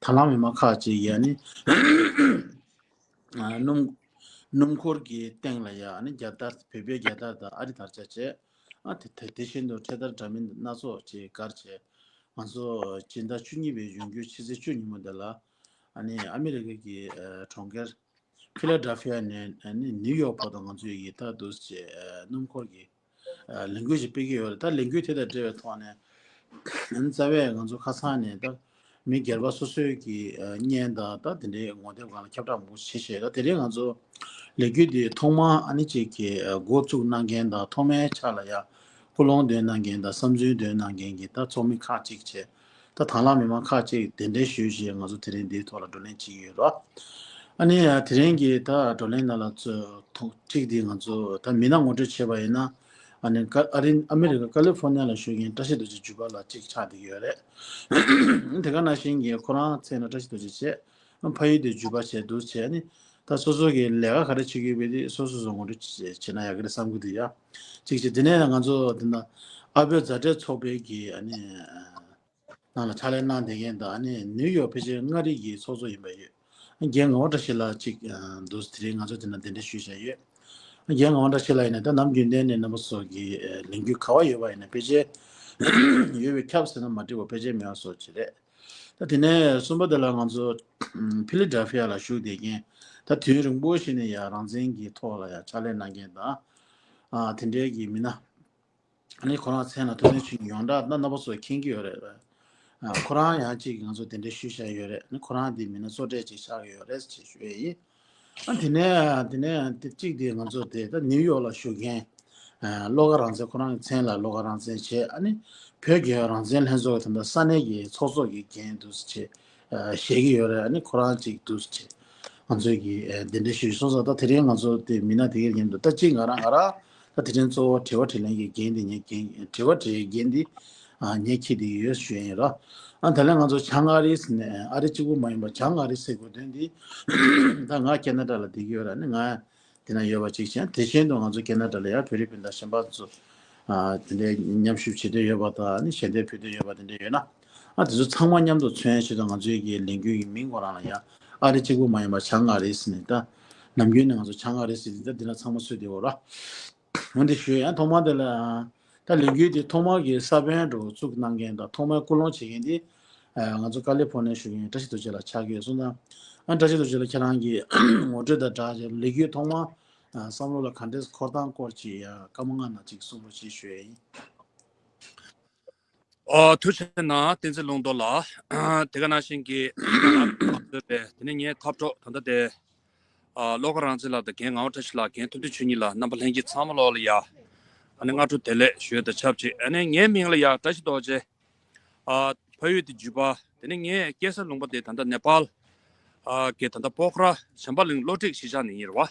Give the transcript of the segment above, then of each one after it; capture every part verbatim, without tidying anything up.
དང་བླངས་མི་མང་ཁག་ཅིག་ཡ་ནི་ཨ་སྣུམ་སྣུམ་འཁོར་གྱི་སྟེང་ལ་ཡ་ཨ་ནི་རྒྱལ་དར་བོད་པའི་རྒྱལ་དར་དང་ཨ་རི་དར་ཆ་བྱས། ཨ་དེ་དེ་དེ་བཞིན་དུ་འཕྲེད་དར་འདྲ་མིན་སྣ་ཚོགས་ཅིག་བཀར་བྱས། ང་ཚོ་སྤྱི་ཟླ་བཅུ་གཉིས་པའི་གཞུང་རྒྱུན་ཕྱི་ཚེས་བཅུ་ཉིན་མོ་འདི་ལ་ཨ་ནི་ཨ་མི་རི་ཀ་གི་ཨ་གྲོང་ཁྱེར་ཕི་ལ་ཌེལ་ཕི་ཡ་ནས་ཨ་ནི་ནིའུ་ཡོག་བར་དུ་ང་ཚོས་ཀྱི་ད་འདུག་སེ་ཨ་སྣུམ་འཁོར་གྱི་ཨ་ལས་འགུལ་ཞིག་སྤེལ་གྱི་ཡོད་རེད། ད་ལས་འགུལ་དེ་དང་འབྲེལ་བའི་ཐོག་ནས་ཨ་ནི་རྩ་བའི་ང་ཚོ་ཁ་སང་ནས་ད་མི་སྒེར་པ་སོ་སོའི་གི་ཨ་བརྙན་དང་ད་དེ་འདྲའི་ངོ་དེབ་སྒང་ལ་ཁྱབ་བསྒྲགས་མང་པོ་བྱེད་བཞིན་ཡོད། ད་དེ་རིང་ང་ཚོ་ལས་འགུལ་འདི་ཐོག་མར་ཨ་ནི་གཅིག་གི་ཨ་འགོ་བཙུགས་གནང་མཁན་དང་ཐོག་མའི་ཆ་ལ་ཡ་སྐུལ་སློང་འདོན་གནང་མཁན་དང་བསམ་ཚུལ་འདོན་གནང་མཁན་གྱི་ད་ཚོགས་མི་ཁག་ཅིག་བྱས། ད་དང་བླངས་མི་མང་ཁག་ཅིག་གདན་འདྲེན་ཞུས་བྱས་ང་ཚོ་དེ་རིང་འདིའི་ཐོག་ལ་བགྲོ་གླེང་བྱེད་ཀྱི་ཡོད་རེད། ཨ་ནི་དེ་རིང་གི་ད་བགྲོ་གླེང་ནང་ལ་ཚོ་ཐོག་གཅིག་འདི་ང་ཚོ་ད་མི་སྣ་ངོ་སྤྲོད་བྱས་པ་ཡིན་ན། ཨ་ནི་ཀ་ཨ་རི་ཨ་མི་རི་ཀ་ཀ་ལི་ཧྥོ་ནི་ཡ་ལ་བཞུགས་མཁན་བཀྲ་ཤིས་རྡོ་རྗེ་བརྒྱུད་པ་ལགས་གཅིག་ཆགས་བསྡད་ཀྱི་ཡོད་རེད། དེ་ག་ནང་བཞིན་གྱི་ཁོ་རང་མཚན་ལ་བཀྲ་ཤིས་རྡོ་རྗེ་བྱས། ཕ་ཡུལ་དེ་བརྒྱུད་པ་བྱས་འདུག་བྱས་ནི། ད་སོ་སོ་གི་ལས་ཀ་ག་རེ་བྱེད་ཀྱི་ཡོད་པ་དེ་སོ་སོ་སོ་ངོ་སྤྲོད་བྱེད་བྱེད་ན་ཡག་གི་རེད་བསམ་གྱི་འདུག་ཡ། གཅིག་བྱས་དེ་ནས་ང་ཚོ་འདི་ན་ཨ་བོད་མཛའ་འབྲེལ་ཚོགས་པའི་གི་ཨ་ནི་ནང་ལ་ཕྱག་ལས་གནང་བསྡད་མཁན་དང་ཨ་ནི་ནིའུ་ཡོག་ཕལ་ཆེར་མངའ་རིས་ཀྱི་ཚོགས་གཙོ་ཡིན་པ་ཡོད། རྒན་ངག་དབང་བཀྲ་ཤིས་ལགས་གཅིག་འདུག་དེ་རིང་ང་ཚོ་འདི་ན་གདན་འདྲེན་ཞུས་བཞག་ཡོད། རྒན་ངག་དབང་བཀྲ་ཤིས་ལགས་ཡིན་ན་ད་ནམ་རྒྱུན་ལྡན་ནས་རྣམ་པ་ཚོ་གི་ལས་འགུལ་ག་བ་ཡོད་པ་ཡིན་ན་ཕལ་ཆེར་ཡོད་པའི་ཁྱབ་ཟེར་ན་མ་འགྲིག་པ་ཕལ་ཆེར་མེད་པ་བཟོ་ཅིག་རེད། ད་དེ་ནས་གསུམ་པ་དེ་ལ་ང་ཚོ་ཕི་ལི་ཌེལ་ཕི་ཡ་ལ་བཞུགས་བསྡད་མཁན་ད་དུས་ཡུན་རིང་པོ་ཞིག་ནས་ཡང་རང་བཙན་གྱི་ཐོག་ལ་ཡང་ཕྱག་ལས་གནང་མཁན་དང་། ཨ་དེ་འདྲའི་གི་མི་སྣ་ཨ་ནི་ཁོ་རང་མཚན་ལ་ཐུགས་སྣང་ཆེན་ཡོངས་གྲགས་ད་རྣམ་པ་ཚོས་མཁྱེན་གྱི་ཡོད་རེད། ཨ་ཁོ་རང་ཡང་གཅིག་ང་ཚོ་གདན་འདྲེན་ཞུས་བཞག་ཡོད་རེད། ཨ་ནི་ཁོ་རང་འདི་མི་སྣ་གཙོ་གྲས་ཅིག་ཆགས་ཀྱི་ཡོད་རེད་ཅེས་ཞུ་ཡས་ཡིན། ཨ་དེ་ནས་དེ་ནས་དེ་གཅིག་དེ་ང་ཚོ་དེ་ད་ནིའུ་ཡོག་ལ་བཞུགས་མཁན་ཨ་བློ་དགའ་རང་བཙན། ཁོ་རང་གི་མཚན་ལ་བློ་དགའ་རང་བཙན་བྱས། ཨ་ནི་བོད་རྒྱལ་ཡོངས་རང་བཙན་ལྷན་ཚོགས་ཀྱི་ད་ལྟ་ས་གནས་ཀྱི་ཚོགས་གཙོ་གི་འགན་དུ་བྱས་ཨ་བཞེས་ཀྱི་ཡོད་རེད། ཨ་ནི་ཁོ་རང་གཅིག་དུ་བྱས་ང་ཚོས་ཀྱི་ཨ་གདན་འདྲེན་ཞུས་སོང་ཙང་ད་དེ་རིང་ང་ཚོ་དེ་མི་སྣ་དེ་གའི་འགན་དུ་ད་གཅིག་ང་རང་ང་རང་ད་དེ་རིང་གཙོ་བོ་དྲི་བ་དྲིས་ལན་གྱི་འགན་དེ་ངའི་འགན་དྲི་བ་དྲིས་འགན་དེ་ཨ་ངས་འཁྱེར་བསྡད་ཀྱི་ཡོད་ཞུ་ཡ་ཡིན་རོ། ཨ་ད་ལན་ང་ཚོ་བྱང་ཨ་རི་ཟེར་ནས་ཨ་རི་གཅིག་པུ་མ་ཡིན་པ་བྱང་ཨ་རི་ཟེར་དགོས་དོན་འདི་ད་ང་ཁེ་ན་ཌ་ལ་བསྡད་ཀྱི་ཡོད་ར། ནི་ང་དེ་ན་ཡོད་པ་གཅིག་བྱས། དེ་བཞིན་དུ་ང་ཚོ་ཁེ་ན་ཌ་ལ་ཡང་བོད་རིགས་སྤུན་ཟླ་གཞན་པ་ཚོ་ཨ་དེ་འདྲའི་མཉམ་ཞུགས་བྱེད་འདོད་ཡོད་པ་དང་ནི་ཞལ་འདེབས་ཕུལ་འདོད་ཡོད་པ་དེ་འདྲ་ཡོད་ན། ཨ་དེ་ཚོ་ཚང་མ་མཉམ་དུ་མཚོན་ཆེད་དུ་ང་ཚོའི་གི་ལས་འགུལ་གྱི་མིང་ཁོ་རང་ལ་ཡང་ཨ་རི་གཅིག་པུ་མ་ཡིན་པ་བྱང་ཨ་རི་ཟེར་ནས་ད་ནམ་རྒྱུན་ནས་ང་ཚོ་བྱང་ཨ་རི་ཟེར་ཏེ་ད་འདི་ན་ཚང་མ་གསོལ་བསྡད་ཡོད་ར། འོན་ཏེ་ཞུ་ཡང་ཐོག་མར་དེ་ལ་ད་ལས་འགུལ་དེ་ཐོག་མར་གྱི་ས་བོན་འགྲོ་བཙུགས་གནང་མཁན་དང་ཐོག་མར་སྐུལ་སློང་བྱེད་མཁན་དེ་ང་ཚོ་ཀ་ལི་ཕོར་ནི་ཡ་བཞུགས་མཁན་བཀྲ་ཤིས་རྡོ་རྗེ་ལགས་ཆགས་ཀྱི་ཡོད་སོང་ཙང་། ཨ་བཀྲ་ཤིས་རྡོ་རྗེ་ལགས་ཁྱེད་རང་གི་ངོ་སྤྲོད་དང་སྦྲགས་ཀྱི་ལས་འགུལ་ཐོག་མར་བསམ་བློ་ལ་ག་འདྲས་འཁོར་སྟངས་སྐོར་གྱི་ཡང་སྐར་མ་ལྔ་ནང་གཅིག་གསུང་རོགས་ཞེས་ཞུ་ཡས་ཡིན། ཨོ་ཐུགས་རྗེ་གནང་བསྟན་འཛིན་ལུང་རྟོགས་ལགས། དེ་ག་ནང་བཞིན་གྱི་ང་ཚོའི་པའི་དེ་ནས་ངའི་འཐབ་གྲོགས་ད་ལྟ་དེ་ཨ་བློ་དགའ་རང་བཙན་ལགས་དང་རྒན་ངག་དབང་བཀྲ་ཤིས་ལགས། རྒན་ཐུབ་བསྟན་ཆོས་ཉིད་ལགས། རྣམ་པ་ལྷན་རྒྱས་ཚང་མ་ལོག་ལ་ཡ་ཨ་ནི་སྔ་དྲོ་བདེ་ལེགས་ཞུ་ཡས་དང་ཆབས་ཅིག་ཨ་ནི་ངའི་མིང་ལ་ཡ་བཀྲ་ཤིས་རྡོ་རྗེ། ཨ་ཕ་ཡུལ་དེ་བརྒྱུད་པ། དེ་ནས་ངའི་སྐྱེས་ས་ལུང་པ་དེ་ད་ལྟ་ནེ་པཱལ་ཨ་གི་ད་ལྟ་པོ་ཁ་ར་བྱམས་པ་གླིང་གློ་སྒྲིག་གཞིས་ཆགས་ནས་ཡིན་རེད་བ།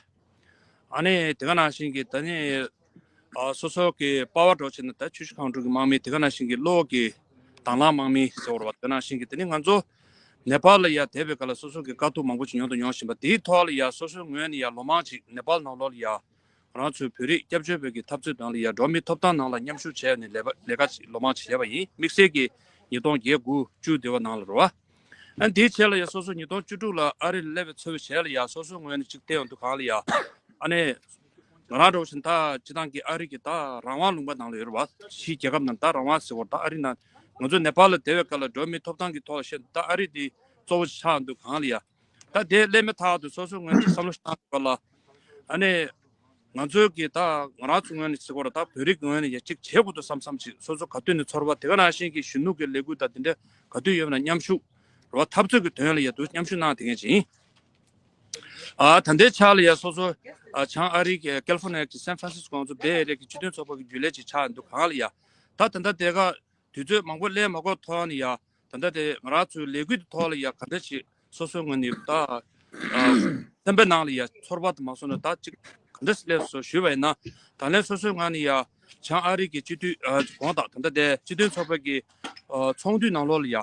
ཨ་ནི་དེ་ག་ནང་བཞིན་གྱི་ད་ནི་ཨ་སོ་སོ་གི་པ་ཕ་འགྲོ་བྱས་ན་ད་ཆུ་བཞི་སྒང་དྲུག་གི་དམག་མི། དེ་ག་ནང་བཞིན་གྱི་གློ་གི་དང་བླངས་དམག་མི་ཟེར་བ་རེད་བ། དེ་ག་ནང་བཞིན་གྱི་དེ་ནི་ང་ཚོ་ནེ་པཱལ་ལ་ཡ་བསྡད་པའི་སྐབས་ལ་སོ་སོ་གི་དཀའ་སྡུག་མང་པོ་ཅིག་མྱོང་དང་མྱོང་བཞིན་པ་དེའི་ཐོག་ལ་ཡ་སོ་སོའི་ངོས་ནས་ཡ་ལོ་མང་ཅིག་ནེ་པཱལ་ནང་ལོགས་ལ་ཡ་ང་རང་ཚོའི་བོད་རིགས་སྐྱབས་བཅོལ་བའི་གི་འཐབ་རྩོད་དང་ལ་ཡ་འགྲོ་བ་མིའི་ཐོབ་ཐང་ནང་ལ་མཉམ་ཞུགས་བྱས་ནས་ལས་པ་ལས་ཀ་ཅིག་ལོ་མང་ཅིག་བྱས་པ་ཡིན། དམིགས་བསལ་གྱི་ཉིས་སྟོང་བརྒྱད་དགུ་བཅུ་དེ་བ་ནང་ལ་རེད་བ། ཨ་ནི་དེའི་རྗེས་ལ་ཡ་སོ་སོ་ཉིས་སྟོང་བཅུ་དྲུག་ལ་ཨ་རི་ལ་སླེབས་པའི་ཚར་བའི་རྗེས་ལ་ཡ་སོ་སོའི་ངོས་ནས་ཅིག་བལྟས་ཡོང་དུས་སྒང་ལ་ཡ་ཨ་ནི་ང་རང་འདྲ་བོ་ཞིག་ད་སྤྱི་བཏང་གི་ཨ་རི་གི་ད་རང་དབང་ལུང་པ་ནང་ལ་ཡོད་རེད་བ། ཕྱིའི་རྒྱལ་ཁབ་ནང་ད་རང་དབང་ཟེར་བ་ད་ཨ་རི་ནང་ང་ཚོ་ནེ་པཱལ་ལ་བསྡད་པའི་སྐབས་ལ་འགྲོ་བ་མིའི་ཐོབ་ཐང་གི་ཐོག་ལ་བཤད་ན་ད་ཨ་རི་དེ་གཙོ་བོ་ཆགས་འདུག་སྒང་ལ་ཡ། ད་དེ་སླེབས་མ་ཐག་ཏུ་སོ་སོའི་ངོས་ནས་བསམ་བློ་བཏང་དགོས་ལ། ཨ་ནི་ང་ཚོའི་གི་ད་ང་རང་ཚོའི་ངོས་ནས་ཟེར་དགོས་རེད། ད་བོད་རིགས་ངོས་ནས་ཡ་གཅིག་བྱེད་དགོས་འདུག་བསམ་བསམ་ཅིག་སོ་སོ་ག་དུས་ནས་ཚོར་བ་དེ་ག་ནང་བཞིན་གྱི་གཞོན་ནུ་གི་ལས་འགུལ་དང་དེ་འདྲ་ག་དུས་ཡོད་ན་མཉམ་ཞུགས་རེད་བ། འཐབ་རྩོད་ཀྱི་དོན་ལ་ཡ་འདུག་མཉམ་ཞུགས་གནང་བསྡད་མཁན་ཅིག་ཡིན། ཨ་ད་ལྟའི་ཆ་ལ་ཡ་སོ་སོ་ཨ་བྱང་ཨ་རིའི་གི་ཀེ་ལི་ཧྥོར་ནི་ཡ་གི་སན་ཧྥ་རན་སིས་ཀོ་ང་ཚོ་བེ་ཨེ་རི་ཡ་གི་སྤྱི་མཐུན་ཚོགས་པ་གི་རྒྱུན་ལས་ཅིག་ཆགས་འདུག་སྒང་ལ་ཡ། ད་ད་ལྟ་དེ་ག་དུས་ཚོད་མང་པོ་སླེབས་མ་དགོས་ཐོག་ནས་ཡ། ད་ལྟ་དེ་ང་རང་ཚོའི་ལས་འགུལ་དེ་ཐོག་ལ་ཡ་ག་འདྲ་ཞིག་སོ་སོའི་ངོས་ནས་ད་ཨ་སེམས་པའི་ནང་ལ་ཡ་ཚོར་བ་དེ་མ་སོང་ན་ད་ཅིག་ག་འདྲ་ཞིག་སླེབས་སོང་ཞུས་པ་ཡིན་ན། ད་ལན་སོ་སོའི་ངོས་ནས་ཡ་བྱང་ཨ་རི་གི་སྤྱི་འཐུས་ཨ་དགོངས་དག་ད་ལྟ་དེ་སྤྱི་མཐུན་ཚོགས་པ་གི་ཨ་ཚོགས་འདུའི་ནང་ལོགས་ལ་ཡ་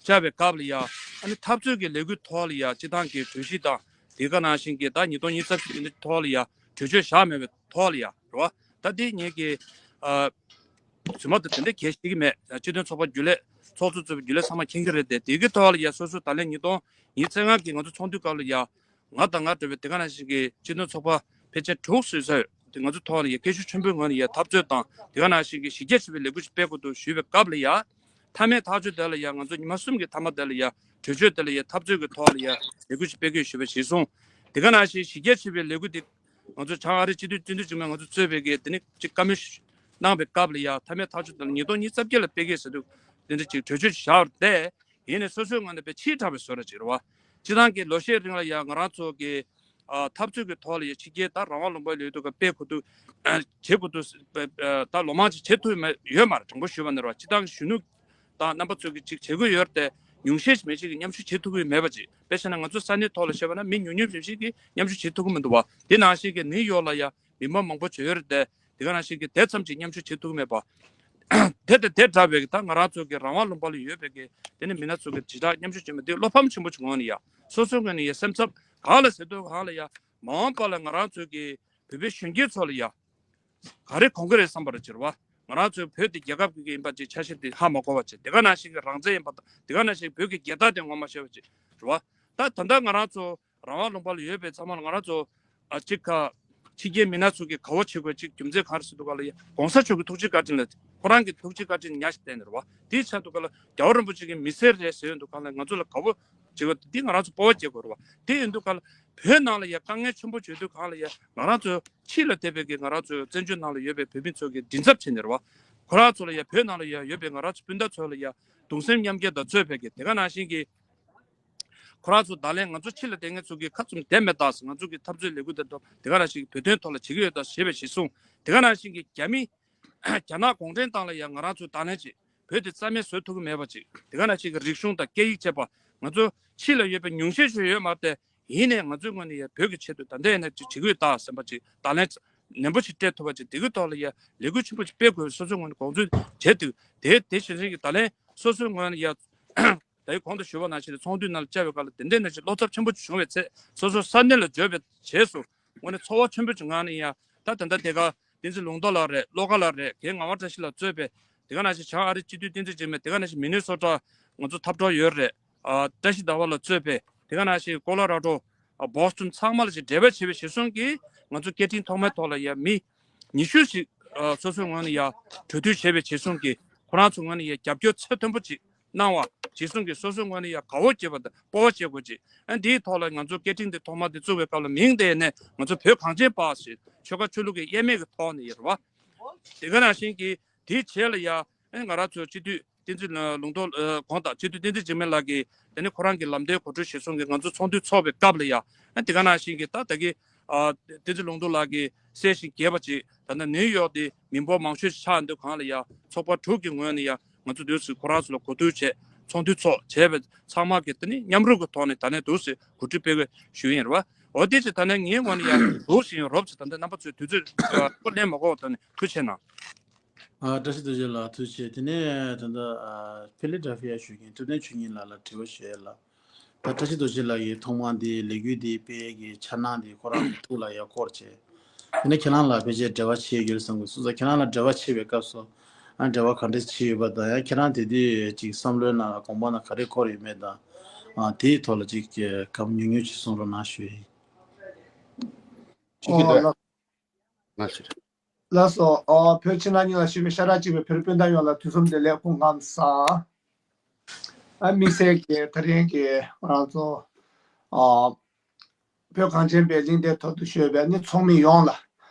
བཅར་བའི་སྐབས་ལ་ཡ། ཨ་ནི་འཐབ་རྩོད་ཀྱི་ལས་འགུལ་ཐོག་ལ་ཡ་སྤྱི་བཏང་གི་གྲོས་གཞི་དང་དེ་ག་ནང་བཞིན་གྱི་ད་ཉིས་སྟོང་ཉི་ཤུ་རྩ་བཞི་དེ་འདྲ་ཐོག་ལ་ཡ་གྲོས་ཆོད་བཞག་མེད་པའི་ཐོག་ལ་ཡ་རེད་བ། ད་དེ་ངེད་ཀྱི་ཨ་རྫུན་མ་དང་དེ་འདྲ་གལ་ཤེས་ཀྱི་མེད། སྤྱི་མཐུན་ཚོགས་པ་རྒྱུན་ལས་ ཚོགས་གཙོ་གཙོས་པའི་རྒྱུན་ལས་ཚང་མ་མཁྱེན་གྱི་རེད་དེ། དེ་གི་ཐོག་ལ་ཡ་སོ་སོ་ད་ལན་ཉིས་སྟོང་ཉི་ཤུ་རྩ་ལྔ་གི་ང་ཚོ་ཚོགས་འདུའི་སྐབས་ལ་ཡ། ང་དང་ང་འདྲ་བའི་དེ་ག་ནང་བཞིན་གྱི་སྤྱི་མཐུན་ཚོགས་པ་ཕལ་ཆེར་དྲུག་བཟོས་ཚར་ཡོད། དེ་ང་ཚོ་ཐོག་ལ་ཡ་སྐད་ཤུགས་ཆེན་པོའི་ངང་ནས་ཡ་འཐབ་རྩོད་དང་། དེ་ག་ནང་བཞིན་གྱི་གཞི་རྒྱ་ཆེ་བའི་ལས་འགུལ་ཞིག་སྤེལ་དགོས་འདུག་ཞུས་པའི་སྐབས་ལ་ཡ། མཐའ་མའི་ཐག་གཅོད་དེ་ལ་ཡ་ང་ཚོ་ཉི་མ་གསུམ་གྱི་མཐའ་མ་དེ་ལ་ཡ་གྲོས་ཆོད་དེ་ལ་ཡ་འཐབ་རྩོད་ཀྱི་ཐོག་ལ་ཡ་ལས་འགུལ་ཞིག་སྤེལ་གྱི་ཡོད་ཞུས་པ་གཞིར་བཟུང་། དེ་ག་ནང་བཞིན་གཞི་རྒྱ་ཆེ་བའི་ལས་འགུལ་དེ་ང་ཚོ་བྱང་ཨ་རིའི་སྤྱི་འཐུས་སྤྱི་འཐུས་ཚང་མས་ང་ཚོ་གཙོས་པའི་གི་དེ་ནི་གཅིག་བཀའ་མོལ་གནང་བའི་སྐབས་ལ་ཡ། མཐའ་མའི་ཐག་གཅོད་དེ་ལ་ཉིས་སྟོང་ཉི་ཤུ་རྩ་བརྒྱད་ལ་སྤེལ་གྱི་ཡོད་ཟེར་དུས་དེ་འདྲ་ཅིག་གྲོས་ཆོད་ཅིག་བཞག་པ་རེད་དེ། ཡིན་ནའི་སོ་སོའི་ངོས་ནས་དཔེ་ཕྱིས་དྲགས་པའི་བཟོ་འདྲ་ཅིག་རེད་བ། སྤྱིར་བཏང་གི་ལོ་ཤས་རིང་ལ་ཡང་ང་རང་ཚོ་གི་ཨ་འཐབ་རྩོད་ཀྱི་ཐོག་ལ་ཡང་ཕྱི་རྒྱལ་ད་རང་དབང་ལུང་པ་ལ་ཡོད་དུས་ཀ་སྤེལ་དགོས་འདུག་བྱེད་དགོས་འདུག་ད་ལོ་མང་ཅིག་བྱེད་ཐུབ་ཡོད་མ་རེད། དྲང་པོ་ཞུས་པ་ན་རེད་བ། སྤྱིར་བཏང་གི་གཞོན་ནུ་དང་རྣམ་པ་ཚོས་ཀྱི་ཅིག་བྱེད་དགོས་ཡོད་རེད་དེ། ཉུང་ཤས་ཤིག་མི་གཅིག་གིས་མཉམ་ཞུགས་བྱེད་ཐུབ་ཀྱི་མེད་པ་ཅིག་དཔེ་བྱས་ན་ང་ཚོ་ས་གནས་ཐོག་ལ་བཤད་པ་ན་མི་ཉུང་ཉུང་ཞིག་གིས་མཉམ་ཞུགས་བྱེད་ཐུབ་ཀྱི་མི་འདུག་བ། དེ་ནང་བཞིན་གྱི་ནིའུ་ཡོག་ལ་ཡང་མི་མང་མང་པོ་ཅིག་ཡོད་རེད་དེ། དེ་ག་ནང་བཞིན་གྱི་དེ་ཙམ་གྱིས་མཉམ་ཞུགས་བྱེད་ཐུབ་ཀྱི་མེད་པ། དེ་དང་དེ་འདྲ་བའི་ད་ང་རང་ཚོ་གི་རང་དབང་ལུང་པ་ལ་ཡོད་པའི་གི་དེ་ནི་མི་སྣ་ཚོ་གི་དྲིལ་བསྒྲགས་མཉམ་ཞུགས་བྱེད་མི་དེ་བློ་ཕམ་ཆེན་པོ་ཅིག་ངང་ནས་ཡ། སོ་སོའི་ངོས་ནས་ཡ་སེམས་འཚབ་གང་ལ་ཟེར་དུས་གང་ལ་ཡ། མ་འོངས་པ་ལ་ང་རང་ཚོ་གི་བོད་པའི་གཞོན་སྐྱེས་ཚོ་ལ་ཡ། ག་རེ་གོང་གི་རེད་བསམ་པ་རེད་ཅེས་རེད་བ། ང་རང་ཚོའི་བོད་དེ་རྒྱལ་ཁབ་ཀྱི་ཡིན་པ་ཅིག་ཆ་ཤས་དེ་ཧ་མ་གོ་བ་ཅིག་དེ་ག་ནང་བཞིན་གྱི་རང་བཙན་ཡིན་པ་དང་། དེ་ག་ནང་བཞིན་བོད་ཀྱི་རྒྱལ་དར་དེ་ངོ་མ་ཤེས་པ་ཅིག་རེད་བ། ད་ད་ལྟ་ང་རང་ཚོ་རང་དབང་ལུང་པ་ལ་ཡོད་པའི་ཚང་མ་ལ་ང་རང་ཚོ་ཨ་གཅིག་ག་ཕྱི་རྒྱལ་མི་སྣ་ཚོ་གི་དགའ་བོ་བྱེད་དགོས་ཅིག་རྒྱུ་མཚན་ག་རེ་ཟེར་དུས་ག་ལ་ཡ། གོང་ས་མཆོག་གི་ཐུགས་རྗེ་བཀའ་དྲིན་ལ། ཁོ་རང་གི་ཐུགས་རྗེ་བཀའ་དྲིན་ཉག་ཞིག་བསྟན་ནས་རེད་བ། དེའི་ཆ་དུ་ག་ལ་རྒྱལ་བ་རིན་པོ་ཆེ་གི་མི་སེར་རེད་ཟེར་ཡོང་དུས་ག་ལ་ང་ཚོ་ལ་དགའ་བོ་བྱེད་དགོས། འདི་ང་རང་ཚོ་སྤོབས་པ་སྐྱེ་དགོས་རེད་བ། དེ་ཡིན་དུས་ག་ལ་བོད་ནང་ལ་ཡ་དཀའ་ངལ་ཆེན་པོ་བྱེད་དུས་ག་ལ་ཡ་ང་རང་ཚོ་ཕྱི་ལ་བསྡད་པའི་གི་ང་རང་ཚོའི་བཙན་བྱོལ་ནང་ལ་ཡོད་པའི་བོད་མི་ཚོ་གི་མགྲིན་ཚབ་བྱས་ནས་རེད་བ། ཁོ་རང་ཚོ་ལ་ཡ་བོད་ནང་ལ་ཡ་ཡོད་པའི་ང་རང་ཚོ་སྤུན་ཟླ་ཚོ་ལ་ཡ་གདུང་སེམས་མཉམ་སྐྱེད་དང་གཙོས་པའི་གི་དེ་ག་ནང་བཞིན་གྱི་ཁོ་རང་ཚོ་ད་ལན་ང་ཚོ་ཕྱི་ལ་བསྡད་མཁན་ཚོ་གི་ཁ་བཙུམ་བསྡད་མེད་ད་ཟེར། ང་ཚོ་གི་འཐབ་རྩོད་ལས་འགུལ་དེ་ཚོ་དེ་ག་ནང་བཞིན་གྱི་བོད་དོན་ཐོག་ལ་བྱེད་ཀྱི་ཡོད་ད་ཞེས་པའི་གཞི་བཟུང་། དེ་ག་ནང་བཞིན་གྱི་རྒྱ་མི་རྒྱ་ནག་གུང་ཁྲན་ཏང་ལ་ཡང་ང་རང་ཚོས་ད་ལན་ཅིག་བོད་དེ་རྩ་མེད་བཟོ་ཐུབ་ཀྱི་མེད་པ་ཅིག་དེ་ག་ནང་བཞིན་གྱི་རིག་གཞུང་དང་སྐད་ཡིག་བཅས་པ་ང་ཚོ་ཕྱི་ལ་ཡོད་པའི་ཉུང་ཤས་ཤིག་ཡོད་མ་རེད་དེ། ཡིན་ནའི་ང་ཚོའི་ངོས་ནས་ཡང་བོད་ཀྱི་ཆེད་དུ་ད་ལྟ་ཡིན་ན་ཅིག་བྱེད་ཀྱི་ཡོད་ད་བསམ་པ་ཅིག་ད་ལན་ནན་པོ་ཞིག་སྤྲད་ཐུབ་པ་ཅིག་དེ་གི་ཐོག་ལ་ཡང་ལས་འགུལ་ཆེན་པོ་ཅིག་སྤེལ་དགོས་པའི་སོ་སོའི་ངོས་ནས་དགོངས་ཚུལ་བྱས་འདུག་དེ་དེ་བཞིན་གྱི་ད་ལན་སོ་སོའི་ངོས་ནས་ཡང་ད་ཡིན་གོང་དུ་ཞུས་པ་ནང་བཞིན་ཚོགས་འདུའི་ནང་ལ་བཅར་བའི་སྐབས་ལ་དེ་འདྲའི་ནང་བཞིན་བློ་འཚབ་ཆེན་པོ་ཅིག་བྱུང་བའི་ཚེ། སོ་སོ་ས་གནས་ལ་འབྱོར་བའི་རྗེས་སུ་དངོས་གནས་ཚོར་བ་ཆེན་པོ་ཅིག་ངང་ནས་ཡང་ད་ད་ལྟ་དེ་ག་བསྟན་འཛིན་ལུང་རྟོགས་ལགས་རེད། བློ་དགའ་ལགས་རེད། རྒན་ངག་དབང་བཀྲ་ཤིས་ལགས་གཙོས་པའི་དེ་ག་ནང་བཞིན་བྱང་ཨ་རིའི་སྤྱི་འཐུས་བསྟན་འཛིན་འཇིགས་མེད། དེ་ག་ནང་བཞིན་མི་ནི་སོ་ཊ་ང་ཚོ་འཐབ་གྲོགས་ཡོད་རེད། ཨ་བཀྲ་ཤིས་ཟླ་བ་ལགས་གཙོས་པའི་དེ་ག་ནང་བཞིན་ཀོ་ལོ་ར་ཌོ། ཨ་བྷོ་སི་ཊོན་ཚང་མ་ལ་ཅིག་འབྲེལ་བ་བྱས་པའི་གཞི་བཟུང་གིས་ང་ཚོ་སྐད་འཕྲིན་ཐོག་མའི་ཐོག་ལ་ཡང་མི་ཉི་ཤུ་ཞིག་ཨ་སོ་སོའི་ངོས་ནས་ཡང་གྲོས་བསྡུར་བྱས་པའི་གཞི་བཟུང་གིས་ཁོ་རང་ཚོའི་ངོས་ནས་ཡང་རྒྱབ་སྐྱོར་ཚད་མཐོན་པོ་ཅིག་གནང་བ་གཞི་བཟུང་གིས་སོ་སོའི་ངོས་ནས་ཡང་དགའ་བོ་སྐྱེས་པ་དང་སྤོབས་པ་སྐྱེ་དགོས་ཅིག་ཨ་འདིའི་ཐོག་ལ་ང་ཚོ་སྐད་འཕྲིན་འདི་ཐོག་མ་འདི་བཙུགས་པའི་སྐབས་ལ་མིང་དེ་ནས་ང་ཚོ་བོད་གངས་ཅན་པ་ཞེས་ཆོལ་ཁ་ཆོས་ལུགས་ཀྱི་དབྱེར་མེད་ཀྱི་ཐོག་ནས་ཡོད་རེད་བ། དེ་ག་ནང་བཞིན་གྱི་དེའི་རྗེས་ལ་ཡང་ཨེ་ང་རང་ཚོ་སྤྱི་འཐུས་བསྟན་འཛིན་ལུང་རྟོགས་ཨ་ཁོང་དང་སྤྱི་འཐུས་བསྟན་འཛིན་འཇིགས་མེད་ལགས་ཀྱིས་དེ་ནས་ཁོ་རང་གི་ལམ་སྟོན་གོ་སྒྲིག་གཞིར་བཟུང་གིས་ང་ཚོ་ཚོགས་འདུ་འཚོགས་པའི་སྐབས་ལ་ཡང་ཨ་དེ་ག་ནང་བཞིན་གྱི་ད་ད་གི་ཨ་བསྟན་འཛིན་ལུང་རྟོགས་ལགས་ཀྱིས་གསལ་ཞིང་རྒྱས་པ་ཅིག་ད་ལྟ་ནིའུ་ཡོག་དེ་མི་འབོར་མང་ཤོས་ཤིག་ཆགས་འདུག་གང་ལ་ཡང་ཚོགས་པ་དྲུག་གི་ངོས་ནས་ཡང་ང་ཚོ་འདུག་སེ་ཁོ་རང་ཚོ་ལ་གོ་བསྡུར་བྱས། ཚོགས་འདུ་འཚོགས་བྱས་པའི་ཚང་མ་གི་དེ་ནི་མཉམ་རུབ་ཀྱི་ཐོག་ནས་ད་ནས་འདུག་སེ་གོ་སྒྲིག་སྤེལ་དགོས་ཞུ་ཡིན་རེད་བ། འོ་དེ་ཅིག་ད་ནས་ངའི་ངོས་ནས་ཡང་འདུག་སེ་ཡིན་རོབ་ཅིག་ད་ལྟ་རྣམ་པ་ཚོས་དུས་ཚོད་ཨ་ལེན་མ་དགོས་པ་ད་ནས་ཐུགས་ཆེ་གནང་། ཨ་བཀྲ་ཤིས་རྡོ་རྗེ་ལགས་ཐུགས་རྗེ་ཆེ། དེ་ནས་ད་ལྟ་ཨ་ཕི་ལེ་ཌེལ་ཕི་ཡ་བཞུགས་མཁན་ཐུབ་བསྟན་ཆོས་ཉིད་ལགས་ལ་དྲི་བ་ཞུ་ཡས་ལ། ད་བཀྲ་ཤིས་རྡོ་རྗེ་ལགས་ཀྱིས་ཐོག་མར་འདི་ལས་འགུལ་འདི་སྤེལ་ཡས་ཀྱི་འཆར་སྣང་འདི་ཁོ་རང་གི་ཐུགས་ལ་ཡ་འཁོར་བྱས། དེ་ནས་ཁྱེད་རང་ལ་ཕལ་ཆེར་འབྲེལ་བ་བྱས་ཡོད་བསམ་གྱི་སོང་ཙང་། ཁྱེད་རང་ལ་འབྲེལ་བ་བྱས་པའི་སྐབས་སུ་ཨ་འབྲེལ་བ་ག་འདྲ་བྱས་ཡོད་པ་དང་། ཡང་ཁྱེད་རང་དེ་དུས་ཅིག་བསམ་བློའི་ནང་ལ་དགོངས་པ་ནང་ག་རེ་འཁོར་ཡོད་མེད་དང་། ཨ་དེའི་ཐོག་ལ་ཅིག་གམ་ཉུང་ཉུང་ཅིག་གསུང་རོགས་གནང་ཞུ་ཡིན། ཨོ་ལགས། ལགས་སོ། ཨ་བོད་ཕྱི་ནང་གཉིས་ལ་བཞུགས་པའི་ཤ་ཁྲག་གཅིག་པའི་བོད་རིགས་སྤུན་ཟླ་ཡོངས་ལ་དུས་གསུམ་བདེ་ལེགས་སྐུ་ཁམས་བཟང་། ཨ་དམིགས་བསལ་གྱི་ད་རིང་གི་ང་རང་ཚོ་ཨ་བོད་གངས་ཅན་པའི་གླིང་འདིའི་ཐོག་ཏུ་བཞུགས་པའི་ནི་ཚོགས་མི་ཡོངས་ལ།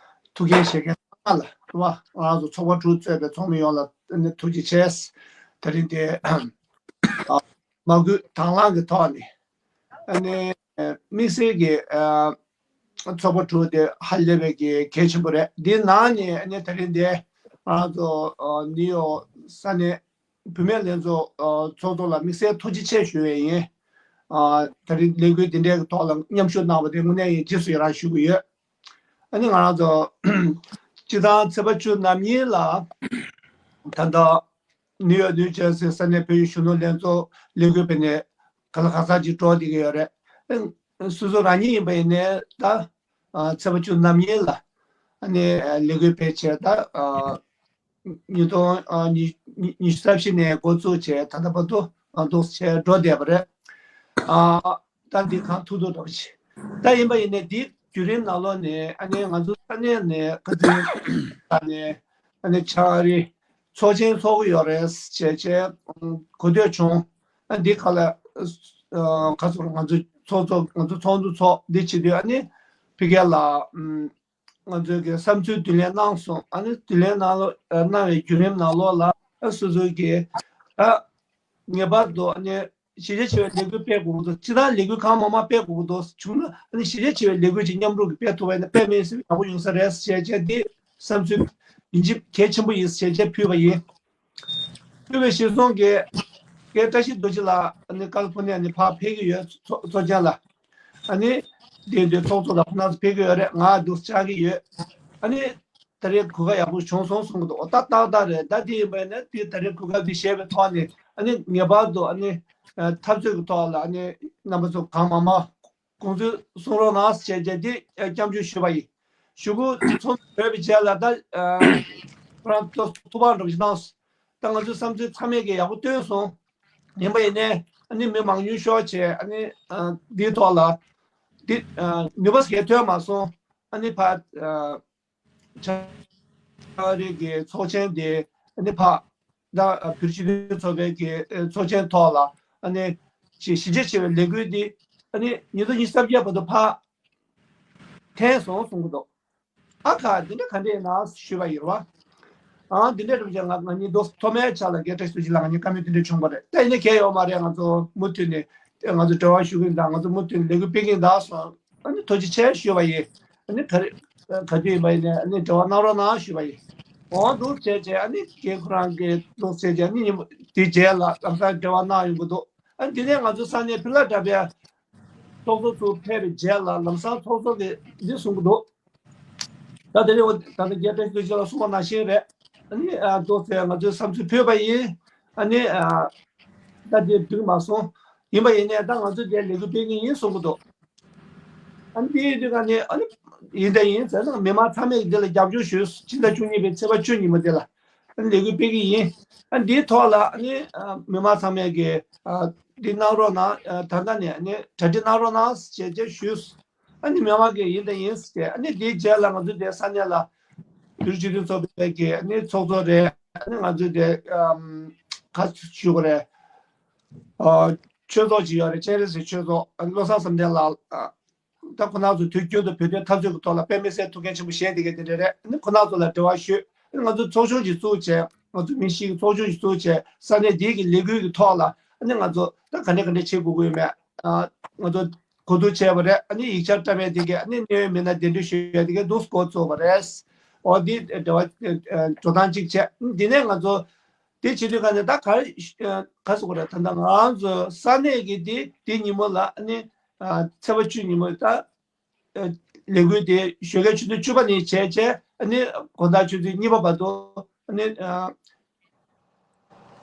ཐུགས་འགན་བཞེས་མཁན་ཚང་མ་ལ་རེད་བ། ང་རང་ཚོ་ཚོགས་པ་དྲུག་གཙོས་པའི་ཚོགས་མི་ཡོངས་ལ་ནི་ཐུགས་རྗེ་ཆེ། ད་རིང་འདི་ཨ་མ་སྐུལ་དང་བླངས་ཀྱི་ཐོག་ནས་ཨ་ནི་དམིགས་བསལ་གྱི་ཨ་ཚོགས་པ་དྲུག་དེ་ཧ་ལས་པའི་གི་གལ་ཆེན་པོ་རེད། འདིའི་ནང་ནས་ཨ་ནི་ད་རིང་འདི་ང་རང་ཚོ་ཨ་ནིའུ་ཡོག་ས་གནས་བུད་མེད་ལྷན་ཚོགས་ཨ་ཚོགས་གཙོ་ལ་དམིགས་བསལ་ཐུགས་རྗེ་ཆེ་ཞུ་བའི་ཡིན། ཨ་ད་རིང་ལས་འགུལ་འདི་འདྲའི་གི་ཐོག་ལ་མཉམ་ཞུགས་གནང་བ་དེ་དངོས་གནས་ཡིན་རྗེས་སུ་ཡི་རང་ཞུ་གི་ཡོད། ཨ་ནི་ང་རང་ཚོ་སྤྱི་བཏང་ཚེས་པ་བཅུ་ནམ་ཡིན་ལ་ད་ལྟ་ནིའུ་ཡོག་ནིའུ་ཇར་སི་ས་གནས་བོད་ཀྱི་གཞོན་ནུ་ལྷན་ཚོགས་ལས་འགུལ་སྤེལ་ནས་ག་ལ་གང་འཚམ་ཅིག་འགྲོ་བསྡད་ཀྱི་ཡོད་རེད། ཨ་སོ་སོ་རང་ཉིད་ཡིན་པ་ཡིན་ནའི་ད་ཨ་ཚེས་པ་བཅུ་ནམ་ཡིན་ལ་ཨ་ནི་ལས་འགུལ་སྤེལ་བྱས། ད་ཨ་ ཉིས་སྟོང་ཨ་ཉི་ཉི་ཉི་ཤུ་རྩ་བཞི་ནས་འགོ་བཙུགས་བྱས་ད་ལྟ་བར་དུ་ཨ་འདུག་བྱས་འགྲོ་བསྡད་པ་རེད། ཨ་ད་འདི་གང་ཐུབ་ཐུབ་འགྲོ་བྱེད། ད་ཡིན་པ་ཡིན་ནའི་འདི་བརྒྱུད་རིམ་ནང་ལོགས་ནས་ཨ་ནི་ང་ཚོ་ས་གནས་ནས་བཀའ་དྲིན་ནས་ཨ་ནི་ཕྱག་རི་ཚོགས་ཆེན་ཚོགས་ཀྱི་ཡོད་རེད་བྱས་བྱས་གོ་ཐོས་བྱུང་། ཨ་འདི་ག་ལ་ཁ་སོ་ང་ཚོ་ཚོགས་གཙོ་ང་ཚོ་ཚོགས་འདུ་ཚོགས་འདི་བྱེད་དུས་ཨ་ནི་ཕ་གི་ལ། ང་ཚོའི་གི་བསམ་ཚུལ་བསྡུ་ལེན་གནང་སོང་། ཨ་ནི་བསྡུ་ལེན་གནང་ལོ་གནང་བའི་བརྒྱུད་རིམ་ནང་ལོགས་ལ་ཨ་སོ་སོའི་གི་ཨ་ངེས་པར་དུ་ཨ་ནི་གཞི་རྒྱ་ཆེ་བའི་ལས་འགུལ་སྤེལ་དགོས་ཀྱི་འདུག་སྤྱིར་བཏང་ལས་འགུལ་གང་མང་མང་སྤེལ་དགོས་ཀྱི་འདུག་བྱུང་ན་ཨ་ནི་གཞི་རྒྱ་ཆེ་བའི་ལས་འགུལ་ཅིག་མཉམ་རུབ་ཀྱིས་སྤེལ་ཐུབ་པ་ཡིན་ན་དཔེ་མི་སྲིད་ཡག་པོ་ཡོང་ས་རེད་ཞེས་བྱས་ཏེ་བསམ་ཚུལ་ཡིན་གཅིག་གལ་ཆེན་པོ་ཡིན་ཞེས་བྱས་ཕུལ་བ་ཡིན། ཐུབ་པའི་གཞིར་བཟུང་གིས་རྒན་བཀྲ་ཤིས་རྡོ་རྗེ་ལགས་ཨ་ནི་ཀ་ལི་ཕོར་ནི་ཡ་ནས་ཕར་ཕེབས་ཀྱི་ཡོད། ཚོགས་ཚོགས་ཆེན་ལ་ཨ་ནི་དེ་འདྲའི་ཚོགས་གཙོ་དང་ཁོང་རྣམ་ཚོ་ཕེབས་ཀྱི་ཡོད་རེད། ང་འདུག་བཅར་གྱི་ཡོད། ཨ་ནི་ད་རེས་གོ་སྐབས་ཡག་པོ་བྱུང་སོང་གསུང་གི་འདུག་འོ་ད་ཏག་ཏག་རེད། ད་དེ་ཡིན་པས་ན་དེ་ད་རེས་གོ་སྐབས་འདི་བཞེས་པའི་ཐོག་ནས་ཨ་ནི་ངེས་པར་དུ་ཨ་ནི་འཐབ་རྩོད་ཀྱི་ཐོག་ལ་ཨ་ནི་རྣམ་པ་ཚོ་གང་མང་མང་དགོངས་ཚུལ་གསུང་རོགས་གནང་ཞེས་བྱས་ཏེ་སྐྱབས་འཇུག་ཞུས་པ་ཡིན། ཞུ་སྐུལ་ཚོགས་འདུ་གྲོལ་བའི་རྗེས་ལ་ད་ཁོ་རང་ཚོ་ཐུགས་ཕམ་འདྲ་པོ་ཞིག་གནང་སོང་། ད་ང་ཚོའི་བསམ་ཚུལ་ཚང་མས་ཀྱི་ཡག་པོ་བཏོན་སོང་། ཡིན་པ་ཡིན་ནའི་ཨ་ནི་མི་མང་ཉུང་ཤོས་བྱས་ཨ་ནི་འདིའི་ཐོག་ལ་འདི་ནུས་པ་ཞིག་ཐོན་མ་སོང་། ཨ་ནི་ཕ་ཕྱག་རིས་ཀྱི་ཚོགས་ཆེན་དེ་ཨ་ནི་ཕ་ད་བོད་སྤྱི་མཐུན་ཚོགས་པའི་གི་ཚོགས་ཆེན་ཐོག་ལ་ཨ་ནི་གཞི་རྒྱ་ཆེ་བའི་ལས་འགུལ་འདི་ཨ་ནི་ཉིས་སྟོང་ཉི་ཤུ་རྩ་བརྒྱད་བར་དུ་ཕ་འཐེན་སོང་གསུང་གི་འདུག་ཨ་ཁ་འདི་འདྲ་ག་འདྲ་ཡིན་ན་ཞུས་པ་ཡིན་རོ། ཨང་འདི་འདྲ་འགྲུབ་ཀྱང་ང་ང་གཉིས་དོ་ཐོག་མའི་ཆ་ལ་རྒན་བཀྲ་ཤིས་རྡོ་རྗེ་ལགས་ང་གཉིས་བཀའ་མོལ་འདི་འདྲ་བྱུང་བ་རེད། ད་ཡིན་ན་གལ་ཡོད་མ་རེད། ང་ཚོ་མུ་མཐུད་ནས་ང་ཚོ་འབྲེལ་བ་ཞུ་གི་ཡིན། ད་ང་ཚོ་མུ་མཐུད་ནས་ལས་འགུལ་སྤེལ་གི་ཡིན་ད་སོང་། ཨ་ནི་ཐུགས་རྗེ་ཆེ་ཞུས་པ་ཡིན། ཨ་ནི་ག་རེ་ག་དུས་ཡིན་པ་ཡིན་ནའི་ཨ་ནི་འབྲེལ་བ་གནང་རོགས་གནང་ཞུས་པ་ཡིན། འོང་འདུག་བྱས་བྱས་ཨ་ནི་རྒན་ཁོ་རང་གིས་འདུག་བྱས་བྱས་ཨ་ནི་ཉིན་མོ་དེ་རྗེས་ལ་ལམ་སང་འབྲེལ་བ་གནང་ཡོང་གི་འདུག་ཨ་ནི་དེ་ནས་ང་ཚོ་ས་གནས་ཕི་ལ་ཌེལ་ཕི་ཡ་ཚོགས་གཙོ་ཚོ་ཕེབས་པའི་རྗེས་ལ་ལམ་སང་ཚོགས་གཙོ་གིས་འདི་གསུང་གི་འདུག་ད་དེ་རིང་འོ་ད་ལྟ་རྒན་བཀྲ་ཤིས་རྡོ་རྗེ་ལགས་གསུངས་པ་ནང་བཞིན་རེད། ཨ་ནི་ཨ་ཏོག་ཙེ་ང་ཚོའི་བསམ་ཚུལ་ཕུལ་བ་ཡིན། ཨ་ནི་ཨ་ད་དེ་འགྲིག་མ་སོང་། ཡིན་པ་ཡིན་ནའི་ད་ང་ཚོ་དེ་ལས་འགུལ་སྤེལ་གྱི་ཡིན་གསུང་གི་འདུག་ཨ་ནི་དེའི་དུས་ཀ་ནས་ཨ་ནི་ཡིན་ད་ཡིན་ཟེར་ན་མི་མང་ཚང་མས་འདི་ལ་རྒྱབ་སྐྱོར་ཞུས། ཕྱི་ཟླ་བཅུ་གཉིས་པའི་ཚེས་པ་བཅུ་ཉིན་མོ་དེ་ལ་ཨ་ནི་ལས་འགུལ་སྤེལ་གྱི་ཡིན། ཨ་ནི་འདིའི་ཐོག་ལ་ཨ་ནི་ཨ་མི་མང་ཚང་མས་ཀྱི་ཨ་འདི་གནང་རོགས་གནང་། ཨ་ད་ལྟ་ནས་ཨ་ནི་གྲ་སྒྲིག་གནང་རོགས་གནང་ཞེས་བཅས་ཞུས། ཨ་ནི་མི་མང་གིས་ཡིན་དང་ཡིན་ཟེར་ཏེ་ཨ་ནི་དེའི་རྗེས་ལ་ང་ཚོ་དེ་ས་གནས་ལ་བོད་རིགས་སྤྱི་མཐུན་ཚོགས་པའི་གི་ཨ་ནི་ཚོགས་གཙོ་རེད། ཨ་ནི་ང་ཚོ་དེ་ཨམ་ག་ཞུ་དགོས་རེད། ཨ་ཆོས་ཚོགས་ཅིག་ཡོད་རེད། སྤྱན་རས་གཟིགས་ཆོས་ཚོགས། ཨ་ནི་བློ་བཟང་བསམ་གཏན་ལགས། ཨ་ད་ཁོ་རང་ཚོ་དུས་རྒྱུན་དུ་བོད་དོན་འཐབ་རྩོད་ཀྱི་ཐོག་ལ་དཔེ་མི་སྲིད་ཐུགས་འགན་ཆེན་པོ་བཞེས་བསྡད་མཁན་དེ་འདྲ་རེད། ཨ་ནི་ཁོ་རང་ཚོ་ལ་འབྲེལ་བ་ཞུས། ཨ་ནི་ང་ཚོ་ཚོགས་ཆུང་ཅིག་བཙུགས་བྱས། ང་ཚོ་མི་བཞི་གི་ཚོགས་ཆུང་ཞིག་བཙུགས་བྱས། ས་གནས་འདིའི་གི་ལས་འགུལ་གྱི་ཐོག་ལ་ཨ་ནི་ང་ཚོ་ད་ག་འདྲ་ག་འདྲ་བྱེད་དགོས་ཀྱི་ཡོད་མེད། ཨ་ང་ཚོ་གོ་བསྡུར་བྱས་པ་རེད། ཨ་ནི་ཡིག་ཆ་བཀྲམ་ཡས་དེ་གས་ཨ་ནི་གནད་ཡོད་མི་སྣ་གདན་འདྲེན་ཞུ་ཡས་དེ་གས་འདུག་འགོ་བཙུགས་པ་རེད། འོ་འདི་འབྲེལ་བ་འགྲོ་སྟངས་གཅིག་བྱས། འདི་ནས་ང་ཚོ་དེ་བྱེད་དུས་ག་ནས་ད་ག་རེ་ག་ཟེར་དགོས་རེད། ད་ལྟ་ང་ཚོ་ས་གནས་ཀྱི་དེ་དེ་ཉིན་མོ་ལ་ཨ་ནི་ཚེས་པ་བཅུ་ཉིན་མོ་ད། ལས་འགུལ་དེ་ཞོགས་ཀའི་ཆུ་ཚོད་བཅུ་པ་ནས་བྱས་བྱས་ཨ་ནི་དགོང་དག་ཆུ་ཚོད་གཉིས་པ་བར་དུ་ཨ་ནི་ཨ་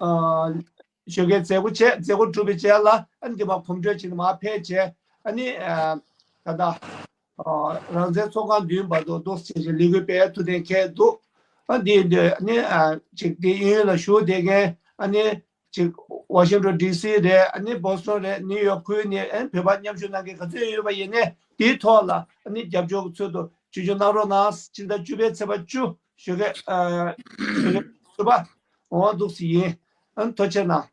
ཨ་ཞོགས་ཀའི་མཛད་སྒོ་བྱས། མཛད་སྒོ་གྲུབ་པའི་རྗེས་ལ་ཨ་ནི་འདི་མར་གོམ་བགྲོད་བྱས་ནས་མར་ཕེབས་བྱས་ཨ་ནི་ཨ་ད་ལྟ་ཨ་རང་བཙན་ཚོགས་ཁང་མདུན་བར་དུ་འདུག་སེ་བྱས་བྱས་ལས་འགུལ་སྤེལ་ཐུབ་མཁན་འདུག་ཨ་འདི་འདི་ཨ་ནི་ཨ་ཅིག་དེ་གཡས་གཡོན་ལ་བཞུགས་བསྡད་མཁན་ཨ་ནི། ཅིག་ཝ་ཤིང་ཊོན་ཌི་སི་རེད། ཨ་ནི་བོ་སི་ཊོན་རེད། ནིའུ་ཡོག་ཁུལ་ནས་ཨ་ནི་བོད་པ་མཉམ་ཞུགས་གནང་མཁན་ག་ཚོད་ཡོད་པ་ཡིན་ནའི་དེའི་ཐོག་ལ་ཨ་ནི་རྒྱབ་སྐྱོར་གྱི་ཚུལ་དུ་ཆེད་འཇོག་གནང་རོགས་གནང་། ཕྱི་ཟླ་བཅུ་པའི་ཚེས་པ་བཅུ་ཞོགས་ཀས་ཨ་ཞོགས་ཀས་བཅུ་པ་འོང་འདུག་སེ་ཡིན། ཨ་ནི་ཐུགས་རྗེ་གནང་།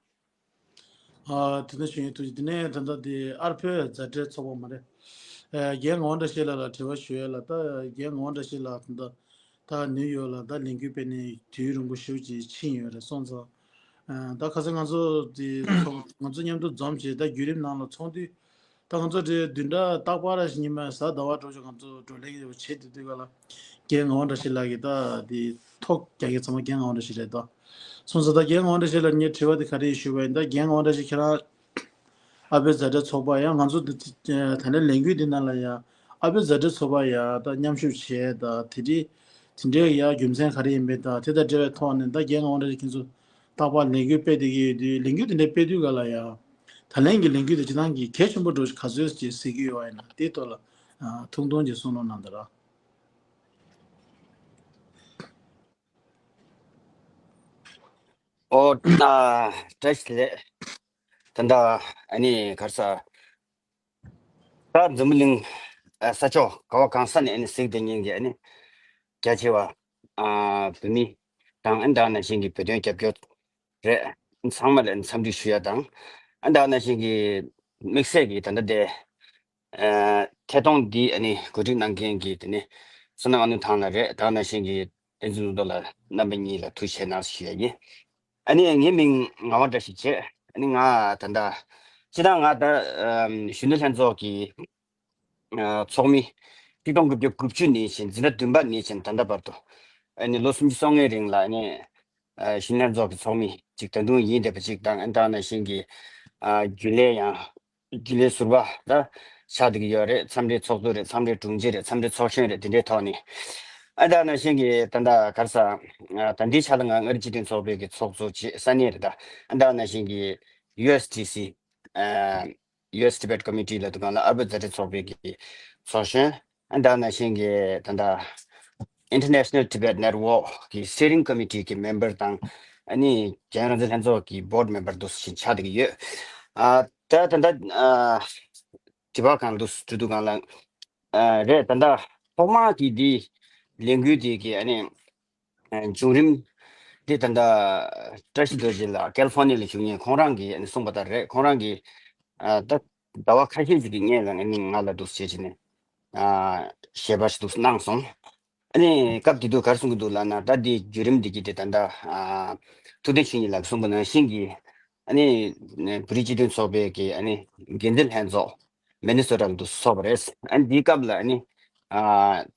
ཨ་དེ་འདྲ་ཞུ་ཡིན་ཐུགས་རྗེ། དེ་ནས་ད་ལྟ་དེ་ཨར་བོད་མཛའ་འབྲེལ་ཚོགས་པ་མ་རེད། ཨ་རྒན་ངག་དབང་བཀྲ་ཤིས་ལགས་ལ་དྲི་བ་ཞུ་ཡ་ལ། ད་རྒན་ངག་དབང་བཀྲ་ཤིས་ལགས་ད་ལྟ། ད་ནིའུ་ཡོག་ལ་ད་ལས་འགུལ་སྤེལ་ནས་དུས་རིང་པོ་ཞེ་པོ་ཅིག་ཕྱིན་ཡོད་རེད་སོང་ཙང་། ཨ་ད་ཁ་སང་ང་ཚོ་དེ་ཚོགས་ང་ཚོ་མཉམ་དུ་འཛོམས་བྱས་ད་བརྒྱུད་རིམ་ནང་ལ་ཚོགས་དུས་ད་ང་ཚོ་དེ་བདུན་ཕྲག་རྟག་པར་རེ་བཞིན་ཉི་མ་གཟའ་ཟླ་བ་འགྲོ་ཆོག་ང་ཚོ་བགྲོ་གླེང་ཡོད་བྱེད་དུས་དུས་ག་ལ་རྒན་ངག་དབང་བཀྲ་ཤིས་ལགས་ཀྱིས་ད་དེ་ཐོ་རྒྱག་མཁན་ཚང་མ་རྒན་ངག་དབང་བཀྲ་ཤིས་རེད་དོ། སོང་ཙང་ད་རྒན་ངག་དབང་བཀྲ་ཤིས་ལགས་ངས་དྲི་བ་དེ་ག་རེ་ཞུས་པ་ཡིན། ད་རྒན་ངག་དབང་བཀྲ་ཤིས་ཁྱེད་རང་ཨ་བོད་མཛའ་འབྲེལ་ཚོགས་པ་ཡང་ང་ཚོ་འདི་ད་ལན་ལས་འགུལ་འདི་ནང་ལ་ཡང་ཨ་བོད་མཛའ་འབྲེལ་ཚོགས་པ་ཡང་ད་མཉམ་ཞུགས་བྱས་ད་དེ་འདྲའི་དེ་འདྲའི་ཡང་རྒྱུ་མཚན་ག་རེ་ཡིན་པས་ད་དེ་དང་འབྲེལ་བའི་ཐོག་ནས་ད་རྒན་ངག་དབང་བཀྲ་ཤིས་ཁྱེད་ཚོ་རྟག་པར་ལས་འགུལ་སྤེལ་བསྡད་ཀྱི་ཡོད་དུས་ལས་འགུལ་དེ་འདྲ་སྤེལ་དུས་ག་ལ་ཡང་ད་ལན་གྱི་ལས་འགུལ་དེ་སྤྱིར་བཏང་གི་གལ་ཆེན་པོ་འགྲོ་ག་ཚོད་ཅིག་གཟིགས་ཀྱི་ཡོད་པ་ཡིན་ན་དེའི་ཐོག་ལ་ཐུང་ཐུང་ཅིག་གསུང་རོགས་གནང་དང་ར། ཨོ། ཨ། བཀྲ་ཤིས་བདེ་ལེགས། ད་ལྟ་ཨ་ནི་ག་རེ་ཟ། ད་འཛམ་བུ་གླིང་ཨ་ས་ཕྱོགས་ག་བ་གང་ས་ནས་ཨ་ནི་གཟིགས་བསྡད་མཁན་གྱི་ཨ་ནི་རྒྱ་ཆེ་བ་ཨ་བོད་མི་དང་ཨ་ནི་ད་ག་ནང་བཞིན་གྱི་བོད་དོན་རྒྱབ་སྐྱོར་རེད། ཚང་མ་ལ་ཨ་ནི་འཚམས་འདྲི་ཞུ་ཡ་དང་། ཨ་ནི་ད་ག་ནང་བཞིན་གྱི་དམིགས་བསལ་གྱི་ད་ལྟ་དེ། ཨ། ཐད་གཏོང་འདི་ཨ་ནི་གོ་སྒྲིག་གནང་མཁན་གྱི་དེ་ནི་བསོད་ནམས་དབང་ནོར་ཐང་ལགས་རེད། ད་ག་ནང་བཞིན་གྱི་བསྟན་འཛིན་བློ་བཟང་ལགས། རྣམ་པ་གཉིས་ལ་ཐུགས་རྗེ་ཆེ་གནང་ཞུ་ཡ་ཡིན། ཨ་ནི་ངའི་མིང་ངག་དབང་བཀྲ་ཤིས་བྱས། ཨ་ནི་ང་ད་ལྟ་སྤྱིར་བཏང་ང་ད་ཨམ་གཞོན་ནུ་ལྷན་ཚོགས་ཀྱི་ཨ་ཚོགས་མི་ཆིག་སྟོང་དགུ་བརྒྱ་དགུ་བཅུ་ནས་བཞིན། འཛིན་གྲྭ་བདུན་པ་ནས་བཞིན་ད་ལྟ་བར་དུ་ཨ་ནི་ལོ་སུམ་ཅུ་སོ་ལྔའི་རིང་ལ་ཨ་ནི་ཨ་གཞོན་ནུ་ལྷན་ཚོགས་ཀྱི་ཚོགས་མི་ཅིག་ད་དུང་ཡིན་བསྡད་པ་ཅིག་དང་། ཨ་ནི་ད་ག་ནང་བཞིན་གྱི་ཨ་རྒྱུན་ལས་ཡང་རྒྱུན་ལས་ཟུར་པ་ད་ཆགས་བསྡད་ཀྱི་ཡོད་རེད། མཚམས་རེ་ཚོགས་གཙོ་རེད། མཚམས་རེ་དྲུང་ཆེ་རེད། མཚམས་རེ་ཚོགས་གཞོན་རེད། དེ་འདྲའི་ཐོག་ནས། ཨ་ད་ག་ནང་བཞིན་གྱི་ད་ལྟ་ག་རེ་ཟ། ཨ་ད་ལྟའི་ཆ་ལ་ང་མངའ་རིས་སྤྱི་མཐུན་ཚོགས་པའི་གི་ཚོགས་གཙོ་བྱས། ས་གནས་རེད་ད། ཨ་ད་ག་ནང་བཞིན་གྱི་ཡུ་ཨེས་ཊི་སི། ཨ་ཡུ་ཨེས་ཊི་བེཊ་ཀོ་མི་ཊི་ལབ་དུས་སྒང་ལ་ཨ་རི་པ་མཛའ་འབྲེལ་ཚོགས་པའི་གི་ཚོགས་གཞོན། ཨ་ད་ག་ནང་བཞིན་གྱི་ད་ལྟ་International Tibet Network གི་Steering Committee གི་མེམ་བར་དང་། ཨ་ནི་རྒྱལ་ཡོངས་རང་བཙན་ལྷན་ཚོགས་ཀྱི་བྷོར་ཌི་མེམ་བར་དུ་ཕྱིན་ཆགས་བསྡད་ཀྱི་ཡོད། ཨ་ད་ད་ལྟ་ཨ་དྲི་བ་གང་འདུག་དྲི་དུས་སྒང་ལ། ཨ་རེད། ད་ལྟ་ཐོག་མ་གི་འདི་ལས་འགུལ་འདི་གི་ཨ་ནི་ཨ་བྱུང་རིམ་འདི་ད་ལྟ་བཀྲ་ཤིས་རྡོ་རྗེ་ལགས་ཀེ་ལི་ཧྥོ་ནི་ཡ་ལ་བཞུགས་མཁན་ཁོང་རང་གིས་ཨ་ནི་གསུངས་པ་ལྟར་རེད། ཁོང་རང་གིས་ཨ་ད་ཟླ་བ་ཁ་ཤས་ཤིག་གི་སྔོན་ལ་ཨ་ནི་ང་ལ་འདུག་བྱས་བྱས་ནས་ཨ་ཞལ་པར་ཞིག་འདུག་གནང་སོང་། ཨ་ནི་སྐབས་དེ་དུས་ག་རེ་གསུང་གི་འདུག་ལབ་ན། ད་འདི་བརྒྱུད་རིམ་འདི་གི་དེ་ད་ལྟ་ཨ་ཐུབ་བསྟན་ཆོས་ཉིད་ལགས་གསུངས་པ་ནང་བཞིན་གྱི་ཨ་ནི་བོད་རིགས་སྤྱི་མཐུན་ཚོགས་པའི་གི་ཨ་ནི་འགན་འཛིན་ལྷན་ཚོགས་མི་ནི་སོ་ཊ་ལ་འདུག་སོང་བ་རེད། ཨ་ནི་འདིའི་སྐབས་ལ་ཨ་ནི་ཨ་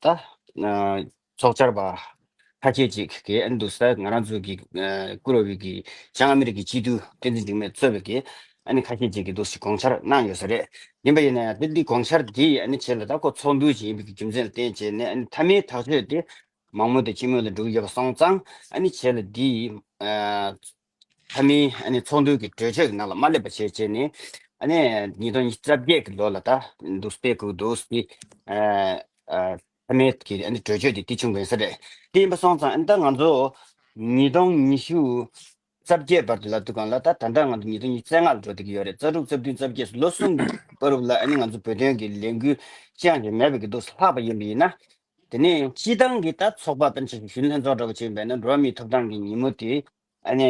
ད་ཨ་ཚོགས་བཅར་བ་ཁ་ཤས་ཅིག་གིས་ཨ་ནི་འདུག་ས་ང་རང་ཚོ་གི་ཨ་བཀུར་འོས་པའི་གི་བྱང་ཨ་མི་རི་ཀའི་སྤྱི་འཐུས་བསྟན་འཛིན་འགྲིག་མེད་གཙོས་པའི་གི་ཨ་ནི་ཁ་ཤས་ཅིག་གིས་འདུག་སེ་དགོངས་འཆར་གནང་ཡོད་ས་རེད། ཡིན་པ་ཡིན་ན་ཡང་དེ་འདི་དགོངས་འཆར་འདི་ཨ་ནི་བྱས་ལ་ད་ཁོ་ཚོགས་འདུ་ཅིག་ཡིན་པའི་གི་རྒྱུ་མཚན་ལ་བརྟེན་བྱས་ནས། ཨ་ནི་མཐའ་མའི་ཐག་གཅོད་དེ་མང་མོས་དང་སྤྱི་མོས་ལ་འགྲོ་གི་ཡོད་པ་སོང་ཙང་། ཨ་ནི་བྱས་ལ་འདི་ཨ་མཐའ་མའི་ཨ་ནི་ཚོགས་འདུ་གི་གྲོས་ཆོད་ཀྱི་ནང་ལ་མ་སླེབས་པ་བྱས་བྱས་ནས། ཨ་ནི་ཉིས་སྟོང་ཉི་ཤུ་རྩ་བརྒྱད་ཀྱི་ལོ་ལ་ད་འདུག་སྤེལ་དགོས་འདུག་སྟེ། ཨ་ཨ་མཐའ་མའི་གི་ཨ་ནི་གྲོས་ཆོད་དེ་དེ་བྱུང་བ་ཡིན་ས་རེད། དེ་ཡིན་པ་སོང་ཙང་ཨ་ནི་ད་ང་ཚོ་ཉིས་སྟོང་ཉི་ཤུ་རྩ་བརྒྱད་བར་དུ་ལབ་དུས་སྒང་ལ། ད་ད་ལྟ་ང་ཚོ་ཉིས་སྟོང་ཉི་ཤུ་རྩ་ལྔ་ལ་འགྲོ་བསྡད་ཀྱི་ཡོད་རེད། རྩ་དྲུག་རྩ་བདུན་རྩ་བརྒྱད་ལོ་གསུམ་གྱི་བར་དུ་ལ་ཨ་ནི་ང་ཚོ་བོད་དོན་གྱི་ལས་འགུལ་ཅི་ཡང་ཅིག་མེད་པའི་གི་འདུག་ལྷག་པ་ཡིན་པ་ཡིན་ན། དེ་ནས་སྤྱིར་བཏང་གི་ད་ཚོགས་པ་དཔེར་ན་ཆ་བཞག་གཞོན་ནུ་ལྷན་ཚོགས་འདྲ་བོ་བྱས་པ་ཡིན་ན། འགྲོ་བ་མིའི་ཐོབ་ཐང་གི་ཉིན་མོ་དེ་ཨ་ནི་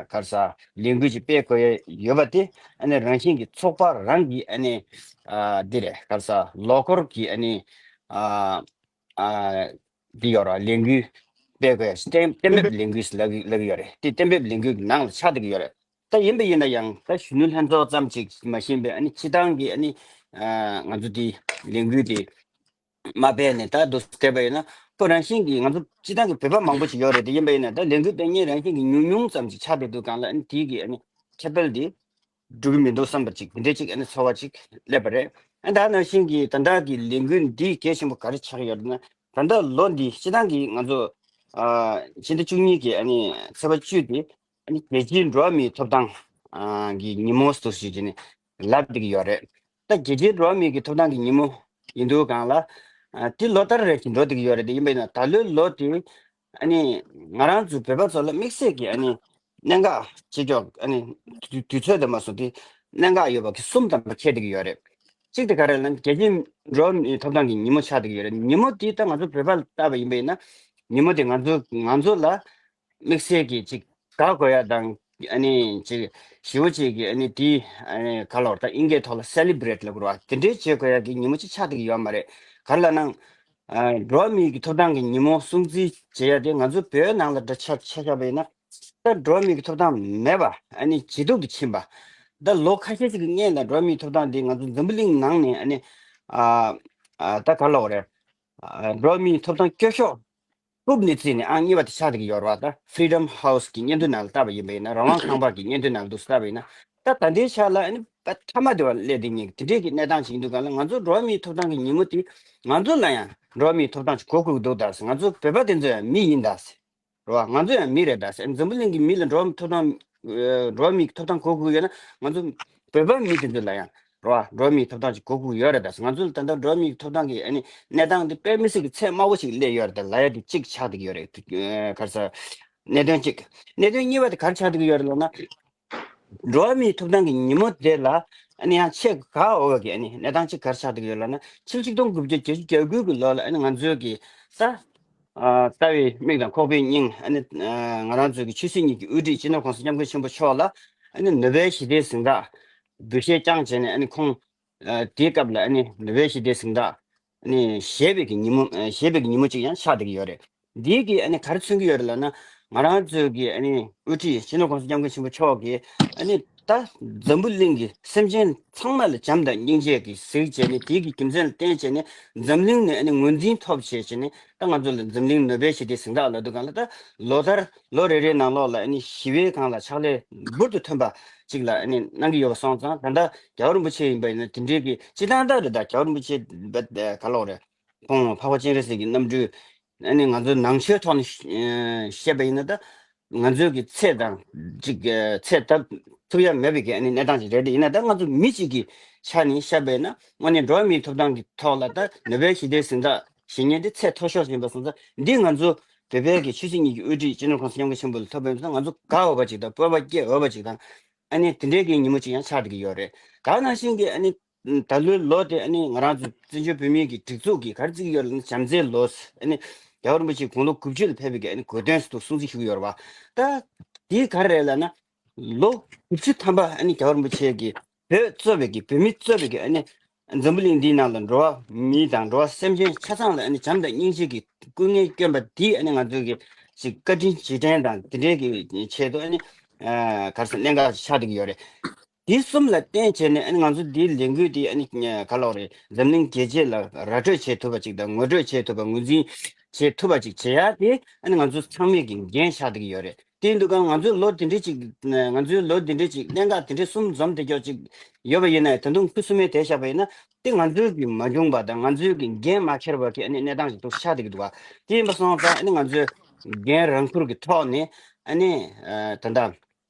ག་རེ་ཟ་ལས་འགུལ་ཅིག་སྤེལ་དགོས་ཡ་ཡོད་པ་དེ་ཨ་ནི་རང་བཞིན་གྱི་ཚོགས་པ་རང་གི་ཨ་ནི་ཨ་འདི་རེད། ག་རེ་ཟ་ལོ་འཁོར་གྱི་ཨ་ནི་ཨ་ཨ་འདི་ཡོད་ར། ལས་འགུལ་སྤེལ་དགོས་ཡ་གཏན་གཏན་འབེབས་ལས་འགུལ་ལབ་ཀྱི་ལབ་ཀྱི་ཡོད་རེད། དེ་གཏན་འབེབས་ལས་འགུལ་གྱི་ནང་ལ་ཆགས་བསྡད་ཀྱི་ཡོད་རེད། ད་ཡིན་པ་ཡིན་ན་ཡང་ད་གཞོན་ནུ་ལྷན་ཚོགས་ཙམ་ཅིག་མ་ཤེས་པའི་ཨ་ནི་སྤྱིར་བཏང་གི་ཨ་ནི་ཨ་ང་ཚོ་དེ་ལས་འགུལ་དེ་མ་སྤེལ་ནས་ད་འདུག་བསྡད་པ་ཡིན་ན། ཁོ་རང་བཞིན་གྱིས་ང་ཚོ་སྤྱིར་བཏང་གི་བོད་པ་མང་པོ་ཞིག་ཡོད་རེད་དེ། ཡིན་པ་ཡིན་ན་ད་ལས་འགུལ་སྤེལ་མཁན་རང་བཞིན་གྱིས་ཉུང་ཉུང་ཙམ་ཞིག་ཆགས་བསྡད་དུས་སྒང་ལ། ཨ་ནི་དེའི་གི་ཨ་ནི་ཁྱབ་སྤེལ་དེ་འགྲུབ་ཀྱི་མི་འདུག་བསམ་པ་ཅིག་དེ་འདྲའི་ཅིག་ཨ་ནི་ཚོར་བ་ཅིག་སླེབས་པ་རེད། ཨ་ནི་ད་ནང་བཞིན་གྱི་ད་ལྟ་གི་ལས་འགུལ་འདི་གལ་ཆེན་པོ་ག་རེ་ཆགས་ཡོད་རེད་ན། ད་ལྟ་ལོ་འདི་སྤྱིར་བཏང་གི་ང་ཚོ་ཨ་ཕྱི་ཟླ་བཅུ་གཉིས་ཀྱི་ཨ་ནི་ཚེས་པ་བཅུ་དེ་ཨ་ནི་རྒྱལ་སྤྱིའི་འགྲོ་བ་མིའི་ཐོབ་ཐང་ཨ་གི་ཉིན་མོ་སུ་ཞིག་བྱས་ནས་ལབ་བསྡད་ཀྱི་ཡོད་རེད། ད་རྒྱལ་སྤྱིའི་འགྲོ་བ་མིའི་གི་ཐོབ་ཐང་གི་ཉིན་མོ་ཡིན་དུས་སྒང་ལ། ཨ་དེ་ལོ་ལྟར་རེ་བཞིན་འགྲོ་བསྡད་ཀྱི་ཡོད་རེད་དེ། ཡིན་པ་ཡིན་ན་ད་ལོའི་ལོ་དེ་ཨ་ནི་ང་རང་ཚོ་བོད་པ་ཚོ་ལ་དམིགས་བསལ་གྱི་ཨ་ནི་གནད་འགག་ཆེ་ཤོས། ཨ་ནི་དུས་དུས་ཚོད་དུ་མ་སོང་དེ་གནད་འགག་ཡོད་པ་གི་གསུམ་ཙམ་པ་འཁེལ་བསྡད་ཀྱི་ཡོད་རེད། གཅིག་དེ་ག་རེ་ལབ་ན་རྒྱལ་སྤྱིའི་འགྲོ་བ་མིའི་ཐོབ་ཐང་གི་ཉིན་མོ་ཆགས་བསྡད་ཀྱི་ཡོད་རེད། ཉིན་མོ་དེ་ད་ང་ཚོ་བོད་པ་ལ་བལྟས་པ་ཡིན་པ་ཡིན་ན། ཉིན་མོ་དེ་ང་ཚོ་ང་ཚོ་ལ་དམིགས་བསལ་གྱི་ཅིག་དགའ་དགོས་ཡ་དང་། ཨ་ནི་ཅིག་ཞེ་པོ་ཅིག་གི་ཨ་ནི་དེ་ཨ་ནི་ག་ལབ་དགོས་རེད། ད་དབྱིན་སྐད་ཐོག་ལ་སེ་ལི་བྷི་རེཊ་ལབ་དགོས་རེད་བ། དེ་འདྲའི་བྱེད་དགོས་ཡ་གི་ཉིན་མོ་ཅིག་ཆགས་བསྡད་ཀྱི་ཡོད་མ་རེད། ག་རེ་ལབ་ན། ཨ་འགྲོ་བ་མིའི་གི་ཐོབ་ཐང་གི་ཉིན་མོ་སྲུང་བརྩི་བྱེད་ཡ་དེ་ང་ཚོ་བོད་ནང་ལ་འདྲ་ཆ་ཆ་བཞག་པ་ཡིན་ན། ད་འགྲོ་བ་མིའི་གི་ཐོབ་ཐང་མེད་པ་ཨ་ནི་ཇེ་སྡུག་ཏུ་ཕྱིན་པ། ད་ལོ་ཁ་ཤས་ཤིག་གི་སྔོན་ལ་འགྲོ་བ་མིའི་ཐོབ་ཐང་དེ་ང་ཚོ་འཛམ་བུ་གླིང་ནང་ནས་ཨ་ནི་ཨ་ཨ་ད་ག་ལབ་དགོས་རེད། ཨ་འགྲོ་བ་མིའི་ཐོབ་ཐང་སྐྱོ་ཤོས་སྐུབ་ནས་བརྩིས་ནས་ཨང་གཉིས་པ་དེ་ཆགས་བསྡད་ཀྱི་ཡོད་རེད་བ། ད་Freedom House གི་སྙན་ཐོའི་ནང་ལ་བལྟས་པ་ཡིན་པ་ཡིན་ན། རང་དབང་ཁང་པ་གི་སྙན་ཐོའི་ནང་ལ་འདུག་སེ་བལྟས་པ་ཡིན་ན། ད་ད་ལྟའི་ཆ་ལ་ཨ་ནི་ད་མཐའ་མ་དེ་བ་སླེབས་བསྡད་མཁན་དེ་འདྲའི་གི་གནས་སྟངས་ཤིག་ཡིན་དུས་སྒང་ལ། ང་ཚོ་འགྲོ་བ་མིའི་ཐོབ་ཐང་གི་ཉིན་མོ་དེ་ང་ཚོ་ལ་ཡང་འགྲོ་བ་མིའི་ཐོབ་ཐང་ཅིག་གོ་དགོས་ཀྱི་འདུག་ད་ཟེར། ང་ཚོ་བོད་པ་དེ་ཚོ་ཡང་མི་ཡིན་ད་ཟེར། རེད་བ། ང་ཚོ་ཡང་མི་རེད་ད་ཟེར། འཛམ་བུ་གླིང་གི་མི་ལ་འགྲོ་བ་མིའི་ཐོབ་ཐང་། ཨ་འགྲོ་བ་མིའི་ཐོབ་ཐང་གོ་དགོས་ཡོད་ན། ང་ཚོ་བོད་པ་མི་དེ་ཚོ་ལ་ཡང་། རེད་བ། འགྲོ་བ་མིའི་ཐོབ་ཐང་ཅིག་གོ་དགོས་ཡོད་རེད་ད་ཟེར། ང་ཚོ་ལ་ད་ལྟ་འགྲོ་བ་མིའི་ཐོབ་ཐང་གི་ཨ་ནི་གནས་སྟངས་འདི་དཔེ་མི་སྲིད་ཀྱི་ཚད་དམའ་བོ་ཞིག་སླེབས་ཡོད་རེད་ད་ལབ་ཡ་དེ་གཅིག་ཆགས་བསྡད་ཀྱི་ཡོད་རེད། ཨ་ག་རེ་ཟ། གནད་དོན་གཅིག་གནད་དོན་གཉིས་པ་དེ་ག་རེ་ཆགས་བསྡད་ཀྱི་ཡོད་རེད་ལབ་ན། འགྲོ་བ་མིའི་ཐོབ་ཐང་གི་ཉིན་མོ་དེ་ལ་ཨ་ནི་ཡང་ཆེས་དགའ་འོས་པ་གི་ཨ་ནི་གནས་སྟངས་གཅིག་ག་རེ་ཆགས་བསྡད་ཀྱི་ཡོད་ལབ་ན། ཕྱི་ལོ་ཆིག་སྟོང་དགུ་བརྒྱ་བརྒྱད་ཅུ་གྱ་དགུ་གི་ལོ་ལ་ཨ་ནི་ང་ཚོའི་གི་ས་ཨ་ལྟ་བའི་མིག་དང་ཁོག་པའི་སྙིང་ཨ་ནི་ཨ་ང་རང་ཚོའི་གི་ཆོས་སྲིད་གཉིས་ཀྱི་དབུ་ཁྲིད་སྤྱི་ནོར་༸གོང་ས་༸སྐྱབས་མགོན་ཆེན་པོ་མཆོག་ལ་ཨ་ནི་ནོ་བེལ་ཞི་བདེའི་གཟེངས་རྟགས་འབུལ་བཞེས་བསྐྱངས་བྱས་ནས། ཨ་ནི་ཁོང་ཨ་དེའི་སྐབས་ལ་ཨ་ནི་ནོ་བེལ་ཞི་བདེའི་གཟེངས་རྟགས་ཨ་ནི་བཞེས་པའི་གི་ཉིན་མོ་ཨ་བཞེས་པའི་གི་ཉིན་མོ་གཅིག་ཡང་ཆགས་བསྡད་ཀྱི་ཡོད་རེད། འདིའི་གི་ཨ་ནི་ག་རེ་མཚོན་གྱི་ཡོད་རེད་ལབ་ན། ང་རང་ཚོའི་གི་ཨ་ནི་དབུ་ཁྲིད་སྤྱི་ནོར་༸གོང་ས་༸སྐྱབས་མགོན་ཆེན་པོ་མཆོག་གིས་ཨ་ནི་ད་འཛམ་བུ་གླིང་གི་སེམས་ཅན་ཚང་མ་ལ་བྱམས་དང་སྙིང་རྗེ་གི་གཟིགས་བྱས་ནས། དེའི་གི་རྒྱུ་མཚན་ལ་བརྟེན་བྱས་ནས་འཛམ་གླིང་ནས་ཨ་ནི་ངོས་འཛིན་ཐོབ་བྱས་བྱས་ནས། ད་ང་ཚོ་ལ་འཛམ་གླིང་ནོ་བེལ་ཞི་བདེའི་གཟེངས་རྟགས་ལབ་དུས་སྒང་ལ། ད་ལོ་ལྟར་ལོ་རེ་རེའི་ནང་ལོགས་ལ་ཨ་ནི་ཞི་བའི་སྒང་ལ་ཕྱག་ལས་འབུར་དུ་ཐོན་པ་ཅིག་ལ་ཨ་ནི་གནང་གི་ཡོད་པ་སོང་ཙང་། ད་ལྟ་རྒྱལ་བ་རིན་པོ་ཆེ་ཡིན་པ་ཡིན་ན་དེ་འདྲའི་གི་སྤྱི་བཏང་ལྟར་རེད། ད་རྒྱལ་བ་རིན་པོ་ཆེ་བ་ག་ལོག་རེད། ཁོང་འཕགས་པ་སྤྱན་རས་གཟིགས་ཀྱི་རྣམ་སྤྲུལ། ཨ་ནི་ང་ཚོའི་ནང་ཆོས་ཐོག་ནས་བཤད་པ་ཡིན་ན། ད་ང་ཚོའི་གི་ཚད་དང་ཅིག་ཚད་ལྟ་ཐུབ་ཡ་མེད་པའི་གི་ཨ་ནི་གནས་སྟངས་ཅིག་རེད། དེ་ཡིན་ན་ད་ང་ཚོ་མི་གཅིག་གི་ཆ་ནས་བཤད་པ་ཡིན་ན། དངོས་གནས་འགྲོ་བ་མིའི་ཐོབ་ཐང་གི་ཐོག་ལ་ད་ནོ་བེལ་ཞི་བདེའི་གཟེངས་རྟགས་བཞེས་མཁན་དེ་ཚད་མཐོ་ཤོས་ཤིག་ཡིན་པ་སོང་ཙང་། འདི་ང་ཚོ་བོད་པའི་གི་ཆོས་སྲིད་གཉིས་ཀྱི་དབུ་ཁྲིད་སྤྱི་ནོར་༸གོང་ས་༸སྐྱབས་མགོན་ཆེན་པོ་ལ་ཐོབ་པ་ཡིན་ན། ང་ཚོ་དགའ་འོས་པ་ཅིག་དང་། སྤོབས་པ་སྐྱེ་འོས་པ་ཅིག་དང་། ཨ་ནི་དེ་འདྲའི་གི་ཉིན་མོ་ཅིག་ཡང་ཆགས་བསྡད་ཀྱི་ཡོད་རེད། ད་ནང་བཞིན་གྱི་ཨ་ནི་ད་ལོའི་ལོ་དེ་ཨ་ནི་ང་རང་ཚོ་བཙན་བྱོལ་བོད་མིའི་གི་སྒྲིག་འཛུགས་ཀྱིས་ག་རེ་བརྩི་གི་ཡོད་ལབ་ན། བྱམས་བརྩེའི་ལོ། ཨ་ནི་རྒྱལ་བ་རིན་པོ་ཆེ་དགུང་ལོ་དགུ་བཅུ་ལ་ཕེབས་པའི་གི་ཨ་ནི་གོ་སྟོན་ཟེར་དུ་སྲུང་བརྩི་ཞུ་གི་ཡོད་རེད་བ། ད་དེ་ག་རེ་རེད་ལབ་ན། ལོ་དགུ་བཅུ་ཐམ་པ་ཨ་ནི་རྒྱལ་བ་རིན་པོ་ཆེ་གིས་བོད་གཙོས་པའི་གི་བོད་མི་གཙོས་པའི་གི་ཨ་ནི་འཛམ་བུ་གླིང་འདིའི་ནང་ལ་འགྲོ་བ་མི་དང་འགྲོ་བ་སེམས་ཅན་ཆ་ཚང་ལ་ཨ་ནི་བྱམས་དང་སྙིང་རྗེ་གི་སྐུ་ངལ་བསྐྱོན་པ་འདི་ཨ་ནི་ང་ཚོའི་གི་ཅིག་བཀའ་དྲིན་རྗེས་དྲན་དང་། དེ་འདྲའི་གི་ཆེད་དུ་ཨ་ནི་ཨ་ག་རེ་ཟེར། གནད་འགག་ཆགས་བསྡད་ཀྱི་ཡོད་རེད། དེ་གསུམ་ལ་བརྟེན་བྱས་ནས་ཨ་ནི་ང་ཚོ་འདིའི་ལས་འགུལ་འདི་ཨ་ནི་ག་ལབ་རེད། འཛམ་གླིང་རྒྱལ་སྤྱི་ལ་ར་སྤྲོད་བྱེད་ཐུབ་པ་ཅིག་དང་། ངོ་སྤྲོད་བྱེད་ཐུབ་པ། ངོས་འཛིན་བྱེད་ཐུབ་པ་ཅིག་བྱེད་ཡ་དེ་ཨ་ནི་ང་ཚོ་ཚང་མས་ཀྱི་འགན་ཆགས་བསྡད་ཀྱི་ཡོད་རེད། དེ་ཡིན་དུས་ཀྱང་ང་ཚོའི་ལོ་དེ་འདྲའི་ཅིག་ང་ཚོའི་ལོ་དེ་འདྲའི་ཅིག་གནད་འགག་དེ་འདྲའི་གསུམ་འཛོམས་བསྡད་ཀྱོག་ཅིག་ཡོད་པ་ཡིན་ན། ད་དུང་ཁུ་སུམ་མེད་དེ་བཞག་པ་ཡིན་ན། དེ་ང་ཚོའི་གི་མ་བྱུང་བ་དང་། ང་ཚོའི་གི་འགན་མ་འཁྱེར་བ་གི་ཨ་ནི་གནས་སྟངས་ཅིག་ཏུ་ཆགས་བསྡད་ཀྱི་འདུག་བ། དེ་ཡིན་པ་སོང་ཙང་ཨ་ནི་ང་ཚོས་འགན་རང་འཁུར་གྱི་ཐོག་ནས་ཨ་ནི་ད་ལྟ་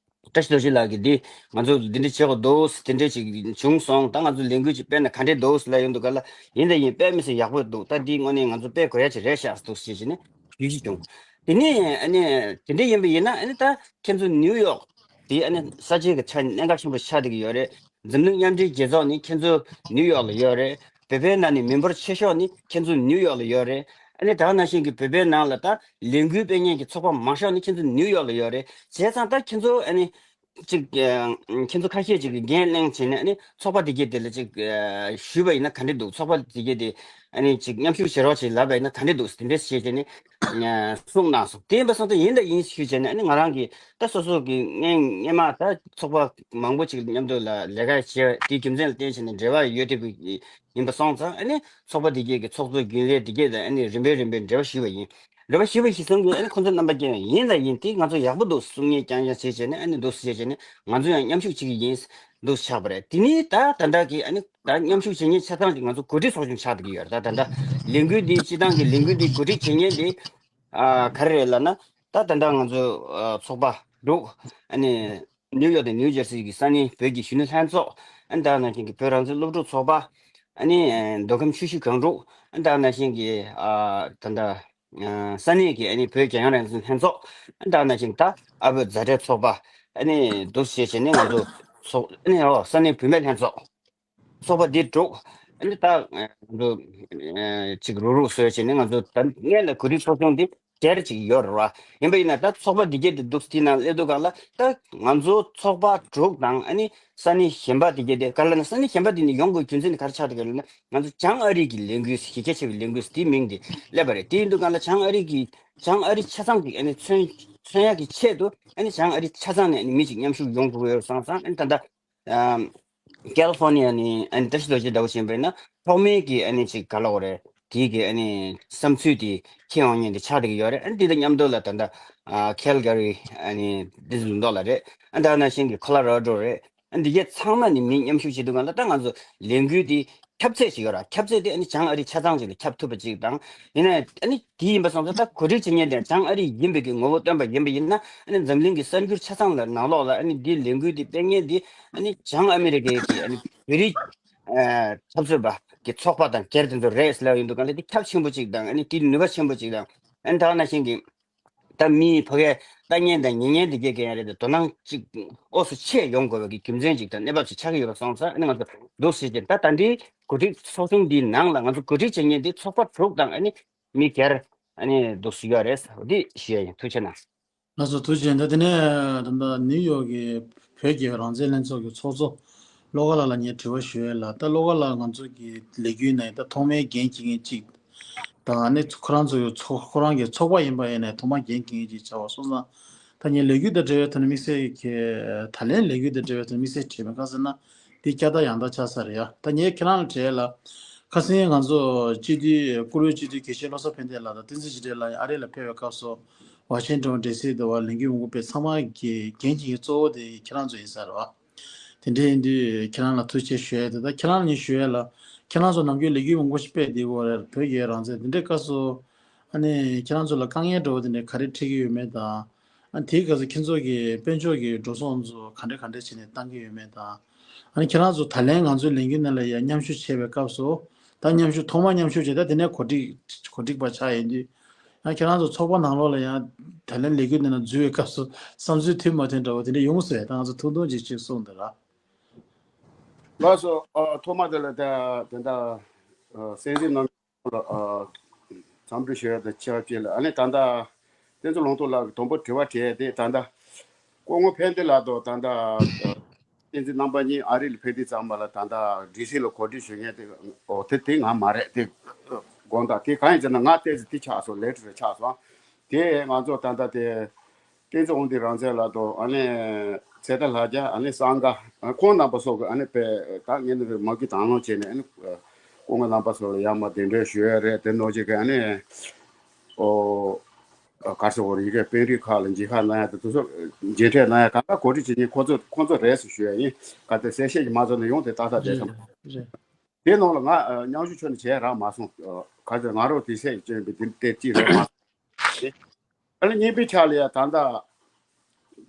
བཀྲ་ཤིས་རྡོ་རྗེ་ལགས་ཀྱིས་འདི་ང་ཚོ་འདི་འདྲ་བྱེད་དགོས་འདུག་དེ་འདྲ་ཅིག་བྱུང་སོང་། ད་ང་ཚོ་ལས་འགུལ་ཅིག་སྤེལ་ན་ག་འདྲས་འདུག་ལབ་ཡོང་དུས་སྒང་ལ། ཡིན་དང་ཡིན། སྤེལ་མི་སྲིད་ཡག་པོ་འདུག་ད་འདི་དངོས་གནས་ང་ཚོ་སྤེལ་དགོས་ཡ་ཅིག་རེད་ཤག་འདུག་ཟེར་བྱས་ནས་ཞུ་རྒྱུ་བྱུང་། དེ་ནས་ཨ་ནི་དེ་འདྲ་ཡིན་པ་ཡིན་ན། ཨ་ནི་ད་ཁྱེད་ཚོ་ནིའུ་ཡོག་དེ་ཨ་ནི་ས་ཆའི་གི་ཆ་ནས་གནད་འགག་ཆེན་པོ་ཆགས་བསྡད་ཀྱི་ཡོད་རེད། འཛམ་གླིང་མཉམ་འབྲེལ་རྒྱལ་ཚོགས་ནི་ཁྱེད་ཚོ་ནིའུ་ཡོག་ལ་ཡོད་རེད། བོད་པའི་ནང་ནས་མི་འབོར་ཆེ་ཤོས་ནི་ཁྱེད་ཚོ་ནིའུ་ཡོག་ལ་ཡོད་རེད། ཨ་ནི་ད་ག་ནང་བཞིན་གྱི་བོད་པའི་ནང་ལ་ད་ལས་འགུལ་སྤེལ་མཁན་གྱི་ཚོགས་པ་མང་ཤོས་ནི་ཁྱེད་ཚོ་ནིའུ་ཡོག་ལ་ཡོད་རེད། བྱས་ཙང་ད་ཁྱེད་ཚོ་ཨ་ནི་ཅིག་ཨ་ཁྱེད་ཚོ་ཁ་ཤས་ཅིག་གིས་འགན་གླེང་བྱས་ནས། ཨ་ནི་ཚོགས་པ་དེ་གས་དེ་ལ་ཅིག་ཨ་ཞུས་པ་ཡིན་ན་ག་འདྲས་འདུག་ཚོགས་པ་དེ་གས་དེ་ཨ་ནི་ཅིག་མཉམ་ཞུགས་བྱེད་རོགས་བྱེད་ལབ་པ་ཡིན་ན་ག་འདྲས་འདུག་དེ་འདྲས་བྱས་བྱས་ནས་ཨ་གསུངས་གནང་སོང་། དེ་ཡིན་པ་སོང་ཙང་ཡིན་དང་ཡིན་ཞུས་བྱས་ནས། ཨ་ནི་ང་རང་གིས་ད་སོ་སོ་གི་སྔན་སྔན་མ་ད་ཚོགས་པ་མང་པོ་ཅིག་མཉམ་དུ་ལ་ལས་ཀ་བྱས། དེའི་རྒྱུ་མཚན་ལ་བརྟེན་བྱས་ནས་འབྲེལ་བ་ཡོད་བསྡད་པའི་ཡིན་པ་སོང་ཙང་། ཨ་ནི་ཚོགས་པ་དེ་གས་ཀྱི་ཚོགས་གཙོ་རྒྱུན་ལས་དེ་གས་དང་ཨ་ནི་རིམ་པས་རིམ་པས་འབྲེལ་བ་ཞུས་པ་ཡིན། འབྲེལ་བ་ཞུས་པ་ཞིག་སོང་གི། ཨ་ནི་ཁོང་ཚོ་རྣམ་པ་ཀྱང་ཡིན་ལ་ཡིན། དེ་ང་ཚོ་ཡག་པོ་འདུག་གསུང་མཁན་རྐྱང་རྐྱང་བྱས་བྱས་ནས། ཨ་ནི་འདུག་བྱས་བྱས་ནས་ང་ཚོ་ཡང་མཉམ་ཞུགས་བྱེད་ཀྱི་ཡིན་འདུག་ཆགས་པ་རེད། དེ་ནས་ད་ད་ལྟ་གི་ཨ་ནི་ད་མཉམ་ཞུགས་བྱེད་མཁན་ཆ་ཚང་གི་ང་ཚོ་གོ་སྒྲིག་ཚོགས་ཆུང་ཆགས་བསྡད་ཀྱི་ཡོད་རེད། ད་ད་ལྟ་ལས་འགུལ་འདི་སྤྱི་བཏང་གི་ལས་འགུལ་འདི་གོ་སྒྲིག་བྱེད་མཁན་དེ་ཨ་ག་རེ་རེད་ལབ་ན། ད་ད་ལྟ་ང་ཚོ་ཨ་ཚོགས་པ་དྲུག་ཨ་ནི་ནིའུ་ཡོག་དང་ནིའུ་ཇར་སི་གི་ས་གནས་བོད་ཀྱི་གཞོན་ནུ་ལྷན་ཚོགས། ཨ་ནི་ད་ག་ནང་བཞིན་གྱི་བོད་རང་བཙན་སློབ་ཕྲུག་ཚོགས་པ། ཨ་ནི་ཨ་མདོ་ཁམས་ཆུ་བཞི་སྒང་དྲུག་ཨ་ནི་ད་ག་ནང་བཞིན་གྱི་ཨ་ད་ལྟ་ཨ་ས་གནས་ཀྱི་ཨ་ནི་བོད་རྒྱལ་ཡོངས་རང་བཙན་ལྷན་ཚོགས། ཨ་ནི་ད་ག་ནང་བཞིན་ད་ཨ་བོད་མཛའ་འབྲེལ་ཚོགས་པ། ཨ་ནི་འདུག་སེ་བྱས་བྱས་ནས་ང་ཚོ་ཚོགས། ཨ་ནི་འོ་ས་གནས་བུད་མེད་ལྷན་ཚོགས། ཚོགས་པ་འདི་དྲུག་ཨ་ནི་ད་ང་ཚོ་ཨ་ཅིག་རུག་རུག་བཟོས་བྱས་ནས། ང་ཚོ་ད་སྔོན་ལ་གོ་སྒྲིག་ཚོགས་ཆུང་འདི་སྒེར་ཅིག་ཡོད་རེད་བ། ཡིན་པ་ཡིན་ན་ད་ཚོགས་པ་འདི་གས་དེ་འདུག་སེ་དེའི་ནང་སླེབས་དུས་སྒང་ལ། ད་ང་ཚོ་ཚོགས་པ་དྲུག་དང་ཨ་ནི་ས་གནས་གཞན་པ་འདི་གས་དེ་ག་ལ་ན། ས་གནས་གཞན་པ་འདི་ནི་ཡོང་དགོས་རྒྱུ་མཚན་ནི་ག་རེ་ཆགས་འདུག་ལབ་ན། ང་ཚོ་བྱང་ཨ་རི་གི་ལས་འགུལ། གལ་ཆེ་བའི་ལས་འགུལ་དེའི་མིང་དེ་སླེབས་པ་རེད། དེ་ཡིན་དུས་སྒང་ལ་བྱང་ཨ་རི་གི་བྱང་ཨ་རི་ཆ་ཚང་གི་ཨ་ནི་མཚོན་མཚོན་ཡག་གི་ཆེད་དུ། ཨ་ནི་བྱང་ཨ་རི་ཆ་ཚང་ནས་ཨ་ནི་མི་ཅིག་མཉམ་ཞུགས་ཡོང་དགོས་ཡོད་སོང་ཙང་། ཨ་ནི་ད་ལྟ་ཨམ། ཀལ་ཧྥོར་ནི་ཡ་ནས་ཨ་ནི་བཀྲ་ཤིས་རྡོ་རྗེ་འདྲ་བོ་ཞིག་ཡིན་པ་ཡིན་ན། ཐོག་མའི་གི་ཨ་ནི་ཅིག་ག་ལབ་དགོས་རེད། དེའི་གི་ཨ་ནི་བསམ་ཚུལ་དེ་འཁྱེར་ཡོང་མཁན་དེ་ཆགས་བསྡད་ཀྱི་ཡོད་རེད། ཨ་ནི་དེ་དང་མཉམ་དུ་ལ་ད་ལྟ་ཨ་ཁེལ་གྷ་རི། ཨ་ནི་དེ་ཚོ་ལུང་ཐོག་ལ་རེད། ཨ་ནི་ད་ག་ནང་བཞིན་གྱི་ཁོ་ལོ་ར་ཌོ་རེད། ཨ་ནི་འདི་གས་ཚང་མ་ནས་མི་མཉམ་ཞུགས་བྱེད་དུས་སྒང་ལ། ད་ང་ཚོ་ལས་འགུལ་འདི་ཁྱབ་ཚད་ཅིག་ཡོད་ར། ཁྱབ་ཚད་དེ་ཨ་ནི་བྱང་ཨ་རི་ཆ་ཚང་ཅིག་ལ་ཁྱབ་ཐུབ་པ་ཅིག་དང་། ཡིན་ན་ཨ་ནི་དེ་ཡིན་པ་སོང་ཙང་། ད་གོ་སྒྲིག་བྱེད་མཁན་དེ་བྱང་ཨ་རི་ཡིན་པའི་གི་ངོ་བོ་སྟོན་པ་ཡིན་པ་ཡིན་ན། ཨ་ནི་འཛམ་གླིང་གི་གསར་འགྱུར་ཆ་ཚང་ལ་ནང་ལོགས་ལ་ཨ་ནི་འདི་ལས་འགུལ་འདི་སྤེལ་མཁན་འདི་ཨ་ནི་བྱང་ཨ་མི་རི་ཀའི་གི་ཨ་ནི་བོད་རིགས་ཨ་འཐབ་རྩོད་པ་གི་ཚོགས་པ་དང་སྒེར་དེ་ཚོ་རེད་ལབ་ཡོང་དུས་སྒང་ལ། འདི་ཁྱབ་ཆེན་པོ་ཅིག་དང་། ཨ་ནི་འདི་ནུས་པ་ཆེན་པོ་ཅིག་དང་། ཨ་ནི་ད་ག་ནང་བཞིན་གྱི། ད་ ད་མིའི་ཕ་གའི་ལྟ་ངན་དང་ཉན་ངན་དེ་གས་གས་ཡང་རེད་དེ། དོ་སྣང་ཅིག་ཨོ་སི་ཆེ་ཡོང་དགོས་པའི་གི་རྒྱུ་མཚན་ཅིག་དང་གནས་བབ་ཅིག་ཆགས་ཀྱི་ཡོད་པ་སོང་ཙང་། ཨ་ནི་ང་ཚོ་འདུག་ཟེར་གྱི། ད་ད་འདི་གོ་སྒྲིག་ཚོགས་ཆུང་འདིའི་ནང་ལ་ང་ཚོ་གོ་སྒྲིག་བྱེད་མཁན་འདི་ཚོགས་པ་དྲུག་དང་། ཨ་ནི་མི་སྒེར་ཨ་ནི་འདུག་སེ་ཡོད་རེད་ཟེར་བ་འདི་ཞུ་ཡ་ཡིན། ཐུགས་རྗེ་གནང་། ལགས་སོ། ཐུགས་རྗེ་ཆེ། ད་དེ་ནས་ད་ལྟ་ནིའུ་ཡོག་གི་བོད་ཀྱི་རང་བཙན་ལྷན་ཚོགས་ཀྱི་ཚོགས་གཙོ་བློ་དགའ་ལགས་ལ་ངས་དྲི་བ་ཞུ་ཡས་ལ། ད་བློ་དགའ་ལགས་ང་ཚོ་གི་ལས་འགུལ་ནང་ད་ཐོག་མའི་འགན་འཁྱེར་མཁན་གཅིག་དང་། ཨ་ནི་ཁོ་རང་ཚོ་ཡི་ཚོགས་ཁོ་རང་གི་ཚོགས་པ་ཡིན་པ་ཡིན་ནའི་ཐོག་མ་འགན་འཁྱེར་མཁན་གཅིག་བྱ་བ་སོང་ཙང་། ད་ངས་ལས་འགུལ་དང་འབྲེལ་བའི་ཐོག་ནས་དམིགས་བསལ་གྱི་ད་ལན་ལས་འགུལ་དང་འབྲེལ་བའི་ཐོག་ནས་དམིགས་བསལ་དྲིས་མེད། གང་ཟེར་ན་འདི་བསྐྱར་ལྟ་ཡང་ལྟ་ཆགས་ས་རེད་ཡ། ད་ངས་ཁྱེད་རང་ལ་དྲིས་ལ། ཁ་སང་ང་ཚོ་སྤྱི་འཐུས་བཀུར་འོས་སྤྱི་འཐུས་དགེ་བཤེས་བློ་བཟང་ཕན་བདེ་ལགས་དང་བསྟན་འཛིན་ཆོས་སྒྲོན་ལགས་ཨ་རི་ལ་ཕེབས་པའི་སྐབས་སུ་ཝ་ཤིང་ཊོན་ཌི་སི་དུ་བ་ལས་འགུལ་འགོ་དཔོན་ཚང་མ་གི་འགན་འཁྱེར་མཁན་གཙོ་བོ་དེ་ཁྱེད་རང་ཚོ་ཡིན་ས་རེད་བ། དེ་འདྲ་ཡིན་དུས་ཁྱེད་རང་ལ་ཐུགས་རྗེ་ཆེ་ཞུ་ཡས་དེ། ད་ཁྱེད་རང་ལ་ངས་ཞུ་ཡས་ལ། ཁྱེད་རང་ཚོ་ནམ་རྒྱུན་ལས་འགུལ་མང་པོ་ཞིག་སྤེལ་བསྡད་ཡོད་རེད། བོད་ཀྱི་རང་བཙན་དེ་འདྲའི་སྐབས་སུ་ཨ་ནི་ཁྱེད་རང་ཚོ་ལ་དཀའ་ངལ་འདྲ་བོ་དེ་འདྲ་ག་རེ་འཕྲད་ཀྱི་ཡོད་མེད་དང་། ཨ་ནི་དེའི་སྐབས་སུ་ཁྱེད་ཚོ་གི་དཔལ་འབྱོར་གྱི་འགྲོ་སོང་ཚོ་ག་འདྲ་ག་འདྲ་བྱས་ནས་བཏང་གི་ཡོད་མེད་དང་། ཨ་ནི་ཁྱེད་རང་ཚོ་ད་ལན་ང་ཚོའི་ལས་འགུལ་ནང་ལ་ཡང་མཉམ་ཞུགས་བྱས་པའི་སྐབས་སུ། ད་མཉམ་ཞུགས་ཐོག་མ་མཉམ་ཞུགས་བྱས། ད་དེ་ནས་གོ་སྒྲིག་གོ་སྒྲིག་པ་ཆགས་ཡིན་དུས། ཡང་ཁྱེད་རང་ཚོ་ཚོགས་པ་ནང་ལོགས་ལ་ཡང་ད་ལན་ལས་འགུལ་འདི་ནང་འཛུལ་བའི་སྐབས་སུ་བསམ་ཚུལ་མཐུན་མ་མཐུན་འདྲ་བོ་དེ་འདྲ་ཡོང་སྲིད། ད་ང་ཚོ་ཐུང་ཐུང་ཅིག་ཅིག་གསུངས་འདི་ར། ལགས་སོ། ཨ། ཐོག་མ་དེ་ལ་ད་དེ་འདྲ་ཨ་གསན་གཟིགས་གནང་མཁན་ལ་ཨ་འཚམས་འདྲི་ཞུ་ཡ་དང་ཆེ་བ་བཅས་ལ། ཨ་ནི་ད་ལྟ་བསྟན་འཛིན་ལུང་རྟོགས་ལགས་ཀྱིས་དང་པོ་དྲི་བ་དྲིས་ཏེ། ད་ལྟ་སྐུ་ངོ་ཕན་བདེ་ལགས་དང་ད་ལྟ་བསྟན་འཛིན་རྣམ་པ་གཉིས་ཨ་རི་ལ་ཕེབས་དུས་ཙམ་པ་ལ་ད་ལྟ་ཌི་སི་ལ་གོ་སྒྲིག་ཞུ་མཁན་དེ། ཨོ་དེ་དེ་ང་མ་རེད། དེ་དགོངས་དག་དེ་གང་ཡིན་ཟེར་ན་ང་ཏོག་ཙམ་དེ་ཆགས་སོང་། ལེ་ཊར་ཆགས་སོང་། དེ་ང་ཚོ་ད་ལྟ་དེ་བསྟན་འཛིན་དབང་འདུས་རང་བཙན་ལགས་དང་། ཨ་ནི་ཚེ་བརྟན་ལྷ་རྒྱལ། ཨ་ནི་སངྒ། ཨ་ཁོང་རྣམ་པ་སོགས་ཀྱིས་ཨ་ནི་དཔེ་ད་ངས་ནི་མ་གི་དང་བླངས་བྱས་ནས། ཨ་ནི་སྐུ་ངོ་རྣམ་པ་སོགས་ལ་ཡར་མར་གདན་འདྲེན་ཞུ་ཡ་རེད། དེ་ནོར་གྱི་གི་ཨ་ནི་ཨོ་ག་རེ་ཟེར་དགོས་རེད། ཡ་གི་པན་རི་ཁག་ལ་མཇལ་ཁ་གནང་ཡ་དེ་དུས་ཚོད་མཇལ་འཕྲད་གནང་ཡ་གང་ག་གོ་སྒྲིག་བྱེད་མཁན་ཁོང་ཚོ་ཁོང་ཚོ་རེད་ཟེར་ཞུ་ཡ་ཡིན། ག་དེ་གསལ་བཤད་ཅིག་མ་བྱུང་ན་ཡོང་དེ་ཏག་ཏག་བསྡད་ས་མ་རེད། རེད། དེ་ནང་ལ་ང་ཨ་མཉམ་ཞུགས་ཁྱོན་ནས་བྱས་རག་མ་སོང་། ཨ་ག་ཚོད་ང་རང་དེ་སེམས་ཅན་པའི་དེ་དེ་ཅིག་རེད་མ་སོང་། ཨ་ནི་གཉིས་པའི་ཆ་ལ་ཡ་ད་ལྟ་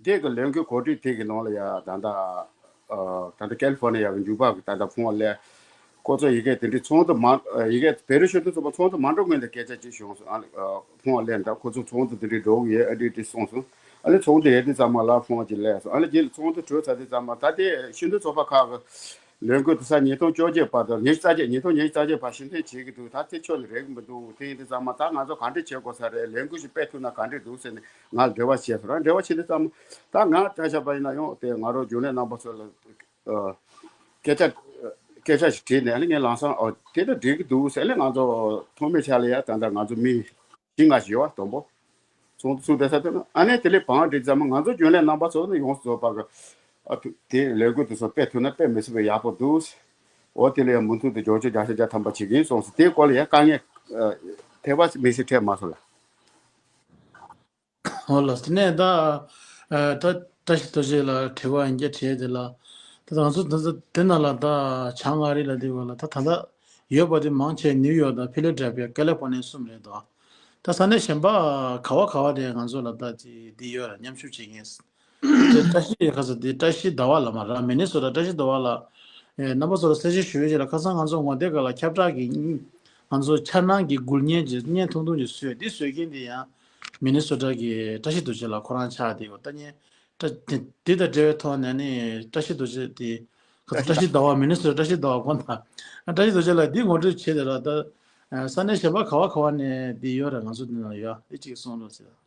དེ་གི་ལས་འགུལ་གོ་སྒྲིག་དེ་གི་ནང་ལ་ཡ་ད་ལྟ་ཨ་ད་ལྟ་ཀལ་ལི་ཧྥོར་ནི་ཡ་གི་འཇུ་པ་གི་ད་ལྟ་ཕོན་ལས། ཁོ་ཚོ་ཡ་གི་དེ་འདྲའི་ཚོགས་འདུ་མ་ཡ་གི་བོད་རིགས་སྤྱི་མཐུན་ཚོགས་པ་ཚོགས་འདུ་མ་འགྲོ་སྔོན་དུ་སྐད་ཆ་ཅིག་བྱུང་སོང་། ཨ་ནི་ཨ་ཕོན་ལས་ད་ཁོ་ཚོ་ཚོགས་འདུ་དེ་འདྲའི་འགྲོ་གི་ཡོད། ཨ་འདྲའི་དེ་གསུངས་སོང་། ཨ་ནི་ཚོགས་འདུ་ཡོད་དུས་ཙམ་པ་ལ་ཕོན་ཅིག་སླེབས་སོང་། ཨ་ནི་རྗེས་ལ་ཚོགས་འདུ་གྲོལ་ཚར་དུས་ཙམ་པ་ད་དེ་སྤྱི་མཐུན་ཚོགས་པ་ཁག་གི་ལས་འགུལ་དེ་ས་ཉིས་སྟོང་བཅོ་བརྒྱད་བར་དུ། ཉི་ཤུ་རྩ་བརྒྱད། ཉིས་སྟོང་ཉི་ཤུ་རྩ་བརྒྱད་བར་ཕྱིར་འཐེན་བྱེད་ཀྱི་འདུག་ད་དེ་ཁྱོན་ནས་རེག་གི་མི་འདུག་དེ་ཡིན་དུས་ཙམ་པ་ད་ང་ཚོ་ག་འདྲ་བྱེད་དགོས་ས་རེད། ལས་འགུལ་ཞིག་སྤེལ་ཐུབ་ན་ག་འདྲ་འདུག་ཟེར་ནས་ང་ལ་འབྲེལ་བ་བྱས་སོང་ར། འབྲེལ་བ་བྱས་དུས་ཙམ་པ་ད་ང་བཀྲ་ཤིས་པ་ཡིན་ན་ཡང་དེ་ང་རང་རྒྱུན་ལས་རྣམ་པ་ཚོ་ལ་ཨ་སྐད་ཆ་སྐད་ཆ་ཞིག་དྲིས་ནས། ཨ་ནི་ངས་ལམ་སང་ཨོ་དེ་ད་འགྲིག་གི་འདུག་ཟེར། ཨ་ནི་ང་ཚོ་ཐོག་མའི་ཆ་ལ་ཡ་ད་ལྟ་ང་ཚོ་མི་བཞི་ལྔ་ཞིག་ཡོད་པ། དང་པོ་ཚོགས་འདུ་ཚུགས་བསྡད་ས་དེ་ནི། ཨ་ནི་དེ་ལས་བང་སྒྲིག་ཙམ་ང་ཚོ་རྒྱུན་ལས་རྣམ་པ་ཚོ་ནི་ཡོངས་སུ་རྫོགས་པ་གི་ཨ་ཐུ་དེ་ལས་འགུལ་དེ་ཚོ་སྤེལ་ཐུབ་ན་དཔེ་མི་སྲིད་པའི་ཡག་པོ་འདུག་འོ་དེ་ལ་ཡང་མུ་མཐུད་དུ་འགྱུར་བཅོས་བརྒྱ་ཆ་བརྒྱ་ཐམ་པ་བྱེད་ཀྱི་ཡིན་གསུངས་སོང་། དེའི་སྐོར་ལ་ཡང་དཀའ་ངལ་ཨ་ཐེ་བ་མི་སྲིད་འཕྲད་མ་སོང་ལ། འོ་ལགས། དེ་ནས་ད་ཨ་ད་བཀྲ་ཤིས་རྡོ་རྗེ་ལགས་དྲི་བ་ཡང་བསྐྱར་དྲིས་དེ་ལ། ད་ང་ཚོ་ད་ལྟ་དེ་ནང་ལ་ད་བྱང་ཨ་རི་ལ་དེ་བ་ལ་ད་ད་ལྟ་ཡོད་པ་དེ་མང་ཆེ་ནིའུ་ཡོག་དང་ཕི་ལ་ཌེལ་ཕི་ཡ། ཀ་ལི་ཧྥོར་ནི་ཡ་གསུམ་རེད་དོ། ད་ས་གནས་གཞན་པ་ག་བ་ག་བ་དེ་ང་ཚོ་ལ་ད་ཅི་འདི་ཡོད་ར། མཉམ་ཞུགས་བྱེད་མཁན་དེ་བཀྲ་ཤིས་ཁ་ས་དེ་བཀྲ་ཤིས་ཟླ་བ་ལ་མ་ར། མི་ནི་སོ་ཊ་བཀྲ་ཤིས་ཟླ་བ་ལ། ཨེ་རྣམ་པ་ཚོ་ལ་གསལ་བཤད་ཞུ་བའི་རྗེས་ལ། ཁ་སང་ང་ཚོ་ངོ་དེབ་སྒང་ལ་ཁྱབ་བསྒྲགས་ཀྱི་ང་ཚོ་འཆར་སྣང་གི་འགུལ་བརྙན་གྱི་བརྙན་ཐུང་ཐུང་ཅིག་བཟོས། འདི་བཟོ་མཁན་དེ་ཡང་མི་ནི་སོ་ཊ་གི་བཀྲ་ཤིས་རྡོ་རྗེ་ལགས་ཁོ་རང་ཆགས་བསྡད་ཡོད། ད་ནི་བཀྲ་འདི་དང་འབྲེལ་བའི་ཐོག་ནས་ནི་བཀྲ་ཤིས་རྡོ་རྗེ་དེ་ཁ་ཚོ་བཀྲ་ཤིས་ཟླ་བ། མི་ནི་སོ་ཊ་བཀྲ་ཤིས་ཟླ་བ་ཁོང་དང་བཀྲ་ཤིས་རྡོ་རྗེ་ལགས་འདི་ངོ་སྤྲོད་བྱས་ཏེ་ར། ད་ས་གནས་གཞན་པ་ག་བ་ག་བ་ནས་འདི་ཡོད་ར། ང་ཚོ་འདི་ནང་ཡོད། འདི་གཅིག་གསུང་རོགས་བྱེད།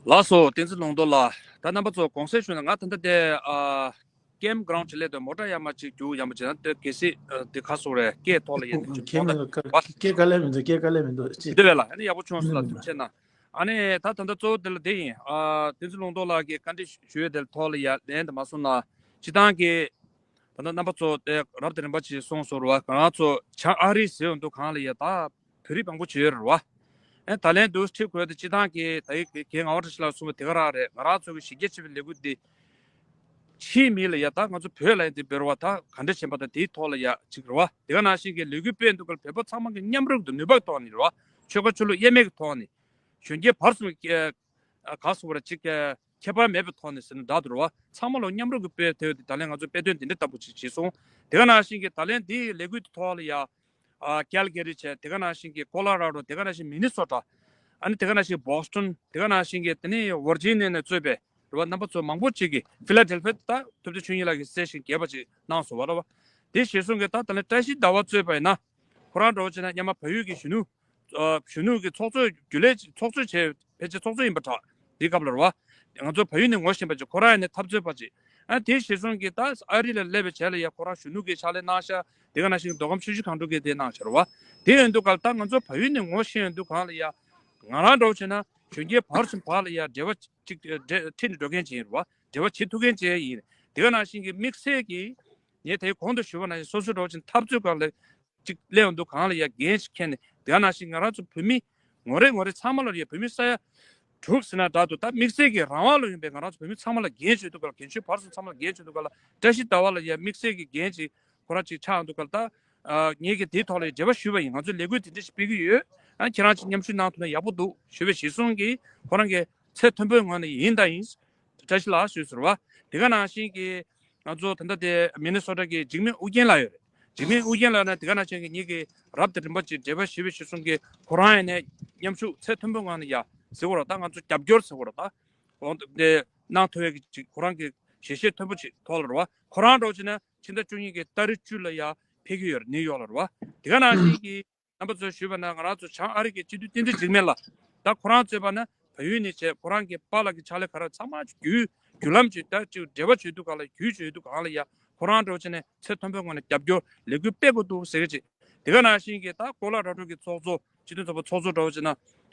ལགས་སོ། བསྟན་འཛིན་ལུང་རྟོགས་ལགས། ད་རྣམ་པ་ཚོ་དགོངས་སེལ་ཞུ་ན། ང་ད་ལྟ་དེ་ཨ་ཀེམ་གྷ་རའུན་ཌི་ལ་དེ་མོ་ཊ་ཡར་མར་ཅིག་རྒྱུག་ཡར་མར་བྱས་ན་དེ་གལ་སྲིད་ཨ་དེ་ག་སོགས་རེད། སྐད་ཐོག་ལ་ཡ་དེ་ཅིག་མོ་ཊ་སྐད་དཀའ་ལས་མི་འདུག་སྐད་དཀའ་ལས་མི་འདུག་ཅེས། འདི་བས་ལ་ཨ་ནི་ཡག་པོ་བྱུང་སོང་ལ། ཐུགས་རྗེ་གནང་། ཨ་ནི་ད་ད་ལྟ་གཙོ་བོ་དེ་ལ་དེ་ཡིན། ཨ་བསྟན་འཛིན་ལུང་རྟོགས་ལགས་ཀྱིས་བཀའ་འདྲི་ཞུ་ཡས་དེ་ལ་ཐོག་ལ་ཡ་ལན་དེ་མ་སོང་ན། སྤྱི་བཏང་གི་ད་ལྟ་རྣམ་པ་ཚོ་དེ་རབ་དང་རིམ་པ་ཅིག་གསུངས་སོང་ར་བ། ང་རང་ཚོ་བྱང་ཨ་རི་ཟེར་ཡོང་དུས་སྒང་ལ་ཡ་ད་བོད་རིགས་མང་པོ་ཅིག་ཡོད་རེད་བ། ཨེ་ད་ལན་འདུག་ཁྲིད་དགོས་དེ་སྤྱི་བཏང་གི་ད་ཡིག་གི་ངག་དབང་བཀྲ་ཤིས་ལགས་གསུངས་པ་དེ་ག་རང་རེད། ང་རང་ཚོ་གི་གཞི་རྒྱ་ཆེ་བའི་ལས་འགུལ་འདི་ཕྱིའི་མི་ལ་ཡ་ད་ང་ཚོ་བོད་ལ་ཡ་འདི་འབད་ར་བ་ད་ག་འདྲ་བྱས་པ་ད་དེའི་ཐོག་ལ་ཡ་ཅིག་རེད་བ། དེ་ག་ནང་བཞིན་གི་ལས་འགུལ་སྤེལ་འདུག་ག་ལ་བོད་པ་ཚང་མ་གི་མཉམ་རུབ་ཏུ་ནུས་པ་གི་ཐོག་ནས་རེད་བ། ཆོལ་ཁ་ཆོས་ལུགས་དབྱེར་མེད་ཀྱི་ཐོག་ནས། གཞོན་སྐྱེས་བར་གསུམ་གྱི་ཨ་ག་སོགས་པར་གཅིག་ཨ་ཁྱད་པར་མེད་པའི་ཐོག་ནས་ཟེར་ན་འདྲ་འདུག་ར་བ། ཚང་མ་ལོ་མཉམ་རུབ་ཀྱི་དཔེ་དེ་ད་ལན་ང་ཚོ་དཔེ་སྟོན་འདི་འདྲ་ལྟ་བུ་ཅིག་བྱས་སོང་། དེ་ག་ནང་བཞིན་གྱི་ད་ལན་འདིའི་ལས་འགུལ་དེ་ཐོག་ལ་ཡ་ཨ་ཀལ་གྷ་རི་བྱས། དེ་ག་ནང་བཞིན་གྱི་ཀོ་ལོ་ར་ཌོ། དེ་ག་ནང་བཞིན་མི་ནི་སོ་ཊ། ཨ་ནི་དེ་ག་ནང་བཞིན་བོ་སི་ཊོན། དེ་ག་ནང་བཞིན་གྱི་དེ་ནི་ཝར་ཇི་ནི་ཡ་ནས་གཙོས་པའི་རེད་བ། རྣམ་པ་ཚོ་མང་པོ་ཅིག་གིས་ཕི་ལ་ཌེལ་ཕི་ཡ་ད་ཐུབ་བསྟན་ཆོས་དབྱིངས་ལགས་ཀྱིས་གསལ་ཞིང་རྒྱས་པ་ཅིག་གནང་སོང་བ་རེད་བ། དེ་གཞིར་བཟུང་གི་ད་ད་ལན་བཀྲ་ཤིས་ཟླ་བ་གཙོས་པ་ཡིན་ན། ཁོ་རང་འདྲ་བོ་བྱས་ན་སྔོན་མ་བལ་ཡུལ་གྱི་གཞོན་ནུ། ཨ། གཞོན་ནུ་གི་ཚོགས་གཙོ་རྒྱུན་ལས་ཚོགས་གཙོ་བྱས། ཕལ་ཆེར་ཚོགས་གཙོ་ཡིན་པ་འདྲ། འདི་སྐབས་ལ་རེད་བ། ང་ཚོ་བལ་ཡུལ་ནས་ངོ་ཤེས་པ་ཅིག་ཁོ་རང་ཡིན་ནས་འཐབ་རྩོད་པ་ཅིག་ཨ། དེ་གཞིར་བཟུང་གི་ད་ཨ་རི་ལ་སླེབས་པའི་རྗེས་ལ་ཡ་ཁོ་རང་གཞོན་ནུ་གི་ཕྱག་ལས་གནང་ཤག་དེ་ག་ནང་བཞིན་མདོ་ཁམས་ཆུ་བཞི་སྒང་དྲུག་གི་དེ་གནང་ཤག་རེད་བ། དེ་ཡིན་དུས་ག་ལ་ད་ང་ཚོ་བལ་ཡུལ་ནས་ངོ་ཤེས་ཡོང་དུས་གང་ལ་ཡ། ང་རང་འདྲ་བོ་བྱས་ན་གཞོན་སྐྱེས་བར་གསུམ་བར་ལ་ཡ་འབྲེལ་བ་ཅིག་འབྲེལ་འཁྲིད་ནས་འགྲོ་མཁན་ཅིག་ཡིན་རེད་བ། འབྲེལ་བ་བྱེད་ཐུབ་མཁན་ཅིག་ཡིན། དེ་ག་ནང་བཞིན་གྱི་དམིགས་བསལ་གྱི་ངས་དེའི་གོང་དུ་ཞུས་པ་ནང་བཞིན་སོ་སོ་འདྲ་བོ་ཅིག་འཐབ་རྩོད་སྒང་ལ་ཅིག་སླེབས་ཡོང་དུས་གང་ལ་ཡ་འགན་ཞིག་འཁྱེར་ནས། དེ་ག་ནང་བཞིན་ང་རང་ཚོ་བོད་མི་ངོ་རེ་ངོ་རེ་ཚང་མ་ལ་ཡ་བོད་མི་ས་ཡ་དྲུག་ཟེར་ན་འདྲ་འདུག་ད་དམིགས་བསལ་གྱི་རང་དབང་ལ་ཡོང་པའི་ང་རང་ཚོ་བོད་མི་ཚང་མ་ལ་འགན་བྱེད་འདུག་ག་ལ། རྒན་གཞོན་བར་གསུམ་ཚང་མ་ལ་འགན་བྱེད་འདུག་ག་ལ། བཀྲ་ཤིས་ཟླ་བ་ལ་ཡ་དམིགས་བསལ་གྱི་འགན་ཅིག་ཁོ་རང་ཅིག་ཆགས་འདུག་ག་ལ། ད་ཨ་ངེད་ཀྱིས་དེའི་ཐོག་ལ་ཡ་འབྲེལ་བ་ཞུས་པ་ཡིན། ང་ཚོས་ལས་འགུལ་དེ་འདྲ་ཞིག་སྤེལ་གྱི་ཡོད། ཨ་ཁྱེད་རང་ཅིག་མཉམ་ཞུགས་གནང་ཐུབ་ན་ཡག་པོ་འདུག་ཞུས་པའི་གཞིར་བཟུང་གིས་ཁོ་རང་གིས་ཚད་མཐོན་པོའི་ངང་ནས་ཡིན་དང་ཡིན། བཀྲ་ཤིས་ལགས་ཞུས་ཟེར་བ། དེ་ག་ནང་བཞིན་གྱི་ང་ཚོ་ད་ལྟ་དེ་མི་ནི་སོ་ཊ་གི་འཇིགས་མེད་ཨུ་རྒྱན་ལགས་ཡོད་རེད། འཇིགས་མེད་ཨུ་རྒྱན་ལགས་ནས་དེ་ག་ནང་བཞིན་གྱི་ངེད་ཀྱིས་རབ་དང་རིམ་པ་ཅིག་འབྲེལ་བ་ཞུས་པའི་གཞིར་བཟུང་གིས་ཁོ་རང་ཡང་ནས་མཉམ་ཞུགས་ཚད་མཐོན་པོའི་ངང་ནས་ཡ་ཟེར་བ་རེད། ད་ང་ཚོ་རྒྱབ་སྐྱོར་ཟེར་བ་རེད། ད་འོང་དེ་གནང་ཐུབ་ཡས་ཀྱི་ཅིག་ཁོ་རང་གི་ཞལ་བཞེས་མཐོན་པོ་ཅིག་ཐོག་ལ་རེད་བ། ཁོ་རང་འདྲ་བོ་བྱས་ན་ཕྱི་ཟླ་བཅུ་གཉིས་ཀྱི་ཏ་རིག་བཅུ་ལ་ཡ་ཕེབས་ཀྱི་ཡོད་རེད། ནིའུ་ཡོག་ལ་རེད་བ། དེ་ག་ནང་བཞིན་གྱི་རྣམ་པ་ཚོས་ཞུས་པ་ན་ང་རང་ཚོ་བྱང་ཨ་རི་གི་སྤྱི་འཐུས་བསྟན་འཛིན་འཇིགས་མེད་ལགས། ད་ཁོ་རང་གཙོས་པ་ན་བལ་ཡུལ་ནས་བྱས་ཁོ་རང་གི་པཱ་ལགས་ཀྱི་ཕྱག་ལས་ག་རེ་ཚང་མ་བརྒྱུད་བརྒྱུད་ལམ་ཅིག་ད་ཅིག་འབྲེལ་བ་བྱེད་དུས་གང་ལ་བརྒྱུད་བྱེད་དུས་གང་ལ་ཡ་ཁོ་རང་འདྲ་བོ་བྱས་ནས་ཚད་མཐོན་པོའི་ངང་ནས་རྒྱབ་སྐྱོར་ལས་འགུལ་སྤེལ་དགོས་འདུག་ཟེར་གྱི་ཅིག་དེ་ག་ནང་བཞིན་གྱི་ད་གོ་ལ་ར་སྤྲོད་ཀྱི་ཚོགས་གཙོ་སྤྱི་མཐུན་ཚོགས་པ་ཚོགས་གཙོ་འདྲ་བོ་བྱས་ན་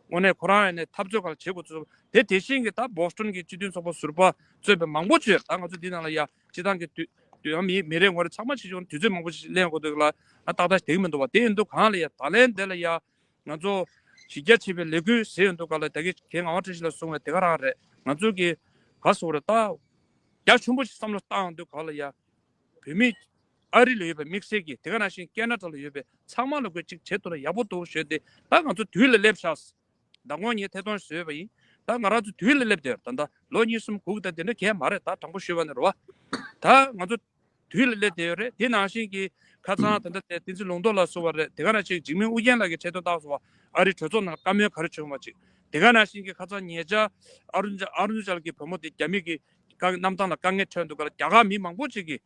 དངོས་གནས་ཁོ་རང་ཡང་ནས་འཐབ་རྩོད་གང་ལ་བྱེད་དགོས་ཚུལ་དེ་དེ་བཞིན་གྱི་ད་བོ་སི་ཊོན་གྱི་སྤྱི་མཐུན་ཚོགས་པ་ཟུར་པ་གཙོས་པའི་མང་པོ་ཅིག་ཡོད། ད་ང་ཚོ་འདི་ནང་ལ་ཡ་སྤྱི་བཏང་གི་དུས་དུས་ཡང་མི་མི་རེ་ངོ་རེ་ཚང་མ་ཅིག་བྱུང་དུས་ཚོད་མང་པོ་ཞིག་ལེན་དགོས་འདུག་ལ། ཨ་ཏག་ཏག་བསྡད་ཀྱི་མི་འདུག་བ། དེ་ཡིན་དུས་གང་ལ་ཡ་ད་ལན་འདི་ལ་ཡ་ང་ཚོ་གཞི་རྒྱ་ཆེ་བའི་ལས་འགུལ་ཟེར་ཡོང་དུས་གང་ལ་ད་གི་གའི་ངག་དབང་བཀྲ་ཤིས་ལགས་གསུངས་པའི་དེ་ག་རང་རེད། ང་ཚོ་གི་ག་སོ་རེད། ད་རྒྱ་ཆེན་པོ་ཞིག་བསམ་བློ་བཏང་ཡོང་དུས་གང་ལ་ཡ་བོད་མི་ཨ་རི་ལ་ཡོད་པའི་དམིགས་བསལ་གྱི་དེ་ག་ནང་བཞིན་ཁེ་ན་ཌ་ལ་ཡོད་པའི་ཚང་མ་ལ་དགོས་གཅིག་བྱེད་ཐུབ་ན་ཡག་པོ་འདུག་ཞུས་ཏེ། ད་ང་ཚོ་དུས་ལ་སླེབས་ཤག་ཟླ་ངོ་ཉིས་ཐད་གཏོང་བཟོས་པ་ཡིན། ད་ང་རང་ཚོ་དུས་ལ་སླེབས་བསྡད་ཡོད། ད་ལྟ་ལོ་གཉིས་གསུམ་སྒུག་ད་དེ་འདྲ་གས་མ་རེད། ད་དྲང་པོ་ཞུས་པ་ནི་རེད་བ། ད་ང་ཚོ་དུས་ལ་སླེབས་བསྡད་ཡོད་རེད། དེ་ནང་བཞིན་གྱི་ཁ་སང་ད་ལྟ་དེ་བསྟན་འཛིན་ལུང་རྟོགས་ལགས་སོགས་པ་རེད། དེ་ག་ནང་བཞིན་འཇིགས་མེད་ཨུ་རྒྱན་ལགས་ཀྱིས་ཆེད་དོན་བཏང་སོང་བ། ཨ་རིའི་གྲོས་ཚོགས་ནང་བཀའ་མོལ་ག་རེ་བྱུང་བ་ཅིག་དེ་ག་ནང་བཞིན་གྱི་ཁ་སང་ཉེ་ཆར་ཨ་རུ་ཨ་རུ་ནུ་ཅལ་གྱི་བུ་མོ་དེ་རྒྱ་མི་གི་བཀའ་གནམ་ཐང་ལ་དཀའ་ངལ་འཕྲད་འདུག་ག་ལ། རྒྱ་གར་མི་མང་པོ་ཅིག་གིས་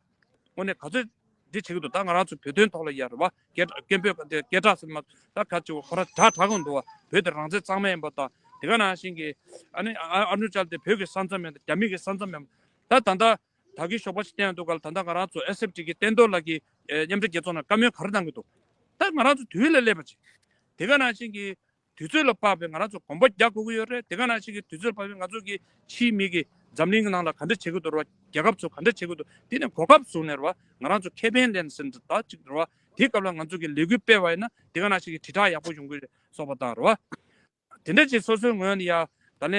དངོས་གནས་ག་ཚོད་འདི་བྱེད་ཀྱི་འདུག་ད་ང་རང་ཚོ་བོད་དོན་ཐོག་ལ་ཡ་རེད་བ། སྐད་སྐད་འབོད་དེ་སྐད་གྲགས་ཟེར་མ་ད་ག་ཅིག་ཁོ་ར་གྲགས་དྲགས་གི་འདུག་བ། བོད་དེ་རང་བཙན་གཙང་མ་ཡིན་པ་དང་། དེ་ག་ནང་བཞིན་གྱི་ཨ་ནི་ཨ་ཨ་རུ་ནུ་ཅལ་དེ་བོད་ཀྱི་ས་མཚམས་ཡིན་དང་རྒྱ་མི་གི་ས་མཚམས་ཡིན་པ། ད་ད་ལྟ་ད་གི་ཞོགས་པ་ཞིག་བསྟན་འདུག་ག་ལ། ད་ལྟ་ང་རང་ཚོ་ཨེས་ཨེཕ་ཊི་གི་བསྟན་རྡོར་ལགས་ཀྱིས་ཨེ་མཉམ་འབྲེལ་རྒྱལ་ཚོགས་ནང་བཀའ་མོལ་ག་རེ་གནང་གི་འདུག་ད་ང་རང་ཚོ་དུས་ལ་སླེབས་པ་ཅིག་དེ་ག་ནང་བཞིན་གྱི་དུས་ཚོད་ལ་དཔག་པའི་ང་རང་ཚོ་གོམ་པ་རྒྱག་དགོས་ཀྱི་ཡོད་རེད། དེ་ག་ནང་བཞིན་གྱི་དུས་ཚོད་ལ་དཔག་པའི་ང་ཚོ་གི་ཕྱིའི་མི་གིས་འཛམ་གླིང་གི་ནང་ལ་ག་འདྲ་བྱེད་ཀྱི་འདུག་རེད་བ། རྒྱལ་ཁབ་ཚོ་ག་འདྲ་བྱེད་ཀྱི་འདུག་དེ་ནས་གོ་སྐབས་བཟུང་ནས་རེད་བ། ང་རང་ཚོ་ཁེ་ཕན་ལེན་ཟིན་ད་ཅིག་རེད་བ། དེའི་སྐབས་ལ་ང་ཚོ་གི་ལས་འགུལ་སྤེལ་བ་ཡིན་ན་དེ་ག་ནང་བཞིན་གྱི་དྲིལ་བསྒྲགས་ཡག་པོ་ཡོང་གི་རེད་སོགས་པ་དང་རེད་བ། དེ་འདྲ་ཅིག་སོ་སོའི་ངོས་ནས་ཡ་ད་ལན་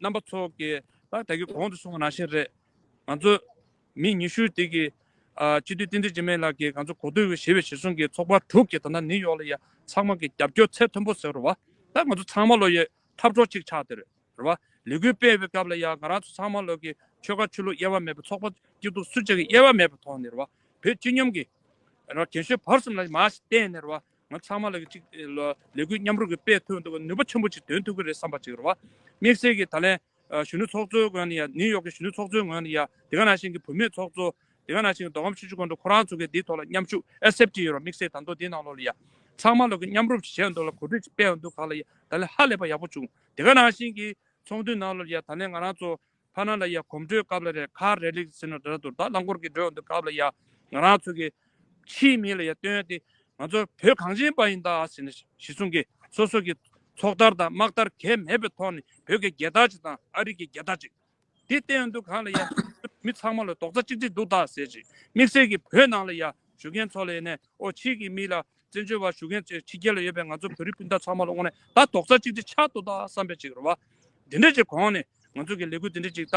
རྣམ་པ་ཚོ་གི་ད་ད་གི་གོང་དུ་གསུངས་པ་ནང་བཞིན་རེད། ང་ཚོ་མི་ཉི་ཤུ་དེ་གི་ཨ་སྤྱི་འཐུས་བསྟན་འཛིན་འཇིགས་མེད་ལགས་ཀྱིས་ང་ཚོ་གོ་བསྡུར་ཞེས་པའི་གཞིར་བཟུང་གི་ཚོགས་པ་དྲུག་གིས་ད་ལྟ་ནིའུ་ཡོག་ལ་ཡ་ཚང་མ་གི་རྒྱབ་སྐྱོར་ཚད་མཐོན་པོ་ཟེར་བ་རེད་བ། ད་ང་ཚོ་ཚང་མ་ལོ་ཡ་འཐབ་གྲོགས་གཅིག་ཆགས་བསྡད་རེད་བ། ལས་འགུལ་སྤེལ་བའི་སྐབས་ལ་ཡ་ང་རང་ཚོ་ཚང་མ་ལོ་གི་ཆོལ་ཁ་ཆོས་ལུགས་དབྱེ་བ་མེད་པའི་ཚོགས་པ་སྐྱིད་སྡུག་སུ་གཅིག་གི་དབྱེ་བ་མེད་པའི་ཐོག་ནས་རེད་བ། བོད་སྤྱི་སྙོམས་ཀྱི་རྒན་གཞོན་བར་གསུམ་ལ་མར་བལྟས་ནས་རེད་བ། ང་ཚང་མ་ལ་གཅིག་ལ་ལས་འགུལ་མཉམ་རུབ་ཀྱིས་སྤེལ་ཐུབ་འདུག་ནུས་པ་ཆེན་པོ་ཅིག་འདོན་ཐུབ་ཀྱི་རེད་བསམ་པ་ཅིག་རེད་བ། དམིགས་བསལ་གྱི་ད་ལན་གཞོན་ནུ་ཚོགས་གཙོའི་ངོས་ནས་ཡ་ནིའུ་ཡོག་གི་གཞོན་ནུ་ཚོགས་གཙོའི་ངོས་ནས་ཡ་དེ་ག་ནང་བཞིན་གྱི་བུད་མེད་ཚོགས་གཙོ། དེ་ག་ནང་བཞིན་གྱི་མདོ་ཁམས་ཆུ་བཞི་སྒང་དྲུག་ཁོ་རང་ཚོ་གིས་འདིའི་ཐོག་ལ་མཉམ་ཞུགས་ཨེས་ཨེཕ་ཊི་ཡོད་རེད་བ། དམིགས་བསལ་ད་དུང་འདིའི་ནང་ལོགས་ལ་ཡ་ཚང་མ་ལོ་གི་མཉམ་རུབ་ཅིག་བྱས་འདུག་ལ་གོ་སྒྲིག་ཅིག་སྤེལ་འདུག་ག་ལ་ཡ་ད་ལན་ཧ་ལས་པ་ཡག་པོ་བྱུང་། དེ་ག་ནང་བཞིན་གྱི་ཚོགས་འདུའི་ནང་ལོགས་ལ་ཡ་ད་ལན་ང་རང་ཚོ་ཕ་ན་ལ་ཡ་གོམ་བགྲོད་སྐབས་ལ་རེད། ཁ་རེ་ལིག་ཟེར་ན་འདྲ་འདུག་ད་རླངས་འཁོར་གྱི་འགྲོ་འདུག་སྐབས་ལ་ཡ་ང་རང་ཚོ་གི་ཕྱིའི་མི་ལ་ཡ་སྟོན་ཏེ་ང་ཚོ་བོད་གངས་ཅན་པ་ཡིན་ད་ཟེར་ནས་གཞི་བཟུང་གི་སོ་སོ་གི་ཚོགས་དར་དང་དམག་དར་གས་མེད་པའི་ཐོག་ནས་བོད་ཀྱི་རྒྱལ་དར་ཅིག་དང་ཨ་རི་གི་རྒྱལ་དར་ཅིག་དེ་བསྟན་འདུག་ག་ལ་ཡ་མི་ཚང་མ་ལ་རྡོག་རྩ་གཅིག་སྒྲིལ་འདུག་ད་ཟེར་ཅིག་དམིགས་བསལ་གྱི་བོད་ནང་ལ་ཡ་བཞུགས་མཁན་ཚོ་ལ་ཡ་ནས་ཨོ་ཕྱི་གི་མི་ལ་བཙན་བྱོལ་བ་བཞུགས་མཁན་ཕྱི་རྒྱལ་ལ་ཡོད་པའི་ང་ཚོ་བོད་རིགས་སྤུན་ཟླ་ཚང་མ་ལ་དངོས་གནས་ད་རྡོག་རྩ་གཅིག་སྒྲིལ་ཆགས་འདུག་ད་བསམ་པའི་ཅིག་རེད་བ། དེ་འདྲ་ཅིག་གོང་ནས་ང་ཚོ་གི་ལས་འགུལ་དེ་འདྲ་ཅིག་ད་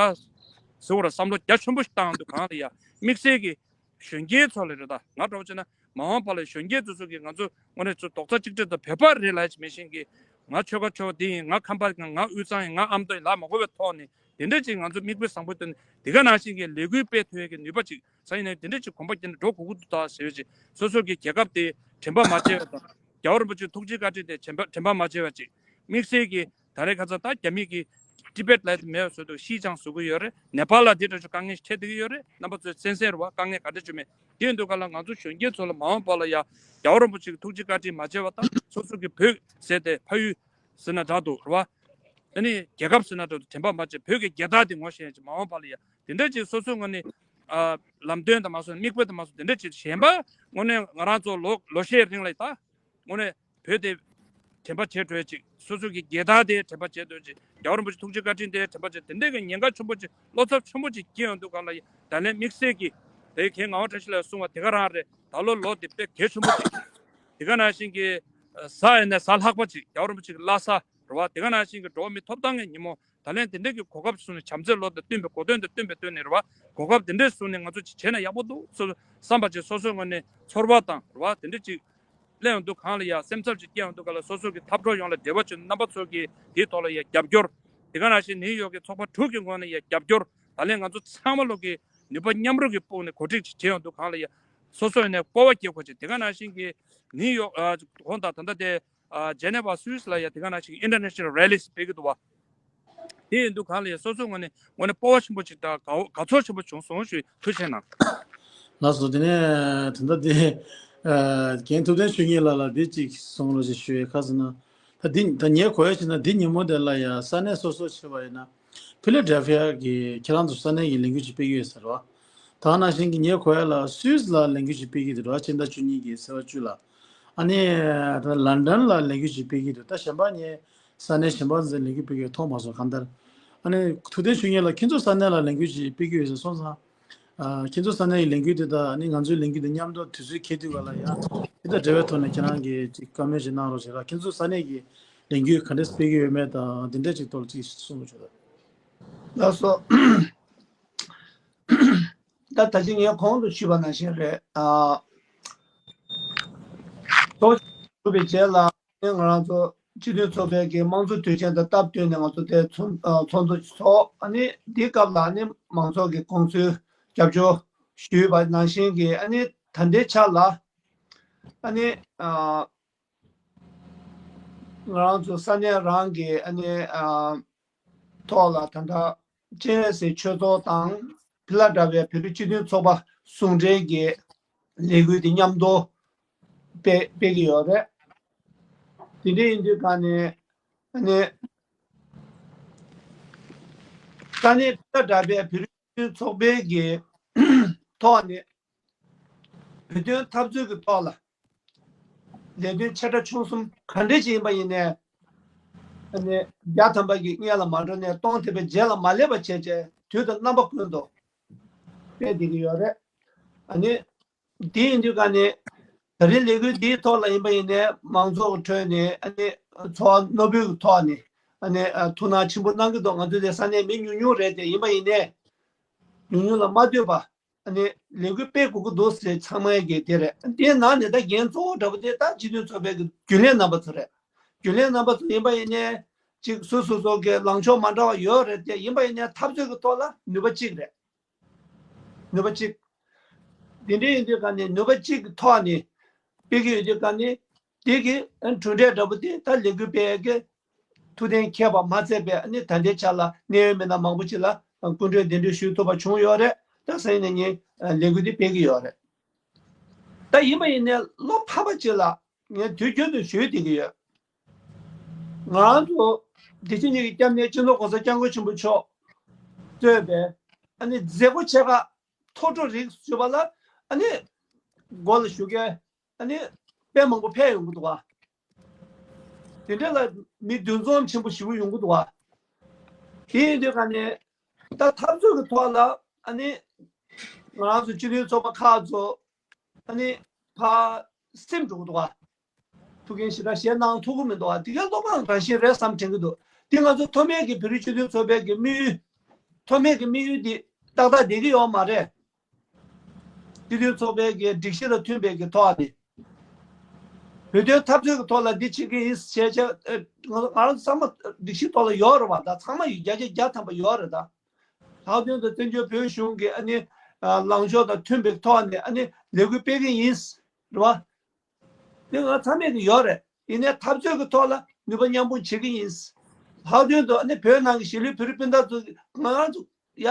ཟེར་བ་ར་བསམ་བློ་རྒྱ་ཆེན་པོ་ཞིག་བཏང་འདུག་ག་ལ་ཡ་དམིགས་བསལ་གྱི་གཞོན་སྐྱེས་ཚོ་ལ་རེད། ད་ང་འདྲ་བོ་བྱས་ན་མ་འོངས་པ་ལ་གཞོན་སྐྱེས་ཚོ་ཚོ་གི་ང་ཚོ་དངོས་གནས་ཚོ་རྡོག་རྩ་གཅིག་སྒྲིལ་དང་བོད་པ་རེད་ལབ་ཡ་ཅིག་མེད་བཞིན་གྱི་ང་ཆོལ་ཁ་ཆོལ་ཁ་འདི་ཡིན། ང་ཁམས་པ་ཡིན། ང་དབུས་གཙང་ཡིན། ང་ཨ་མདོ་ཡིན་ལབ་མ་དགོས་པའི་ཐོག་ནས་དེ་འདྲ་ཅིག་ང་ཚོ་མིག་དཔེ་བཟང་པོ་སྟོན་ནས་དེ་ག་ནང་བཞིན་གྱི་ལས་འགུལ་སྤེལ་ཐུབ་ཡ་གི་ནུས་པ་ཅིག་ས་ཡིན་ནའི་དེ་འདྲ་ཅིག་གོམ་པ་བརྒྱབ་ནས་འགྲོ་དགོས་ཀྱི་འདུག་ད་ཟེར་བ་ཅིག་སོ་སོ་གི་རྒྱལ་ཁབ་དེ་དྲན་པ་མ་བརྗེད་པ་དང་རྒྱལ་བ་རིན་པོ་ཆེ་ཐུགས་རྗེ་བཀའ་དྲིན་དེ་དྲན་པ་དྲན་པ་མ་བརྗེད་པ་ཅིག་དམིགས་བསལ་གྱི་ ད་རེས་ཁ་ཚ་ད་རྒྱ་མི་གི་ཊི་བེཊ་ལབ་དེ་མེད་པ་བཟོ་འདུག་ཤི་ཅང་བཟོ་གི་ཡོད་རེད། ནེ་པཱལ་ལ་དེ་འདྲ་ཅིག་དཀའ་ངལ་འཕྲད་བསྡད་ཀྱི་ཡོད་རེད། རྣམ་པ་ཚོས་གསན་གསན་རེད་བ། དཀའ་ངལ་ག་འདྲ་ཅིག་མེད། དེ་ཡིན་དུས་ག་ལ་ང་ཚོ་གཞོན་སྐྱེས་ཚོ་ལ་མ་འོངས་པ་ལ་ཡ་རྒྱལ་བ་རིན་པོ་ཆེ་གི་ཐུགས་རྗེ་བཀའ་དྲིན་མ་བརྗེད་པ་དང་། སོ་སོ་གི་བོད་ཟེར་ཏེ་ཕ་ཡུལ་ཟེར་ན་འདྲ་འདུག་རེད་བ། ཨ་ནི་རྒྱལ་ཁབ་ཟེར་ན་འདྲ་འདུག་དྲན་པ་མ་བརྗེད། བོད་ཀྱི་རྒྱལ་དར་དེ་ངོ་ཤེས་ཡ་ཅིག་མ་འོངས་པ་ལ་ཡ་དེ་འདྲ་ཅིག་སོ་སོའི་ངོས་ནས་ཨ་ལམ་སྟོན་དང་མ་སོང་། མིག་དཔེ་དང་མ་སོང་། དེ་འདྲ་ཅིག་གཞན་པ་དངོས་གནས་ང་རང་ཚོ་ལོ་ལོ་ཤས་རིང་ལ་ད་དངོས་གནས་བོད་དེ་དྲན་པ་བརྗེད་འགྲོ་ཡ་ཅིག་སོ་སོ་གི་རྒྱལ་དར་དེ་དྲན་པ་བརྗེད་འགྲོ་ཡ་ཅིག་རྒྱལ་བ་རིན་པོ་ཆེ་ཐུགས་རྗེ་བཀའ་དྲིན་དེ་དྲན་པ་བརྗེད། དེ་འདྲ་གི་ཉེན་ཁ་ཆེན་པོ་ཅིག་བློ་འཚབ་ཆེན་པོ་ཅིག་སྐྱེ་ཡོང་དུས་ག་ལ་ཡ་ད་ལན་དམིགས་བསལ་གྱི་དེ་གའི་ངག་དབང་བཀྲ་ཤིས་ལགས་གསུངས་པ་དེ་ག་རང་རེད། ད་ལོ་ལོ་དེ་དཔེ་གལ་ཆེན་པོ་ཅིག་དེ་ག་ནང་བཞིན་གྱི་ཨ་གཟའ་ཡིན་ནའི་གཟའ་ལྷག་པ་ཅིག་རྒྱལ་བ་རིན་པོ་ཆེ་གི་བླ་གཟའ་རེད་བ། དེ་ག་ནང་བཞིན་གྱི་འགྲོ་བ་མིའི་ཐོབ་ཐང་གི་ཉིན་མོ། ད་ལན་དེ་འདྲ་གི་གོ་སྐབས་སོང་ནས་བྱམས་བརྩེའི་བློ་དང་བསྟུན་པའི་གོ་དོན་དང་བསྟུན་པའི་ཐོག་ནས་རེད་བ། གོ་སྐབས་དེ་འདྲ་སོང་ནས་ང་ཚོ་ཅིག་བྱས་ན་ཡག་པོ་འདུག་སོ་སོ་བསམ་པ་ཅིག་སོ་སོའི་ངོས་ནས་ཚོར་བ་དང་རེད་བ། དེ་འདྲ་ཅིག་སླེབས་ཡོང་དུས་ག་ལ་ཡ་སེམས་འཚབ་ཅིག་སྐྱེ་ཡོང་དུས་ག་ལ་སོ་སོ་གི་འཐབ་གྲོགས་ཡོངས་ལ་འབྲེལ་བ་བྱས་ནས་རྣམ་པ་ཚོ་གི་དེའི་ཐོག་ལ་ཡ་རྒྱབ་སྐྱོར། དེ་ག་ནང་བཞིན་ནིའུ་ཡོག་གི་ཚོགས་པ་དྲུག་གི་ངོས་ནས་ཡ་རྒྱབ་སྐྱོར། ད་ལན་ང་ཚོ་ཚང་མ་ལོག་གི་ནུས་པ་མཉམ་རུབ་ཀྱི་སྤོས་ནས་གོ་སྒྲིག་ཅིག་བྱས་ཡོང་དུས་ག་ལ་ཡ་སོ་སོ་ཡིན་ནའི་སྤོབས་པ་སྐྱེ་དགོས་ཅིག་དེ་ག་ནང་བཞིན་གྱི་ནིའུ་ཡོག་ཨ་གོང་དང་ད་ལྟ་དེ་ཨ་ཇེ་ནེ་ཝ་སུད་སི་ལ་ཡ་དེ་ག་ནང་བཞིན་ཨིན་ཊར་ནེ་ཤ་ནལ་རེ་ལིས་སྤེལ་གྱི་འདུག་བ། དེ་ཡིན་དུས་ག་ལ་ཡ་སོ་སོའི་ངོས་ནས་དངོས་གནས་སྤོབས་པ་ཆེན་པོ་ཅིག་དང་དགའ་དགའ་ཚོར་ཆེན་པོ་བྱུང་སོང་ཞུ། ཐུགས་རྗེ་གནང་། ལགས་སོ། དེ་ནས་ད་ལྟ་དེ་ཨ་རྒན་ཐུབ་བསྟན་ཆོས་ཉིད་ལགས་ལ་འདི་གཅིག་གསུང་རོགས་ཞེས་ཞུ་ཡས། ག་ཟེར་ན་ད་འདི་ད་ངས་གོ་ཡ་བྱས་ན་འདི་ཉིན་མོ་དེ་ལ་ཡ་ས་གནས་སོ་སོ་བྱས་པ་ཡིན་ན་ཕི་ལ་ཌེལ་ཕི་ཡ་གི་ཁྱེད་རང་ཚོ་ས་གནས་ཀྱི་ལས་འགུལ་ཅིག་སྤེལ་གྱི་ཡོད་ཟེར་བ། ད་ནང་བཞིན་གྱི་ངས་གོ་ཡ་ལ་སུད་སི་ལ་ལས་འགུལ་ཅིག་སྤེལ་གྱི་འདུག་ར། ཕྱི་ཟླ་བཅུ་གཉིས་ཀྱི་ཚེས་པ་བཅུ་ལ། ཨ་ནི་ད་ལན་ཌན་ལ་ལས་འགུལ་ཅིག་སྤེལ་གྱི་འདུག་ད་གཞན་པ་ངས་ས་གནས་གཞན་པ་ཚོ་ལས་འགུལ་སྤེལ་གྱི་མཐོང་མ་སོང་གང་ལྟར། ཨ་ནི་ཐུབ་བསྟན་ཆོས་ཉིད་ལགས་ཁྱེད་ཚོ་ས་གནས་ལ་ལས་འགུལ་ཅིག་སྤེལ་གྱི་ཡོད་ཟེར་སོང་ཙང་། ཨ་ཁྱེད་ཚོ་ས་གནས་ཀྱི་ལས་འགུལ་དེ་དང་ཨ་ནི་ང་ཚོའི་ལས་འགུལ་དེ་མཉམ་དུ་དུས་ཚོད་འཁེལ་དུས་ག་ལ་ཡ་དེ་དང་འབྲེལ་བའི་ཐོག་ནས་ཁྱེད་རང་གིས་ཅིག་བཀའ་མོལ་ཅིག་གནང་རོགས་བྱེད་ར། ཁྱེད་ཚོ་ས་གནས་ཀྱི་ལས་འགུལ་ག་འདྲས་སྤེལ་གྱི་ཡོད་མེད་དང་དེ་འདྲས་ཅིག་ཐོག་ལ་ཅིག་གསུང་རོགས་བྱེད་ར། ལགས་སོ། ད་ད་ཅི་ངས་གོང་དུ་ཞུས་པ་ནང་བཞིན་རེད། ཨ་ཚོགས་གྲུབ་པའི་རྗེས་ལ་ང་རང་ཚོ་སྤྱི་མཐུན་ཚོགས་པའི་གི་དམངས་གཙོ་དུས་ཆེན་དང་སྟབས་བསྟུན་ནས་ང་ཚོ་དེ་ཚོགས་ཨ་ཚོགས་འདུ་ཚོགས། ཨ་ནི་འདིའི་སྐབས་ལ་ཨ་ནི་མང་ཚོགས་ཀྱི་དགོངས་ཚུལ་རྒྱབ་སྐྱོར་ཞུས་པ་ནང་བཞིན་གྱི་ཨ་ནི་ད་ལྟའི་ཆ་ལ་ཨ་ནི་ཨ་ང་རང་ཚོ་ས་གནས་རང་གི་ཨ་ནི་ཨ་ཐོག་ལ་ད་ལྟ་སྤྱན་རས་གཟིགས་ཆོས་ཚོགས་དང་ཕི་ལ་ཌེལ་ཕི་ཡ་བོད་རིགས་སྤྱི་མཐུན་ཚོགས་པ་ཟུང་འབྲེལ་གྱི་ལས་འགུལ་དེ་མཉམ་དུ་སྤེལ་སྤེལ་གྱི་ཡོད་རེད། དེ་འདྲ་ཡིན་དུས་ག་ནས་ཨ་ནི་ས་གནས་ཕི་ལ་ཌེལ་ཕི་ཡ་བོད་རིགས་སྤྱི་མཐུན་ཚོགས་པའི་གི་ཐོག་ནས་བོད་དོན་འཐབ་རྩོད་ཀྱི་ཐོག་ལ་ལས་དོན་ཆེ་ཕྲ་ཆུང་གསུམ་ག་འདྲས་ཅིག་ཡིན་པ་ཡིན་ནའི་ཨ་ནི་བརྒྱ་ཐམ་པ་གི་སྔོན་ལ་མ་འགྲོ་ནས་སྟོང་ཐམ་པའི་རྗེས་ལ་མ་སླེབས་པ་བྱས་བྱས་དུས་དང་རྣམ་པ་ཀུན་ཏུ་སྤེལ་བསྡད་ཀྱི་ཡོད་རེད། ཨ་ནི་དེ་ཡིན་དུས་ག་ནས་ད་རེས་ལས་འགུལ་འདིའི་ཐོག་ལ་ཡིན་པ་ཡིན་ནའི་མང་ཚོགས་ཀྱི་ཁྲོད་ནས་ཨ་ནི་ཚོར་བ་རྣོ་པོའི་ཐོག་ནས་ཨ་ནི་ཨ་ཐུགས་སྣང་ཆེན་པོ་གནང་གི་འདུག་ང་ཚོ་དེ་ས་གནས་མི་ཉུང་ཉུང་རེད་དེ། ཡིན་པ་ཡིན་ནའི་ཉུང་ཉུང་ལ་མ་ལྟོས་པ་ཨ་ནི་ལས་འགུལ་སྤེལ་དགོས་ཀྱི་འདུག་ཟེར་ཚང་མས་གི་དེ་རེད། དེའི་ནང་ནས་ད་འགན་གཙོ་བོ་འདྲ་པོ་དེ་ད་སྤྱི་མཐུན་ཚོགས་པའི་གི་རྒྱུན་ལས་རྣམ་པ་ཚོ་རེད། རྒྱུན་ལས་རྣམ་པ་ཚོ་ཡིན་པ་ཡིན་ནའི་ཅིག་སོ་སོ་སོ་གི་ལངས་ཕྱོགས་མ་འདྲ་བ་ཡོད་རེད་དེ། ཡིན་པ་ཡིན་ནའི་འཐབ་རྩོད་ཀྱི་ཐོག་ལ་ནུས་པ་གཅིག་རེད། ནུས་པ་གཅིག་དེ་འདྲ་ཡིན་དུས་ག་ནས་ནུས་པ་གཅིག་གི་ཐོག་ནས་སྤེལ་གྱི་ཡོད་དུས་ག་ནས་དེ་གི་གྲུབ་འབྲས་འདྲ་པོ་དེ་ད་ལས་འགུལ་སྤེལ་ཡས་ཀྱི་ཐུགས་གཏན་འཁེལ་བ་མ་ཚད་པའི་ཨ་ནི་ད་ལྟའི་ཆ་ལ་གནད་ཡོད་མི་སྣ་མང་པོ་ཅིག་ལ་སྐུ་མགྲོན་གདན་འདྲེན་ཞུ་ཐུབ་པ་བྱུང་ཡོད་རེད། ད་སང་ཉིན་ནས་ངས་ལས་འགུལ་འདི་སྤེལ་གྱི་ཡོད་རེད། ད་ཡིན་པ་ཡིན་ནའི་བློ་ཕམ་པ་ཅིག་ལ་ངས་དུས་རྒྱུན་དུ་ཞུས་བསྡད་ཀྱི་ཡོད། ང་རང་ཚོ་བདེ་སྐྱིད་གཉིས་ཀྱི་སྐྱབས་གནས་སྤྱི་ནོར་༸གོང་ས་༸སྐྱབས་མགོན་ཆེན་པོ་མཆོག་གཙོས་པའི་ཨ་ནི་མཛད་སྒོ་ཆེ་ཁག་ཐོག་འགྲོ་རིགས་ཞུ་བ་ལ་ཨ་ནི་མགོ་ལ་ཞུ་མཁན་ཨ་ནི་དཔེ་མང་པོ་ཕེབས་ཡོང་གི་འདུག་བ། དེ་འདྲ་ལ་མི་འདུ་འཛོམས་ཆེན་པོ་ཞེ་པོ་ཡོང་གི་འདུག་བ། དེ་ཡིན་དུས་ག་ནས་ད་འཐབ་རྩོད་ཀྱི་ཐོག་ལ་ཨ་ནི་ང་རང་ཚོ་སྤྱི་མཐུན་ཚོགས་པ་ཁག་ཚོ་ཨ་ནི་ཕར་སིམ་འགྲོ་གི་འདུག་བ། ཐུགས་འགན་ཞེ་དྲག་བཞེས་གནང་ཐུབ་ཀྱི་མི་འདུག་བ། དེ་གའི་བློ་ཕམ་རང་བཞིན་རེད་བསམ་དྲན་གྱི་འདུག་དེ་ང་ཚོ་མཐོ་དམན་གྱི་བོད་རིགས་སྤྱི་མཐུན་ཚོགས་པའི་གི་དམིགས་ཡུལ། མཐོ་དམན་གྱི་དམིགས་ཡུལ་འདི་ཏག་ཏག་བསྡད་ཀྱི་ཡོད་མ་རེད། སྤྱི་མཐུན་ཚོགས་པའི་གི་སྒྲིག་གཞི་དང་མཐུན་པའི་གི་ཐོག་ནས་བོད་དོན་འཐབ་རྩོད་ཀྱི་ཐོག་ལ་འདི་བྱེད་ཀྱི་ཡིན་ཞེས་བྱས། ཨ་ང་ང་རང་ཚང་མ་སྒྲིག་གཞི་ཐོག་ལ་ཡོད་རེད་བ། ད་ཚང་མ་ཡོད། བརྒྱ་ཆ་བརྒྱ་ཐམ་པ་ཡོད་རེད་ད། ལྷག་དོན་དུ་བཙན་བྱོལ་བོད་གཞུང་གི་ཨ་ནི་ཨ་ལངས་ཕྱོགས་དང་མཐུན་པའི་ཐོག་ནས་ཨ་ནི་ལས་འགུལ་སྤེལ་གི་ཡིན། རེད་བ། དེ་ང་ཚང་མས་གི་ཡོད་རེད། ཡིན་ནའི་འཐབ་རྩོད་ཀྱི་ཐོག་ལ་ནུས་པ་མཉམ་སྤུངས་བྱེད་ཀྱི་ཡིན། ལྷག་དོན་དུ་ཨ་ནི་བོད་ནང་གི་གཞིས་ལུས་བོད་རིགས་སྤུན་ཟླ་ཚོ་ང་རང་ཚོ་ཡ་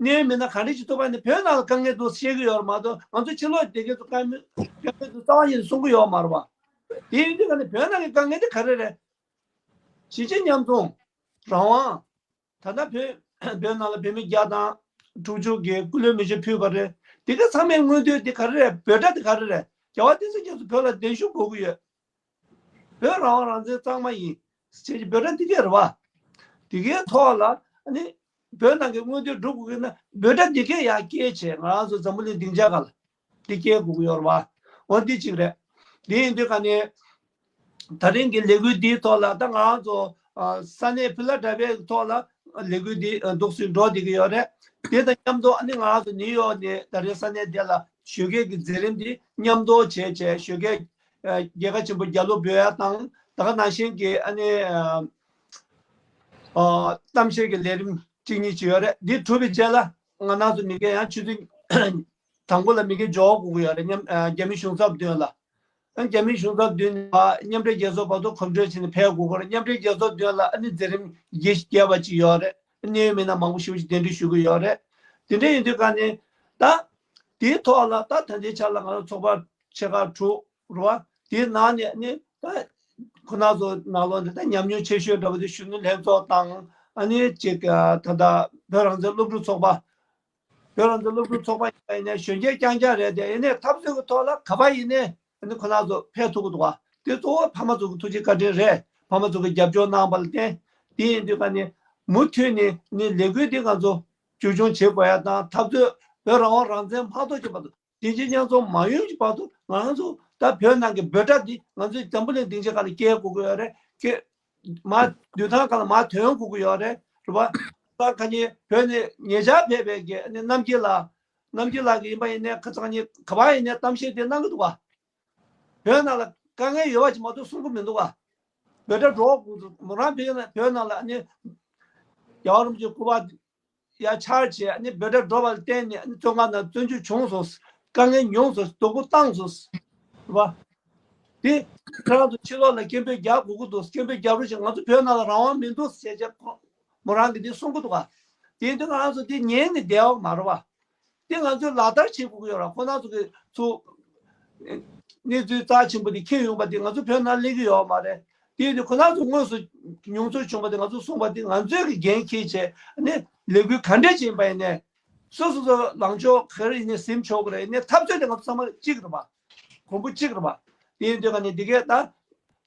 གནས་མི་སྣ་ག་འདྲ་ཞིག་ཐུག་པ་ནི་བོད་ནང་ལ་དཀའ་ངལ་འདུག་བཤད་ཀྱི་ཡོད་རེད་མ་གཏོགས། ང་ཚོ་ཕྱི་ལོགས་བསྡད་མཁན་ཚོ་དཀའ་མོ་དཀའ་ངལ་འདུག་རྩ་བ་ཉིད་ནས་གསུང་གི་ཡོད་མ་རེད་བ། དེ་ཡིན་དུས་ཀ་ནི་བོད་ནང་གི་དཀའ་ངལ་དེ་ག་རེ་རེད། གཞིས་བྱེས་མཉམ་འཛོམས། རང་དབང་། ད་ལྟ་བོད་བོད་ནང་ལ་བོད་མི་བརྒྱ་དང་དྲུག་ཅུ་གིས་སྐུ་ལུས་མེ་མཆོད་ཕུལ་བ་རེད། དེ་ག་ཚང་མའི་མངོན་འདོད་དེ་ག་རེ་རེད། འབོད་སྒྲ་དེ་ག་རེ་རེད། རྒྱལ་བ་བསྟན་འཛིན་རྒྱ་མཚོ་བོད་ལ་གདན་ཞུ་དགོས་ཀྱི་ཡོད། བོད་རང་དབང་རང་བཙན་གཙང་མ་ཡིན་ཟེར་གྱི་འབོད་སྒྲ་འདི་གས་རེད་བ། འདི་གའི་ཐོག་ལ་ཨ་ནི་བོད་ནང་གི་མངོན་འདོད་སྒྲུབ་དགོས་ཀྱི་ན་འབོད་སྒྲ་འདི་གས་ཡང་སྐྱེལ་བྱས་ང་རང་ཚོ་འཛམ་བུ་གླིང་སྡིངས་ཆ་ཁག་ལ་འདི་སྐྱེལ་དགོས་ཀྱི་ཡོད་རེད་བ། འོ་འདི་གཅིག་རེད། འདི་ཡིན་དུས་ཀ་ནས་ད་རིང་གི་ལས་འགུལ་འདིའི་ཐོག་ལ་ད་ང་རང་ཚོ་ཨ་ས་གནས་ཕི་ལ་ཌེལ་ཕི་ཡའི་ཐོག་ལ་ལས་འགུལ་འདི་ཨ་འདུག་སེ་འགྲོ་བསྡད་ཀྱི་ཡོད་རེད། དེ་དང་མཉམ་དུ་ཨ་ནི་ང་རང་ཚོ་ནིའུ་ཡོག་ནས་ད་རིང་ས་གནས་དེ་ལ་ཞོགས་ཀས་ཀྱི་མཛད་རིམ་འདི་མཉམ་དུ་བྱས་བྱས་ཞོགས་ཀས་ཨ་རྒྱལ་ཁ་ཆེན་པོ་རྒྱལ་གླུ་འབོད་ཡ་དང་ད་ག་ནང་བཞིན་གྱི་ཨ་ནི་ཨ་ཨ་གཏམ་བཤད་ཀྱི་ལས་རིམ་གཅིག་གཉིས་ཅིག་ཡོད་རེད། འདི་གྲུབ་པའི་རྗེས་ལ་ང་རང་ཚོ་མི་སྒེར་ཡང་ཆུ་ཚོད་དང་པོ་ལ་མི་སྒེར་འབྱོར་དགོས་ཀྱི་ཡོད་རེད། མཉམ་ཨ་རྒྱ་མི་གཞུང་ཚབ་མདུན་ལ། ཨ་རྒྱ་མི་གཞུང་ཚབ་མདུན་ལ་མཉམ་འབྲེལ་རྒྱལ་ཚོགས་བར་དུ་གོམ་བགྲོད་བྱས་ནས་ཕེབས་དགོས་ཀྱི་རེད། མཉམ་འབྲེལ་རྒྱལ་ཚོགས་མདུན་ལ་ཨ་ནི་མཛད་རིམ་བརྒྱད་བརྒྱད་པ་ཅིག་ཡོད་རེད། གནད་ཡོད་མི་སྣ་མང་པོ་ཞེ་པོ་ཅིག་གདན་འདྲེན་ཞུ་གི་ཡོད་རེད། དེ་འདྲ་ཡིན་དུས་ཀ་ནས་ད་དེའི་ཐོག་ལ་ད་ད་ལྟའི་ཆ་ལ་ང་ཚོ་ཚོགས་པ་ཆེ་ཁག་དྲུག་རེད་བ། དེའི་ནང་ནས་ནི་ད་ཁོ་ན་ཚོ་ནང་ལོགས་ནས་ད་ཉམས་མྱོང་ཆེ་ཤོས་འདྲ་བོ་དེ་གཞོན་ནུ་ལྷན་ཚོགས་དང་ཨ་ནི་ཅིག་ད་ལྟ་བོད་རང་བཙན་སློབ་ཕྲུག་ཚོགས་པ། བོད་རང་བཙན་སློབ་ཕྲུག་ཚོགས་པ་ཡིན་ན་གཞོན་སྐྱེས་རྐྱང་རྐྱང་རེད་དེ། ཡིན་ནའི་འཐབ་རྩོད་ཀྱི་ཐོག་ལ་ག་པར་ཡིན་ནའི་ཨ་ནི་ཁོ་རང་ཚོ་ཕེབས་ཐུབ་ཀྱི་འདུག་བ། དེ་གཙོ་བོ་ཕ་མ་ཚོ་གི་ཐུགས་རྗེ་བཀའ་དྲིན་རེད། ཕ་མ་ཚོ་གི་རྒྱབ་སྐྱོར་གནང་བ་ལ་བརྟེན། དེ་ཡིན་དུས་ཀ་ནི་མུ་མཐུད་ནས་ནི་ལས་འགུལ་འདི་ང་ཚོ་བཅོས་སྐྱོང་བྱེད་དགོས་ཡ་དང་། འཐབ་རྩོད་བོད་རང་དབང་རང་བཙན་མ་གཏོགས་ཀྱི་བར་དུ་གཞིས་བྱེས་མཉམ་འཛོམས་མ་ཡོང་གི་བར་དུ་ང་ཚོ་ད་བོད་ནང་གི་འབོད་སྒྲ་འདི་ང་ཚོས་འཛམ་བུ་གླིང་སྡིངས་ཆ་ཁག་ལ་སྐྱེལ་དགོས་ཀྱི་ཡོད་རེད། ཁྱེད་མར་མདུན་ཐང་སྒང་ལ་མར་ཐོན་དགོས་ཀྱི་ཡོད་རེད། རེད་པ། ད་ཁ་ཉིན་བོད་ནས་ཉེ་ཆར་ཕེབས་པའི་གི་ཨ་ནི་རྣམ་རྒྱལ་ལགས། རྣམ་རྒྱལ་ལགས་ཀྱི་ཡིན་པ་ཡིན་ནའི་ཁ་སང་ཉིན་ག་པར་ཡིན་ནའི་གཏམ་བཤད་དེ་གནང་གི་འདུག་བ། བོད་ནང་ལ་དཀའ་ངལ་ཡོད་པ་ཅིག་མ་གཏོགས་གསུང་གི་མི་འདུག་བ། འབོད་སྒྲ་སྒྲོག་དགོས་འདུག་མོ་རང་བོད་ནང་བོད་ནང་ལ་ཨ་ནི་རྒྱལ་བ་རིན་པོ་ཆེ་སྐུ་པར་ཡར་འཕྱར་བྱས་ཨ་ནི་འབོད་སྒྲ་སྒྲོག་པ་ལ་བརྟེན་ནས་ཨ་ནི་བཙོན་ཁང་ནང་བཙོན་འཇུག་བྱུང་སོང་། དཀའ་ངལ་མྱོང་སོང་། སྡུག་པོ་བཏང་སོང་། རེད་པ། དེ་ཁྱེད་རང་ཚོ་ཕྱི་ལོགས་ལ་སྐད་འབོད་རྒྱག་དགོས་ཀྱི་འདུག་སྐད་འབོད་རྒྱག་རོགས་བྱེད། ང་ཚོ་བོད་ནང་ལ་རང་དབང་མི་འདུག་ཟེར་བྱས་ཁོ་མོ་རང་གིས་དེ་གསུང་གི་འདུག་ག་དེ་ཡིན་དུས་ང་རང་ཚོ་དེ་ཉན་ནས་བསྡད་པ་མ་རེད་པ། དེ་ང་ཚོས་ལག་བསྟར་བྱེད་དགོས་ཀྱི་ཡོད་ར། ཁོ་རང་ཚོ་གིས་ཚུར་གནས་ཚུལ་རྩ་ཆེན་པོ་དེ་འཁྱེར་ཡོང་པ་དེ་ང་ཚོ་བོད་ནང་སླེབས་ཀྱི་ཡོད་མ་རེད། དེ་ཡིན་དུས་ཁོ་རང་ཚོ་དངོས་སུ་མྱོང་ཚོར་བྱུང་བ་དེ་ང་ཚོ་གསུངས་པ་དེ་ང་ཚོས་ཀྱི་འགན་འཁྱེར་བྱས་ནས་ལས་འགུལ་ག་འདྲས་ཅིག་ཡིན་པ་ཡིན་ནའི་སོ་སོ་སོ་ལངས་ཕྱོགས་ག་རེ་ཡིན་ནའི་ཟིན་ཆོག་གི་རེད། ཡིན་ནའི་འཐབ་རྩོད་དེ་ང་ཚོ་ཚང་མ་གཅིག་རེད་པ། གོང་བུ་གཅིག་རེད་པ། དེ་ཡིན་དུས་ཀ་ནས་འདི་གས་ད་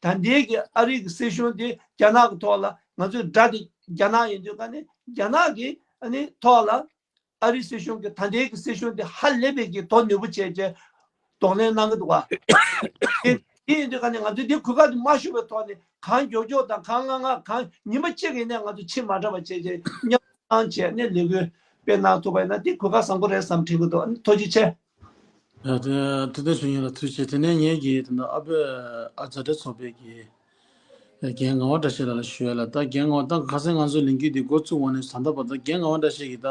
ད་ལྟའི་གི་ཨ་རི་གི་སྲིད་གཞུང་དེ་རྒྱ་ནག་གི་ཐོག་ལ་ང་ཚོའི་དགྲ་དེ་རྒྱ་ནག་ཡིན་དུས་ཀ་ནས་རྒྱ་ནག་གི་ཨ་ནི་ཐོག་ལ་ཨ་རི་སྲིད་གཞུང་གི་ད་ལྟའི་གི་སྲིད་གཞུང་དེ་ཧ་ལས་པའི་གི་དོ་ནུས་པོ་བྱས་བྱས་གདོང་ལེན་གནང་གི་འདུག་ག་དེ་དེ་ཡིན་དུས་ཀ་ནས་ང་ཚོས་འདི་གོ་སྐབས་དེ་མ་ཤོར་བའི་ཐོག་ནས་གང་མགྱོགས་མགྱོགས་དང་གང་སྔ་སྔ་གང་ཉི་མ་གཅིག་ཡིན་ནའི་ང་ཚོ་ཕྱི་མ་དྲགས་པ་བྱས་བྱས་མཉམ་དུ་བཏང་བྱས་ནས་ལས་འགུལ་སྤེལ་གནང་ཐུབ་པ་ཡིན་ན་དེ་གོ་སྐབས་བཟང་པོ་རེད་བསམ་དྲན་གྱི་འདུག་ཐུགས་རྗེ་ཆེ། ཡ་དེ་དེ་དེ་ཞུ་ཡིན་ལ་ཐུགས་རྗེ་ཆེ། དེ་ནས་ངས་ཀྱིས་དེ་འདྲ་ཨ་བོད་ཨ་མཛའ་འབྲེལ་ཚོགས་པའི་གི་རྒན་ངག་དབང་བཀྲ་ཤིས་ལགས་ལ་ཞུ་ཡ་ལ། ད་རྒན་ངག་དབང་ད་ཁ་སང་ང་ཚོའི་ལས་འགུལ་འདི་འགོ་བཙུགས་འོང་ནས་ད་ལྟ་བར་དུ་རྒན་ངག་དབང་བཀྲ་ཤིས་ཀྱིས་ད་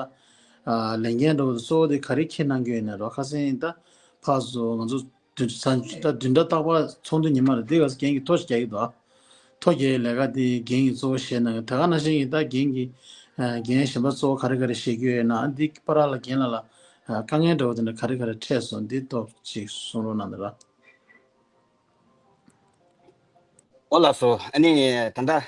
ལས་འགན་འདྲ་བོ་གཙོ་བོ་དེ་ག་རེ་འཁྱེར་གནང་གི་ཡོད་ན་རོ། ཁ་སང་ད་ཕར་ཚུར་ང་ཚོ་བདུན་ད་བདུན་ཕྲག་རྟག་པར་ཚོགས་འདུ་ཉི་མ་རེ་འདི་ག་རྒན་གྱིས་ཐོ་ཞིག་རྒྱག་གི་འདུག་ཐོ་རྒྱག་ཡའི་ལས་ཀ་འདི་རྒན་གྱིས་གཙོ་བོ་བཞེས་གནང་གི། ད་ག་ནང་བཞིན་གྱི་ད་རྒན་གྱིས་རྒན་གཞན་པ་གཙོ་བོ་ག་རེ་ག་རེ་བཞེས་ཀྱི་ཡོད་ན་འདི་བར་ལ་རྒན་ལགས་ལ་དཀའ་ངལ་འདྲ་བོ་དེ་འདྲ་ག་རེ་ག་རེ་འཕྲད་སོང་འདི་ཐོག་ཅིག་གསུང་རོགས་གནང་དང་། ཨོ་ལགས་སོ། ཨ་ནི་ད་ལྟ་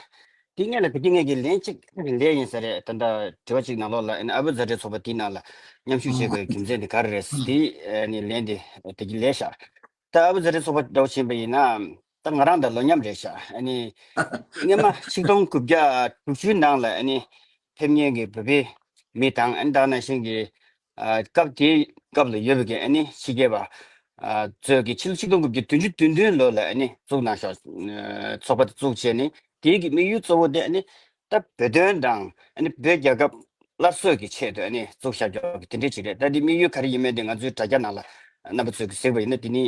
དེ་སྔོན་ལ་དེ་གི་ངེད་ཀྱི་ལན་གཅིག་ལན་ཡིན་ས་རེད། ད་ལྟ་དྲི་བ་གཅིག་ནང་ལོགས་ལ་ཨ་ནི་ཨ་བོད་མཛའ་འབྲེལ་ཚོགས་པ་དེའི་ནང་ལ་མཉམ་ཞུགས་བྱེད་དགོས་རྒྱུ་མཚན་དེ་ག་རེ་རེད་དེ་ཨ་ནི་ལན་དེ་དེ་གི་ལན་བཞག་ད་ཨ་བོད་མཛའ་འབྲེལ་ཚོགས་པ་འདྲ་བོ་ཕྱིན་པ་ཡིན་ན་ད་ང་རང་དང་ལོ་མཉམ་རེད་ཤག་ཨ་ནི་སྔོན་མ་ཆིག་སྟོང་དགུ་བརྒྱ་དྲུག་ཅུའི་ནང་ལ་ཨ་ནི་ཕེབས་མཁན་གྱི་བོད་པའི་མི་དང་ཨ་ནི་ད་ག་ནང་བཞིན་གྱི་ཨ་སྐབས་དེའི་སྐབས་ལ་ཡོད་པའི་གི་ཨ་ནི་ཕྱི་རྒྱལ་བ་ཨ་ཚོས་ཀྱི་ཕྱི་ལོ་ཆིག་སྟོང་དགུ་བརྒྱ་བདུན་ཅུ་དོན་བདུན་ལོ་ལ་ཨ་ནི་བཙུགས་གནང་ཤག་ཚོགས་པ་དེ་བཙུགས་བྱས་ནས་དེའི་གི་དམིགས་ཡུལ་གཙོ་བོ་དེ་ཨ་ནི་ད་བོད་དོན་དང་ཨ་ནི་བོད་རྒྱལ་ཁབ་སླར་གསོ་གི་ཆེད་དུ་ཨ་ནི་བཙུགས་བཞག་ཡོད་པ་དེ་འདྲ་ཅིག་རེད། ད་དེ་དམིགས་ཡུལ་ག་རེ་ཡིན་མིན་དེ་ང་ཚོའི་དྲ་རྒྱ་ནང་ལ་རྣམ་པ་ཚོས་གཟིགས་པ་ཡིན་ན་དེ་ནི་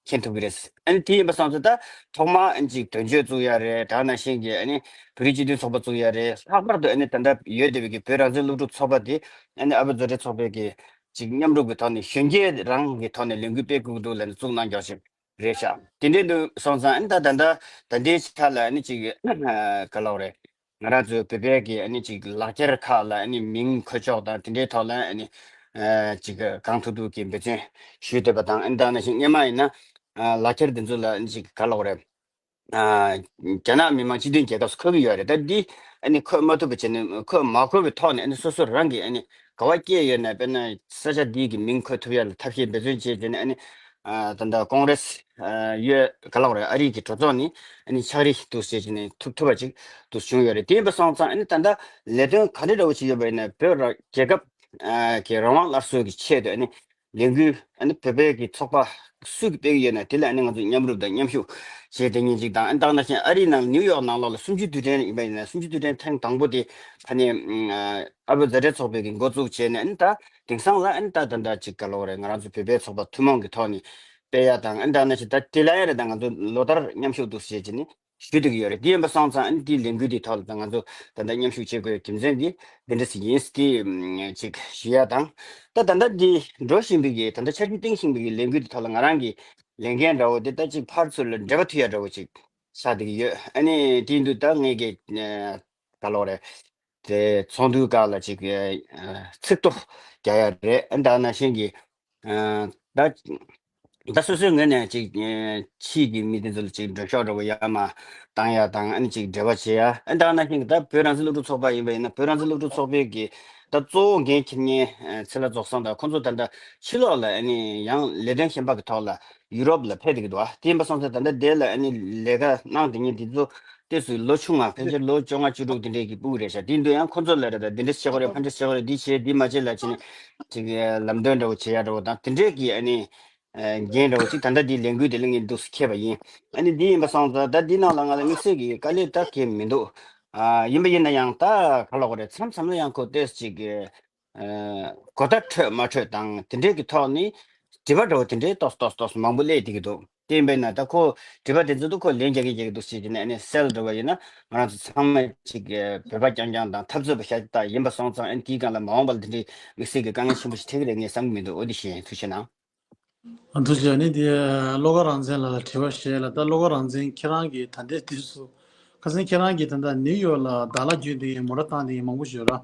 མཁྱེན་ཐུབ་ཀྱི་རེད། ཨ་ནི་དེ་ཡིན་པ་སོང་ཙང་ད་ཐོག་མར་ཨ་ནི་ཅིག་དོན་གཅོད་བཙུགས་ཡ་རེད། ད་ནང་བཞིན་གྱི་ཨ་ནི་བོད་རིགས་སྤྱི་མཐུན་ཚོགས་པ་བཙུགས་ཡ་རེད། ལྷག་པར་དུ་ཨ་ནི་ད་ལྟ་ཡོད་བསྡད་པའི་གི་བོད་རང་བཙན་སློབ་ཕྲུག་ཚོགས་པ་དེ་ཨ་ནི་ཨ་བོད་མཛའ་འབྲེལ་ཚོགས་པའི་གི་ཅིག་མཉམ་རུབ་ཀྱི་ཐོག་ནས་གཞོན་སྐྱེས་རང་གི་ཐོག་ནས་ལས་འགུལ་སྤེལ་དགོས་ཀྱི་འདུག་ལབ་ནས་བཙུགས་གནང་རྒྱུ་ཞིག་རེད་ཤག་དེ་འདྲའི་འདུག་སོང་ཙང་ཨ་ནི་ད་ད་ལྟ་ད་ལྟའི་ཆ་ལ་ཨ་ནི་ཅིག་ག་ལབ་རེད། ང་རང་ཚོའི་བོད་པའི་གི་ཨ་ནི་ཅིག་ལག་འཁྱེར་ཁག་ལ་ཨ་ནི་མིང་འཁོད་ཕྱོགས་དང་དེ་འདྲའི་ཐོག་ལ་ཨ་ནི་ཨ་ཅིག་གང་ཐུབ་ཐུབ་ཀྱི་འབད་བརྩོན་ཞུས་བསྡད་པ་དང་། ཨ་ནི་ད་ནང་བཞིན་སྔོན་མ་ཡིན་ན་ཨ་ལག་འཁྱེར་དེ་ཚོ་ལ་ཨ་ནི་ཅིག་ག་ལབ་དགོས་རེད། ཨ་རྒྱ་ནག་མི་དམངས་སྤྱི་མཐུན་རྒྱལ་ཁབ་སུ་འཁོད་ཀྱི་ཡོད་རེད། ད་འདི་ཨ་ནི་འཁོད་མ་ཐུབ་པ་བྱས་ནས་འཁོད་མ་དགོས་པའི་ཐོག་ནས་ཨ་ནི་སོ་སོ་རང་གི་ཨ་ནི་ག་བ་སྐྱེས་ཡོད་ན་དཔེར་ན་ས་ཆ་འདི་གི་མིང་འཁོད་ཐུབ་ཡ་ལ་ཐབས་ཤེས་འབད་བརྩོན་བྱས་བྱས་ནས་ཨ་ནི་ཨ་ད་ལྟ་ཀོང་རེས་ཨ་ཡོད་ག་ལབ་དགོས་རེད། ཨ་རི་གི་གྲོས་ཚོགས་ནི་ཨ་ནི་ཕྱག་བྲིས་འདུག་བྱས་བྱས་ནས་ཐུབ་ཐུབ་པ་ཅིག་འདུག་བྱུང་ཡོད་རེད། དེ་ཡིན་པ་སོང་ཙང་ཨ་ནི་ད་ལྟ་ལས་དོན་ག་འདྲ་འདྲ་བོ་ཅིག་ཡོད་པ་ཡིན་ན་བོད་ར་རྒྱལ་ཁབ་ཨ་གི་རང་དབང་སླར་གསོ་གི་ཆེད་དུ་ཨ་ནི་ལས་འགུལ་ཨ་ནི་བོད་པའི་གི་ཚོགས་པ་སུ་གིས་སྤེལ་གི་ཡོད་ན་དེ་ལ་ཨ་ནི་ང་ཚོས་མཉམ་རུབ་དང་མཉམ་ཞུགས་བྱས་བསྡད་མཁན་ཅིག་དང་། ཨ་ནི་ད་ག་ནང་བཞིན་ཨ་རིའི་ནང་ནིའུ་ཡོག་ནང་ལོགས་ལ་གསུམ་བཅུའི་དུས་དྲན་ཡིན་པ་ཡིན་ན་གསུམ་བཅུའི་དུས་དྲན་ཐེངས་དང་པོ་དེ་ད་ནི་ཨ་ཨ་བོད་མཛའ་འབྲེལ་ཚོགས་པའི་གི་འགོ་བཙུགས་བྱས་ནས་ཨ་ནི་ད་དེང་སང་ལ་ཨ་ནི་ད་ད་ད་ཅིག་ག་ལབ་དགོས་རེད། ང་རང་ཚོ་བོད་པའི་ཚོགས་པ་ཐུན་མོང་གི་ཐོག་ནས་སྤེལ་ཡ་དང་། ཨ་ནི་ད་ག་ནང་བཞིན་ད་དེ་ལ་ཡ་རེད། ད་ང་ཚོ་ལོ་ལྟར་མཉམ་ཞུགས་འདུག་བྱས་བྱས་ནས་ཞུ་བསྡད་ཀྱི་ཡོད་རེད། དེ་ཡིན་པ་སོང་ཙང་ཨ་ནི་དེའི་ལས་འགུལ་དེའི་ཐོག་ལ་ད་ང་ཚོ་ད་ལྟ་མཉམ་ཞུགས་བྱེད་དགོས་རྒྱུ་མཚན་འདི་འདི་འདྲ་ཞིག་ཡིན་ཟེར་དེ་ཅིག་ཞུ་ཡ་དང་། ད་ད་ལྟ་འདི་འགྲོ་བཞིན་པའི་གི་ད་ལྟ་འཆར་གཞི་བཏིང་བཞིན་པའི་གི་ལས་འགུལ་དེ་ཐོག་ལ་ང་རང་གི་ལས་འགན་འདྲ་བོ་དེ་ད་ཅིག་ཕར་ཚུར་ལ་འབྲེལ་བ་མཐུད་ཡ་འདྲ་བོ་ཅིག་ཆགས་བསྡད་ཀྱི་ཡོད། ཨ་ནི་དེ་ཡིན་དུས་ད་ངས་གི་ག་ལབ་དགོས་རེད། དེ་ཚོགས་འདུའི་སྐབས་ལ་ཅིག་ཚིག་ཐོ་རྒྱག་ཡ་རེད། ཨ་ནི་ད་ནང་བཞིན་གི་ཨ་ད་ད་སོ་སོའི་ངོས་ནས་ཅིག་ཨ་ཕྱིའི་གི་མི་དེ་ཚོ་ལ་ཅིག་འགྲེལ་བཤད་འདྲ་བོ་ཡར་མར་བཏང་ཡ་དང་། ཨ་ནི་ཅིག་འབྲེལ་བ་བྱེད་ཡ། ཨ་ནི་ད་ནང་བཞིན་གི་ད་བོད་རང་བཙན་སློབ་ཕྲུག་ཚོགས་པ་ཡིན་པ་ཡིན་ན་བོད་རང་བཙན་སློབ་ཕྲུག་ཚོགས་པའི་གི་ད་གཙོ་བོ་འགན་འཁྱེར་མཁན་ཨ་ཚེ་ལྷ་རྫོགས་བཟང་དང་ཁོང་ཚོ་ད་ལྟ་ཕྱི་ལོགས་ལ་ཨ་ནི་ཡང་ལས་དོན་གཞན་པ་གི་ཐོག་ལ་ཡུ་རོབ་ལ་ཕེབས་བསྡད་ཀྱི་འདུག་ཨ། དེ་ཡིན་པ་སོང་ཙང་ད་ལྟ་དེ་ལ་ཨ་ནི་ལས་ཀ་གནང་བསྡད་མཁན་དེ་ཚོ་ཏོག་ཙམ་ལོ་ཆུང་བ་ཕལ་ཆེར་ལོ་བཅོ་ལྔ་བཅུ་དྲུག་དེ་འདྲའི་གི་སྤུ་གུ་རེད་ཤག་དེ་འདུག་ཡང་ཁོང་ཚོ་ལ་རེད། ད་འདི་འདྲ་བྱེད་དགོས་རེད། ཕ་འདྲ་བྱེད་དགོས་རེད། འདི་བྱེད་འདི་མ་བྱེད་ལབ་བྱས་ནས་ཅིག་ལམ་སྟོན་འདྲ་བོ་བྱེད་ཡ་འདྲ་བོ་དང་དེ་འདྲའི་གི་ཨ་ནི་འགན་འདྲ་བོ་ཅིག་ད་ལྟ་འདི་ལས་འགུལ་དེ་ལ་ངས་འདུག་སེ་འཁྱེར་བ་ཡིན། ཨ་ནི་འདི་ཡིན་པ་སོང་ཙང་ད་འདི་ནང་ལ་ང་ལ་དམིགས་བསལ་གྱི་དཀའ་ལས་ད་གང་ཡང་མི་འདུག་ཨ་ཡིན་པ་ཡིན་ན་ཡང་ད་ག་ལབ་དགོས་རེད། མཚམས་མཚམས་ལ་ཡང་ཁོ་ཏོག་ཙམ་ཅིག་གི་ཨ་གོ་བརྡ་འཕྲོད་མ་འཕྲོད་དང་དེ་འདྲའི་གི་ཐོག་ནས་དྲི་བ་འདྲ་བོ་དེ་འདྲའི་ཏོག་ཙམ་ཏོག་ཙམ་ཏོག་ཙམ་མང་པོ་སླེབས་བསྡད་ཀྱི་འདུག་དེ་ཡིན་པས་ན་ད་ཁོ་དྲི་བ་དེ་ཚོ་ད་ཁོ་ལན་རྒྱག་གི་རྒྱག་གི་འདུག་ཟེར་གྱི་ནས་ཨ་ནི་སེལ་འགྲོ་བ་ཡིན་ན་ང་རང་ཚོ་ཚང་མ་ཅིག་བོད་པ་རྐྱང་རྐྱང་དང་འཐབ་རྩོད་པ་ཤ་སྟག་ཡིན་པ་སོང་ཙང་ཨ་ནི་དེའི་སྒང་ལ་མ་འོངས་པ་ལ་དེ་འདྲའི་དམིགས་བསལ་གྱི་དཀའ་ངལ་ཆེན་པོ་ཞིག་འཕྲད་ཀྱི་རེད་ངས་བསམ་གྱི་མི་འདུག་འོ་དེ་བཞིན་ཐུགས་རྗེ་གནང་། ཨ་ཐུགས་རྗེ་ཆེ། ཨ་ནི་དེ་བློ་དགའ་རང་བཙན་ལགས་ལ་དྲི་བ་བཤད་ལ། ད་བློ་དགའ་རང་བཙན་ཁྱེད་རང་གིས་ད་ལྟའི་དུས་སུ་ཁ་སང་ཁྱེད་རང་གིས་ད་ལྟ་ནིའུ་ཡོག་ལ་ཟླ་ལ་རྒྱུན་དེ་ཡིན་མོ་ཊ་བཏང་དེ་ཡིན་མང་པོ་ཞིག་ཡོད་ར།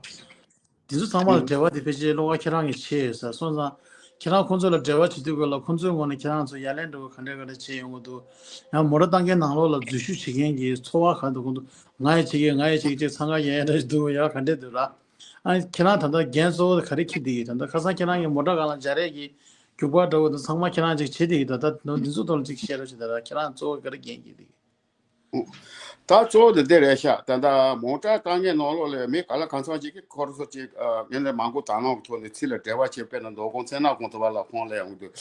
དེ་ཚོ་ཚང་མ་ལ་འབྲེལ་བ་དེ་ཕལ་ཆེར་བློ་དགའ་ཁྱེད་རང་གིས་བྱས་ཡོད་ས་སོང་ཙང་། ཁྱེད་རང་ཁོང་ཚོ་ལ་འབྲེལ་བ་བྱེད་དུས་སྐབས་ལ་ཁོང་ཚོའི་ངོས་ནས་ཁྱེད་རང་ཚོ་ཡ་ལན་འདྲ་བོ་ག་འདྲ་ག་འདྲ་བྱས་ཡོང་གི་འདུག་ཡང་མོ་ཊ་བཏང་མཁན་ནང་ལོགས་ལ་འཛུལ་ཞུགས་བྱེད་མཁན་གྱི་ཚོར་བ་ག་འདུག་ཁོང་ཚོ་ང་ཡི་བྱེད་ཀྱི་ང་ཡི་བྱེད་ཀྱི་ཅེས་འཚང་ཁ་ཡན་ཡན་འདྲ་ཞིག་འདུག་ཡ་ག་འདྲ་འདུག་ར། ཨ་ཁྱེད་རང་ད་ལྟ་འགན་གཙོ་བོ་ག་རེ་འཁྱེར་བསྡད་ཀྱི་ད་ལྟ་ཁ་སང་ཁྱེད་རང་གི་མོ་ཊ་སྒང་ལ་འཇའ་རས་ཀྱི་རྒྱུག་པ་འདྲ་བོ་དང་ཚང་མ་ཁྱེད་རང་ཅིག་བྱེད་བསྡད་ཀྱི་ད་ལྟ་འདི་ཚོ་ཐོག་ལ་ཅིག་བཤད་རོགས་བྱེད་ད་ར། ཁྱེད་རང་གཙོ་བོ་ག་རེ་འགན་འཁྱེར་བསྡད་ཀྱི། ད་གཙོ་བོ་དེ་འདི་རེད་ཤག་ད་ལྟ་མོ་ཊ་བཏང་མཁན་ནང་ལོགས་ལ་མི་ག་ལ་གང་འཚམ་ཅིག་གིས་ཁོ་རང་ཚོ་ཅིག་ཨ་ངན་ལས་མང་པོ་དང་བླངས་ཀྱི་ཐོག་ནས་ཚུར་ལ་འབྲེལ་བ་བྱས། དཔེར་ན་མདོ་ཁམས་ཚེ་ན་ཁོང་ཚོ་བ་ལ་ཁོང་ལ་ཡོང་གི་འདུག་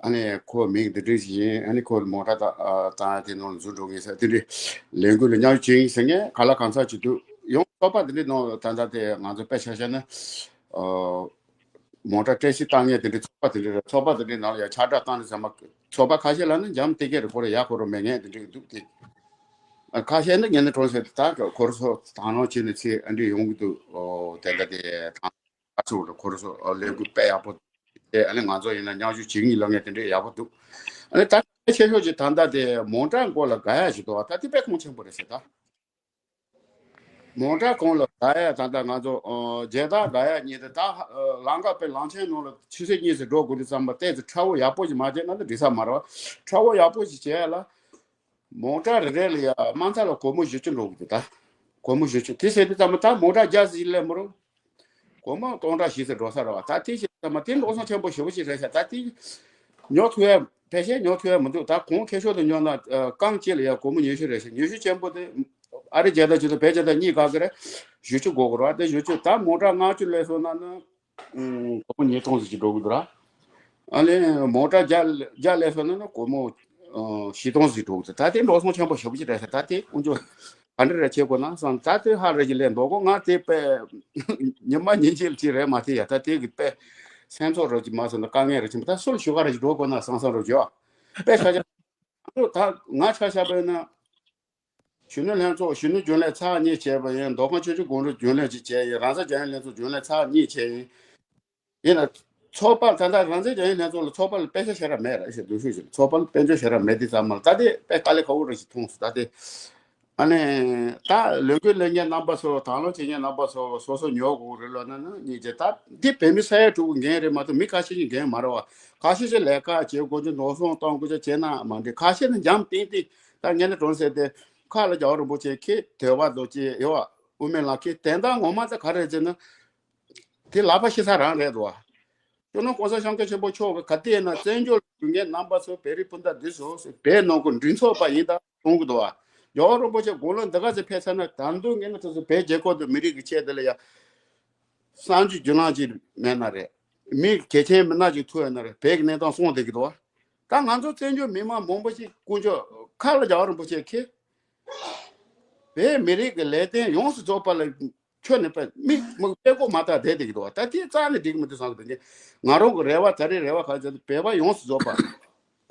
ཨ་ནི་ཁོ་མིང་འདི་འདྲ་ཞིག་ཡིན། ཨ་ནི་ཁོ་མོ་ཊ་ད་ཨ་བཏང་ཡ་དེ་ནང་ལ་འཛུལ་འགྲོ་ངེས་ཟེར་དེ་འདྲའི་ལས་འགུལ་ལ་མཉམ་ཞུགས་བྱེད་ཡིན་ཟེར་མཁན་ག་ལ་གང་འཚམ་ཅིག་འདུག་ཡང་ཚོགས་པ་འདི་འདྲའི་ནང་ད་ལྟ་དེ་ང་ཚོ་དཔེ་ཆ་བཞག་ན་ཨ། མོ་ཊ་བསྐྱར་ཞིབ་བཏང་མཁན་དེ་འདྲའི་ཚོགས་པ་དེ་འདྲ་རེད། ཚོགས་པ་དེ་འདྲའི་ནང་ལ་ཡང་ཁྱབ་བསྒྲགས་བཏང་ནས་ཚང་མ་ཚོགས་པ་ཁ་ཤས་ལ་ནི་འཇམ་ཐིང་ཐིང་རེད། ཁོ་རང་ཡག་ཁོ་རང་མེད་མཁན་དེ་འདྲ་འདུག་དེ་ཁ་ཤས་ནི་ངན་ནི་གྲོང་ཟེར་ད་ཁོ་རང་ཚོ་དང་བླངས་བྱས་ནས་ཚེ་ཨ་འདྲས་ཡོང་གི་འདུག་ཨོ་དེ་འདྲ་དེ་དང་ཨ་ཚོ་རེད། ཁོ་རང་ཚོ་ལས་འགུལ་དཔེ་ཡག་པོ་དེ་ཨ་ནི་ང་ཚོ་ཡིན་ན་མཉམ་ཞུགས་བྱེད་ཀྱི་ཡིན་ལབ་མཁན་དེ་འདྲས་ཡག་པོ་འདུག་ཨ་ནི་ད་ཆེ་ཤོས་ཀྱི་ད་ལྟ་དེ་མོ་ཊ་མགོ་ལ་དགའ་ཡག་ཞིག་འདུག་ད་དེ་དཔེ་མཐོང་ཆེན་པོ་རེད་ཟེར་ད། མོ་ཊ་གོང་ལ་ད་ཡ་ད་ལྟ་ང་ཚོ་ཨ་རྒྱལ་དར་ད་ཡ་གཉིས་དེ་ད་ལམ་ཁ་དཔེ་གླང་ཆེན་ནང་ལ་ཆུ་ཚོད་གཉིས་སུ་འགྲོ་དགོས་དུས་ཙམ་པ་ཏོག་ཙམ་ཁྲ་བོ་ཡག་པོ་ཞིག་མ་བྱས་ན་ད་འགྲིག་ས་མ་རེད་བ། ཁྲ་བོ་ཡག་པོ་ཞིག་བྱས་ཡ་ལ་མོ་ཊ་རེ་རེ་ལ་ཡ་དམའ་མཐའ་ལ་སྒོར་མོ་བཞི་བཅུ་འགྲོ་དགོས་འདུག་ད་སྒོར་མོ་བཞི་བཅུ་དེ་ཟེར་དུས་ཙམ་པ་ད་མོ་ཊ་བརྒྱ་ཙམ་ཞིག་སླེབས་མི་རུང་། སྒོར་མོ་སྟོང་ཕྲག་བཞི་ཙམ་འགྲོ་ས་རེད་བ། ད་དེ་བྱས་ཙམ་པ་དེ་འགྲོ་སོང་ཆེན་པོ་ཞེ་པོ་ཞིག་རེད་ཤག་ད་དེ་ཉོ་ཐུབ་ཡ་ཕལ་ཆེར་ཉོ་ཐུབ་ཡ་མི་འདུག་ད་གོང་ཁེ་ཤོར་དུ་ཉོ་ན་ཨ་རྐང་གཅིག་ལ་ཡ་སྒོར་མོ་ཉི་ཤུ་རེད་ཤག་ཉི་ཤུ་ཆེན་པོ་དེ་ཨ་རི་རྒྱལ་དར་ཆེད་དུ་བོད་རྒྱལ་དར་གཉིས་ག་གི་རེད། བཞི་བཅུ་དགོས་དགོས་རེད་བ། དེ་བཞི་བཅུ་ད་མོ་ཊ་ལྔ་བཅུ་སླེབས་སོང་ན་ནི་སྒོར་མོ་ཉིས་སྟོང་ཙམ་ཅིག་འགྲོ་གི་འདུག་ར། ཨ་ལས་མོ་ཊ་བརྒྱ་བརྒྱ་སླེབས་སོང་ན་ནི་སྒོར་མོ་ཨ་བཞི་སྟོང་ཙམ་འགྲོ་གི་འདུག་ད་དེ་འགྲོ་སོང་ཆེན་པོ་ཞེ་པོ་ཅིག་རེད་ཤག་ད་དེ་དཀོན་མཆོག་ག་འདྲ་རེ་བྱེད་དགོས་ན་བསམ། ད་དེ་ཧ་རེ་ཅིག་ལས་མདོ་གོ་ང་དེ་དཔེ་ཉི་མ་ཉིན་གཅིག་ཅིག་རེད་མ་དེ་ཡ། ད་དེ་གི་དཔེ་སེམས་ཚོར་རོ་ཅིག་མ་སོང་ན་དཀའ་ངལ་རོ་ཅིག་མ། ད་སུ་ལ་ཞུ་ག་རེ་ཅིག་འགྲོ་དགོས་ན་བསམ་བསམ་རོ་ཅིག་ཡོད། དཔེ་ཆ་ཆ་ད་ང་ཆ་བཞག་པ་ཡིན་ན་གཞོན་ནུ་ལྷན་ཚོགས་གཞོན་ནུ་རྒྱུན་ལས་ཚར་གཉིས་བྱས་པ་ཡིན། མདོ་ཁམས་ཆུ་བཞི་སྒང་དྲུག་རྒྱུན་ལས་ཅིག་བྱས་ཡིན། རང་ས་རྒྱ་ཡན་ལྷན་ཚོགས་རྒྱུན་ལས་ཚར་གཉིས་བྱས་ཡིན། ཡིན་ན་ཚོགས་པ་ད་ལྟ་རང་བཙན་རྒྱ་ཡན་ལྷན་ཚོགས་ལ་ཚོགས་པ་ལ་དཔེ་ཆ་ཞེ་དྲག་མེད་ར་ཞེས་འདུག་ཤོད་ཞིག་ཚོགས་པ་ལ་དཔལ་འབྱོར་ཞེ་དྲག་མེད་དེ་ཙམ་མ་ལ་ད་དེ་དཔེ་དཀའ་ལས་ཁག་པོ་རེ་ཞིག་མཐོང་སོང་ད་དེ། ཨ་ནི་ད་ལས་འགུལ་ལས་མཁན་རྣམ་པ་ཚོ། དང་བླངས་བྱེད་མཁན་རྣམ་པ་ཚོ་སོ་སོ་ཉོ་དགོས་རེད་ལོ་ན་ན་གཉིས་ཀྱི་ད་འདི་བོད་མི་ས་ཡ་དྲུག་གི་འགན་རེད་མ་གཏོགས་མི་ཁ་ཤས་ཀྱི་འགན་མ་རེད་བ། ཁ་ཤས་ཀྱི་ལས་ཀ་བྱེད་དགོས་ཀྱི་འགྲོ་སོང་གཏོང་དགོས་ཀྱི་བྱེད་ན་མ་འགྲིག་ཁ་ཤས་ནི་འཇམ་ཏིང་ཏིང་ད་ངས་ནི་གྲོང་ཟེར་ཏེ་ཁ་ལ་རྒྱལ་བ་རིན་པོ་ཆེ་ཁྱེད་དོལ་པ་རྡོ་རྗེ་ཡོད་བ་དབུ་མའི་ལམ་ཁྱེད་དེ་འདྲ་ངོ་མ་ད་ག་རེ་རེད་ཟེར་ན། དེ་ལག་པ་ཤི་ས་རང་རེད་དོ། སྤྱི་ནོར་གོང་ས་སྐྱབས་མགོན་ཆེན་པོ་མཆོག་གི་ག་དུས་ཡིན་ན་བཙན་བྱོལ་ཡུལ་གྱི་རྣམ་པ་ཚོ་བོད་རིགས་སྤུན་ཟླ་འདི་ཚོ་བོད་ནང་གི་མགྲིན་ཚབ་པ་ཡིན་ད་གསུང་གི་འདུག་བ། རྒྱལ་བ་རིན་པོ་ཆེ་དགུང་ལོ་འདི་ག་ཚོད་ཕེབས་ཚར་ན་ད་དུང་ངས་ནི་དེ་ཚོ་བོད་རྒྱལ་ཁབ་དང་མི་རིགས་ཀྱི་ཆེད་དུ་ལ་ཡ་བསམ་ཚུལ་རྒྱུན་ལམ་ཅིག་མེད་ན་རེད། མི་གལ་ཆེན་མི་སྣ་ཅིག་ཐུག་ཡོད་ན་རེད། བོད་ཀྱི་གནས་སྟངས་གསུངས་བསྡད་ཀྱི་འདུག་བ། ད་ང་ཚོ་བཙན་བྱོལ་མི་མང་མང་པོ་ཞིག་དཀོན་མཆོག་ཁ་ལ་རྒྱལ་བ་རིན་པོ་ཆེ་ཁྱེད་བོད་མི་རིགས་ཀྱི་ལས་དོན་ཡོངས་སུ་རྫོགས་པ་ལ་ཁྱོད་ནི་པ་མི་མི་དཔེ་ཀོ་མ་ཐག་བསྡད་བསྡད་ཀྱི་འདུག་བ། ད་དེ་རྩ་ནས་འགྲིག་གི་མི་འདུག་བསམ་གི་འདུག་ང་རང་གི་རེ་བ་ད་རེས་རེ་བ་ག་ཚོད་བོད་པ་ཡོངས་སུ་རྫོགས་པ་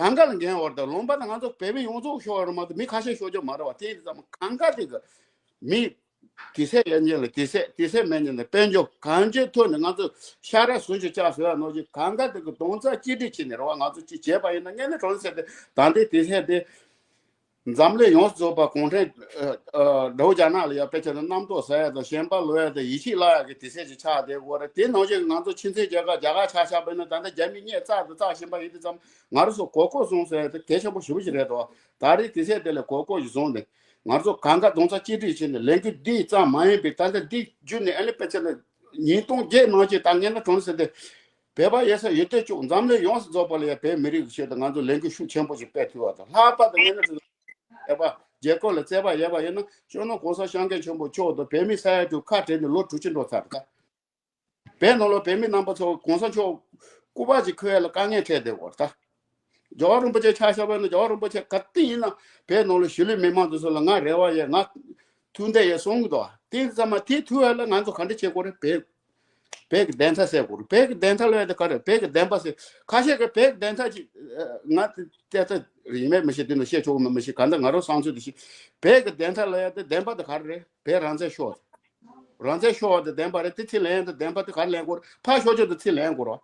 གང་ག་ལ་འགན་འོར་དང་ལུང་པ་དང་ང་ཚོ་བོད་མི་ཡོངས་རྫོགས་ཤོར་བ་རེད་མ་གཏོགས་མི་ཁ་ཤས་ཤོར་རྒྱུ་མ་རེད་བ། དེ་ཡིན་དུས་ཙམ་གང་ག་དེ་གི་མི་དེ་སེ་ཡན་ཉེ་ལ་དེ་སེ་དེ་སེ་མེད་ཉེ་ལ་དཔལ་འབྱོར་གང་ཅིའི་ཐོག་ནས་ང་ཚོ་ཤ་ར་ཟུང་ཞིག་བཅག་ཟེར་བ་ནང་བཞིན་གང་ག་དེ་གི་རྡོག་རྩ་གཅིག་སྒྲིལ་བྱས་ནས་རེད་བ། ང་ཚོ་གཅིག་བྱས་པ་ཡིན་ན་ངས་ནི་གྲོང་གསེབ་དེ་ད་ལྟའི་དེ་སེ་དེ། འཛམ་གླིང་ཡོངས་སུ་རྫོགས་པ་གུང་ཁྲན་ཨ་ཨ་འདྲ་བོ་རྒྱ་ནག་ལ་ཡ་དཔེ་ཆ་ནི་རྣམ་རྟོག་ཟ་ཡ་དང་ཞེན་པ་ལོག་ཡ་དང་ཡིད་ཆེས་བརླག་ཡ་གི་དུས་ཚོད་ཅིག་ཆགས་བསྡད་ཡོད་རེད། དེ་ནང་བཞིན་ང་ཚོ་ཕྱི་མཚན་རྒྱལ་ཁབ་རྒྱ་གར་ཆ་བཞག་པ་ཡིན་ན་ད་ལྟ་རྒྱ་མི་སྙད་བཙག་ཏུ་བཙག་བཞིན་པ་ཡིན་དུས་ཙམ་ང་རང་ཚོ་གོ་སྐབས་བཟུང་ཟེར་ཡ་དེ་གལ་ཆེན་པོ་ཞེ་པོ་ཞིག་རེད་དོ། ད་རེས་དུས་ཚོད་དེ་ལ་གོ་སྐབས་ཞིག་བཟུང་ནས་ང་ཚོ་གང་ག་རྡོག་རྩ་གཅིག་སྒྲིལ་བྱས་ནས་ལས་འགུལ་འདི་ཙམ་མ་ཡིན་པའི་ད་ལྟ་འདི་བརྒྱུད་ནས་ཨ་ནི་དཔེ་ཆ་ནི་ཉིས་སྟོང་བརྒྱད་ནང་བཞིན་ད་ངས་ན་གྲོང་ཟེར་ཏེ། བོད་པ་ཡོད་ས་ཡོད་དེ་ཅུང་འཛམ་གླིང་ཡོངས་སུ་རྫོགས་པ་ལ་ཡང་བོད་མི་རིགས་ཀྱི་ཆེད་དུ་ང་ཚོ་ལས་འགུལ་ཤུགས་ཆེན་པོ་ཞིག་སྤེལ་ཐུབ་པ་དང་ལྷག་པར་དུ་ངས་ན་ཚོ་བོད་པ་རྒྱལ་ཁབ་ལ་བརྩེ་བ་ཡོད་པ་ཡིན་ན་སྤྱི་ནོར་གོང་ས་སྐྱབས་མགོན་ཆེན་པོ་མཆོག་དང་བོད་མི་ས་ཡ་དྲུག་ཁ་བྲལ་ནས་ལོ་དྲུག་ཅུ་འགྲོ་ཚར་ད། བོད་ནང་ལ་བོད་མི་རྣམ་པ་ཚོ་གོང་ས་མཆོག་སྐུ་པར་ཅིག་འཁོད་ཡ་ལ་དཀའ་ངལ་འཕྲད་བསྡད་ཡོད་ད། རྒྱལ་བ་རིན་པོ་ཆེ་ཆ་བཞག་པ་ཡིན་ན་རྒྱལ་བ་རིན་པོ་ཆེ་ག་དུས་ཡིན་ན་བོད་ནང་ལ་གཞིས་ལུས་མི་མང་དེ་ཚོ་ལ་ང་རེ་བ་ཡོད་ང་ཐུགས་འདོད་ཡོད་གསུང་གི་འདུག་དེ་ཙམ་མ་དེ་ཐུག་ཡ་ལ་ང་ཚོ་ག་འདྲ་བྱེད་དགོས་རེད། བོད་བོད་ཀྱི་བདེན་མཐའ་གསལ་དགོས་རེད། བོད་ཀྱི་བདེན་མཐའ་ལབ་ཡ་དེ་ག་རེད། བོད་ཀྱི་བདེན་པ་ཟེར་ཁ་ཤས་ཀྱིས་བོད་ཀྱི་བདེན་མཐའ་ཅིག་ང་དེ་ལྟ་ཡིན་མེད་མི་ཤེས། དེ་ནི་བཤད་ཆོག་གི་མེད་མི་ཤེས། གང་ལྟར་ང་རང་བསམ་ཚུལ་དེ་ཤེས། བོད་ཀྱི་བདེན་མཐའ་ལབ་ཡ་དེ་བདེན་པ་དེ་ག་རེ་རེད། བོད་རང་བཙན་ཤོར་བ་རང་བཙན་ཤོར་བ་དེ་བདེན་པ་རེད། དེ་ཚེ་ལན་ཡ་དེ་བདེན་པ་དེ་ག་རེ་ལེན་དགོས་རེད། ཕར་ཤོར་ཆོག་དེ་ཚེ་ལེན་དགོས་རེད།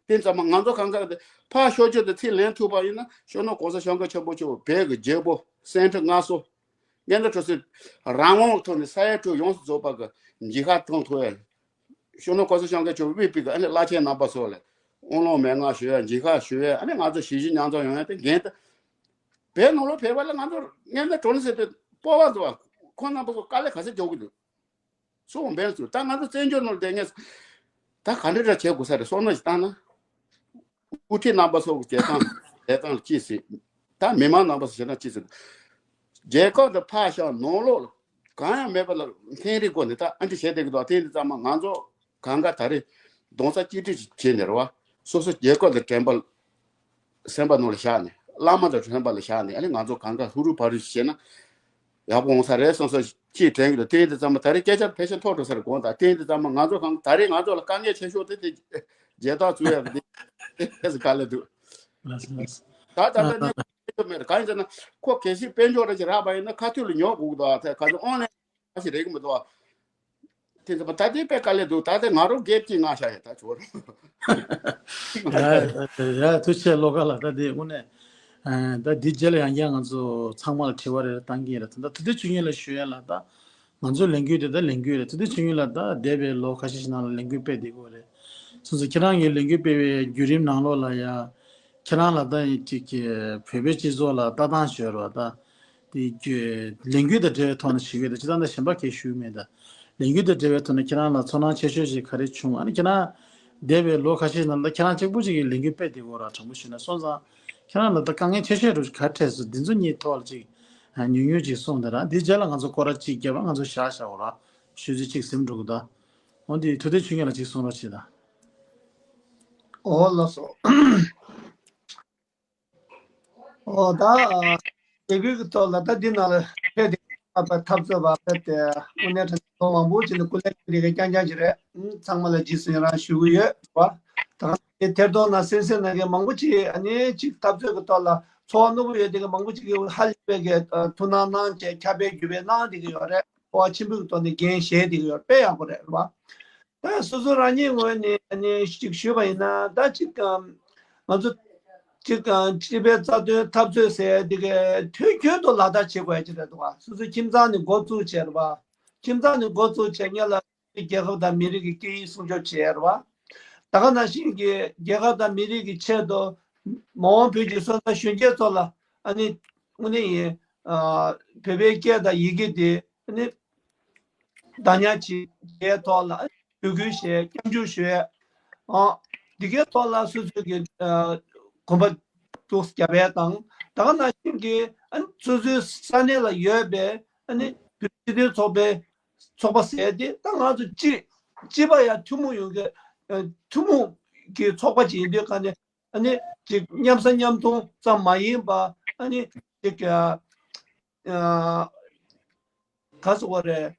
དེ་ཙམ་མ་ང་ཚོ་གང་ག་དེ་ཕར་ཤོར་ཆོག་དེ་ཚེ་ལེན་ཐུབ་པ་ཡིན་ན་སྤྱི་ནོར་གོང་ས་སྐྱབས་མགོན་ཆེན་པོ་མཆོག་བོད་ཀྱི་རྒྱལ་པོ་སེང་ཁྲི་མངའ་གསོལ། ངས་འདི་ཁྲོ་སྲིད་རང་དབང་ཐོག་ནས་ས་ཡ་དྲུག་ཡོངས་སུ་རྫོགས་པ་གི་འཇིགས་སྐར་མཐོང་ཐུབ་ཡ། སྤྱི་ནོར་གོང་ས་སྐྱབས་མགོན་ཆེན་པོ་དབུས་པའི་གི་ཨ་ནི་བླ་ཆེན་རྣམ་པ་ཚོ་ལ་དབུགས་ལོང་མན་ངག་ཞུ་ཡ་འཇིགས་སྐར་ཞུ་ཡ་ཨ་ནི་ང་ཚོ་ཞི་བདེ་མཉམ་འཛོམས་ཡོང་ཡ་དེ་འགན་དེ། བོད་ནང་ལོགས་བོད་པ་ལ་ང་ཚོ་ངས་འདི་ཁྲོ་སྲིད་དེ་སྤོབས་པ་འདུག་བ། ཁོང་རྣམ་པ་ཚོ་དཀའ་ལས་ག་ཚོད་རྒྱག་གི་འདུག་སོང་བན་ཚོ་ད་ང་ཚོ་བཙན་བྱོལ་ནང་བསྡད་ངེས་ད་ག་འདྲ་འདྲ་བྱེད་དགོས་ས་རེད། སོང་ན་ཞིག་བཏང་ན། དབུ་ཁྲིད་རྣམ་པ་ཚོ་གི་བྱེད་སྟངས་བྱེད་སྟངས་ལ་ཅི་ཟེར། ད་མི་མང་རྣམ་པ་ཚོ་བྱེད་སྟངས་ཅི་ཟེར། རྒྱལ་ཁབ་དང་ཕར་བཞག་ནང་ལོགས་ལ་གང་ཡང་མེད་པ་ལ་འཐེན་རིགས་སྒོ་ནས་ད་ཨ་འདྲ་བྱེད་བསྡད་ཀྱི་འདུག་དེ་འདི་ཚང་མ་ང་ཚོ་གང་ག་ད་རེས་རྡོག་རྩ་གཅིག་སྒྲིལ་ཞིག་བྱས་ནས་རེད་བ། སོ་སོ་རྒྱལ་ཁབ་དང་དྲན་པ་སེམས་པ་ནང་ལ་བཞག་ནས་བླ་མ་དང་སེམས་པ་ལ་བཞག་ནས་ཨ་ནི་ང་ཚོ་གང་ག་ཧུ་རུ་ཕ་རུ་ཞིག་བྱས་ན། ཡག་པོ་འོང་ས་རེད་བསམ་ས་ཅིག་དྲན་གྱི་འདུག་དེ་ཡིན་དུས་ཙམ་པ་ད་རེས་སྐད་ཆ་ཕལ་ཆེར་མཐོ་འགྲོ་ས་རེད་དགོངས་དག་དེ་ཡིན་དུས་ཙམ་པ་ང་ཚོ་གང་ད་རེས་ང་ཚོ་ལ་དཀའ་ངལ་ཆེ་ཤོས་དེ་དེ་རྒྱལ་དར་བཙུགས་ཡག་གི་དེ་དེ་ཟེར་ག་ལེ་འདུག་ལགས་སོ་ལགས་སོ། ད་ད་ལྟ་ཨ་གནས་སྐབས་ཆེ་ཤོས་མེད་རེད། གང་ཡིན་ཟེར་ན་ཁོ་གལ་སྲིད་དཔལ་འབྱོར་རེ་ཅིག་རག་པ་ཡིན་ན་ཁ་ཐུག་ལ་ཉོ་དགོས་ཀྱི་འདུག་ཨ་ད་ག་ཚོད་ཨོན་ལན་ཞིག་རེག་གི་མི་འདུག་ཨ། དེ་ཚོ་ད་ལྟའི་དཔེ་དཀའ་ལས་འདུག་ད་ལྟ་ང་རང་སྒེར་གྱིས་མངགས་བཞག་ཡོད་ད་ཇོ་རུ། ཡ་ཡ་ཐུགས་རྗེ་ཆེ་བློ་དགའ་ལགས། ད་དེ་དངོས་གནས་ཨ་ད་འདི་རྗེས་ལ་ཡང་བསྐྱར་ང་ཚོ་ཚང་མ་ལ་དྲི་བ་རེ་རེ་བཏང་གི་ཡིན་ལ། ད་ལྟ་དེ་དུས་ཆུ་ངོས་ལ་ཞུ་ཡ་ལ་ད་ང་ཚོ་ལས་འགུལ་དེ་ད་ལས་འགུལ་རེད། དེ་དུས་ཆུ་ངོས་ལ་ད་འདས་པའི་ལོ་ཁ་ཤས་ཤིག་ནང་ལ་ལས་འགུལ་སྤེལ་བསྡད་ཀྱི་ཡོད་རེད། སོ་སོ་ཁྱེད་རང་གིས་ལས་འགུལ་སྤེལ་བའི་བརྒྱུད་རིམ་ནང་ལོགས་ལ་ཡ་ཁྱེད་རང་ལ་ད་ཅིག་གི་བོད་པའི་སྤྱི་ཚོགས་ལ་ལྟ་སྟངས་ཤོད་རོགས་ད། དེ་ལས་འགུལ་དང་འབྲེལ་བའི་ཐོག་ནས་ཞུ་གི་ཡོད། ད་ཅི་ད་ལྟ་གཞན་པ་གས་ཞུས་མེད་ད། ལས་འགུལ་དང་འབྲེལ་བའི་ཐོག་ནས་ཁྱེད་རང་ལ་ཚོར་སྣང་ཆེ་ཤོས་ཤིག་ག་རེ་བྱུང་། ཨ་ནི་ཁྱེད་རང་འདས་པའི་ལོ་ཁ་ཤས་ནང་ལ་ཁྱེད་རང་གཅིག་པུ་ཅིག་གིས་ལས་འགུལ་སྤེལ་བསྡད་ཀྱི་ཡོད་ར། དྲང་པོ་ཞུས་ན་སོང་ཙང་ཁྱེད་རང་ལ་ད་དཀའ་ངལ་ཆེ་ཤོས་རུ་ག་རེ་འཕྲད་སོང་། འདི་ཚོ་གཉིས་ཐོག་ལ་ཅིག་ཉུང་ཉུང་ཅིག་གསུངས་དང་ར། འདིའི་རྗེས་ལ་ང་ཚོ་སྐོར་ར་གཅིག་བརྒྱབ་པ་ང་ཚོ་བཞག་བཞག་འོ་ར་ཤོད་ཚུལ་གཅིག་ཟིན་འགྲོ་གི་ད། འོ་འདི་ཐུབ་བསྟན་ཆོས་རྒྱལ་ལགས་ཅིག་གསུང་རོགས་བྱེད་ད། ཨོ་ལགས་སོ། ཨོ་ད་ལས་འགུལ་གྱི་ཐོག་ལ་ད་འདི་ནང་ལ་ཕེབས་ཏེ་འཐབ་རྩོད་པ་ཕེབས་ཏེ་དངོས་གནས་དྲང་གནས་ཐོག་མང་པོ་ཅིག་ནས་སྐུ་ལས་ཁྱེར་ཡས་རྐྱང་རྐྱང་ཅིག་རེད། ཚང་མ་ལ་རྗེས་སུ་ཡི་རང་ཞུ་གི་ཡོད་པ། ད་དེ་ཐེར་གཏོང་ན་གསན་གཟིགས་གནང་མཁན་མང་པོ་ཅིག་ཨ་ནི་ཅིག་འཐབ་རྩོད་ཀྱི་ཐོག་ལ་ཚོར་བ་རྣོན་པོ་ཡོད་དེ་གི་མང་པོ་ཅིག་གིས་ཧ་ལས་པའི་གི་ཐུགས་སྣང་གནང་བྱས་ཁྱབ་སྤེལ་བརྒྱུད་སྤེལ་གནང་བསྡད་ཀྱི་ཡོད་རེད། སྤོབས་པ་ཆེན་པོའི་ཐོག་ནས་འགན་བཞེས་བསྡད་ཀྱི་ཡོད་རེད། དཔེ་ཡག་པོ་རེད་རེད་བ། ད་སོ་སོ་རང་ཉིད་ངོས་ནས་ཨ་ནི་ཅིག་ཞུས་པ་ཡིན་ན་ད་ཅིག་ང་ཚོ་ ཅིག་གང་སྤྱི་པའི་རྩ་དོན་འཐབ་རྩོད་ཟེར་ཡ་དེ་གའི་དུས་རྒྱུན་དུ་ལག་བསྟར་བྱེད་དགོས་ཡ་ཅིག་རེད་འདུག་ག་སོ་སོའི་ཁྱིམ་ཚང་ནས་འགོ་བཙུགས་བྱས་རེད་བ། ཁྱིམ་ཚང་ནས་འགོ་བཙུགས་བྱས་སྔོན་ལ་རྒྱལ་ཁབ་དང་མི་རིགས་ཀྱི་སྐད་ཡིག་སྲུང་སྐྱོབ་བྱས་རེད་བ། ད་ག་ནང་བཞིན་གྱི་རྒྱལ་ཁབ་དང་མི་རིགས་ཀྱི་ཆེད་དུ་མ་འོངས་བོད་ཀྱི་སོན་རྩ་གཞོན་སྐྱེས་ཚོ་ལ་ཨ་ནི་དངོས་གནས་ཡིན། ཨ། བོད་པའི་སྐད་དང་ཡི་གེ་དེ་ཨ་ནི་བདག་ཉར་བྱེད་པའི་ཐོག་ལ་འབོད་སྐུལ་བྱས། སྐྱབས་འཇུག་ཞུས། ཨ། འདི་གའི་ཐོག་ལ་སོ་སོའི་གི་ཨ་གོམ་པ་འདུག་རྒྱབ་པའི་དང་། ད་ག་ནང་བཞིན་གྱི་ཨ་ནི་སོ་སོའི་ས་གནས་ལ་ཡོད་པའི་ཨ་ནི་བོད་སྤྱི་མཐུན་ཚོགས་པའི་ཚོགས་པ་ཟེར་དེ་ད་ང་ཚོ་གཅིག་གཅིག་པ་ཡང་ཐུན་མོང་ཡོང་གི་ཨ་ཐུན་མོང་གི་ཚོགས་པ་ཅིག་ཡིན་དུས་ག་ནས་ཨ་ནི་ཅིག་མཉམ་ཟ་མཉམ་འཐུང་ཙམ་མ་ཡིན་པ་ཨ་ནི་ཅིག་ཨ་ཨ་ག་ཟེར་བ་རེད།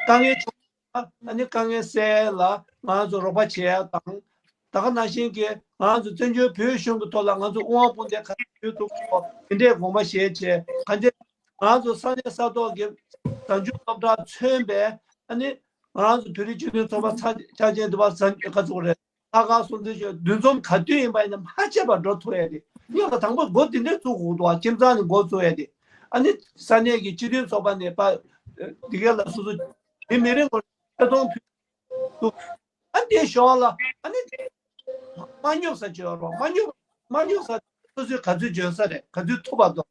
དཀའ་ངལ་བྱུང་ན་ཨ་ནི་དཀའ་ངལ་སེལ་ལ་ང་ཚོ་རོགས་པ་བྱེད་ཡ་དང་། ད་ག་ནང་བཞིན་གྱི་ང་ཚོ་བཙན་བྱོལ་བོད་གཞུང་གི་ཐོག་ལ་ང་ཚོ་དབུ་དབང་དཔུང་སྡེ་ག་ཚོད་ཡོད་འདུག་གོ་དེ་འདྲས་དགོངས་པ་བཞེས་བྱས་ག་འདྲས་ང་ཚོ་ས་གནས་ས་ཐོག་གི་བཟའ་བཅའ་སློབ་གྲྭ་མཚོན་པའི་ཨ་ནི་ང་ཚོ་བོད་རིགས་སྤྱི་མཐུན་ཚོགས་པ་ཚ་ཆ་ཅན་འདི་བ་ཟ་ག་ཚོད་རེད། ལྷག་དཀར་སྲུང་བརྩི་ཞུ་འདུ་འཛོམས་ག་དུས་ཡིན་པ་ཡིན་ན་མ་ཆད་པར་འགྲོ་ཐུབ་ཡ་དེ། སྔོན་ལ་དང་པོ་འགོ་དེ་འདྲས་བཙུགས་དགོས་འདུག་བ། ཁྱིམ་ཚང་ནས་འགོ་བཙུགས་ཡ་དེ། ཨ་ནི་ས་གནས་ཀྱི་སྤྱི་མཐུན་ཚོགས་པ་ནས་པ་འདི་ག་ལ་སོ་སོ་མི་མི་རེ་ངོ་ཆེ་མཐོང་ཕུལ་འདུག་ཨ་འདི་ཞོར་ལ་ཨ་ནི་མ་སྙོབ་ས་བྱེད་རོགས། མ་སྙོབ་མ་སྙོབ་ས་སོ་སོའི་ག་ཚོད་འཇོན་ས་རེད། ག་ཚོད་ཐུབ་པ་འདུག་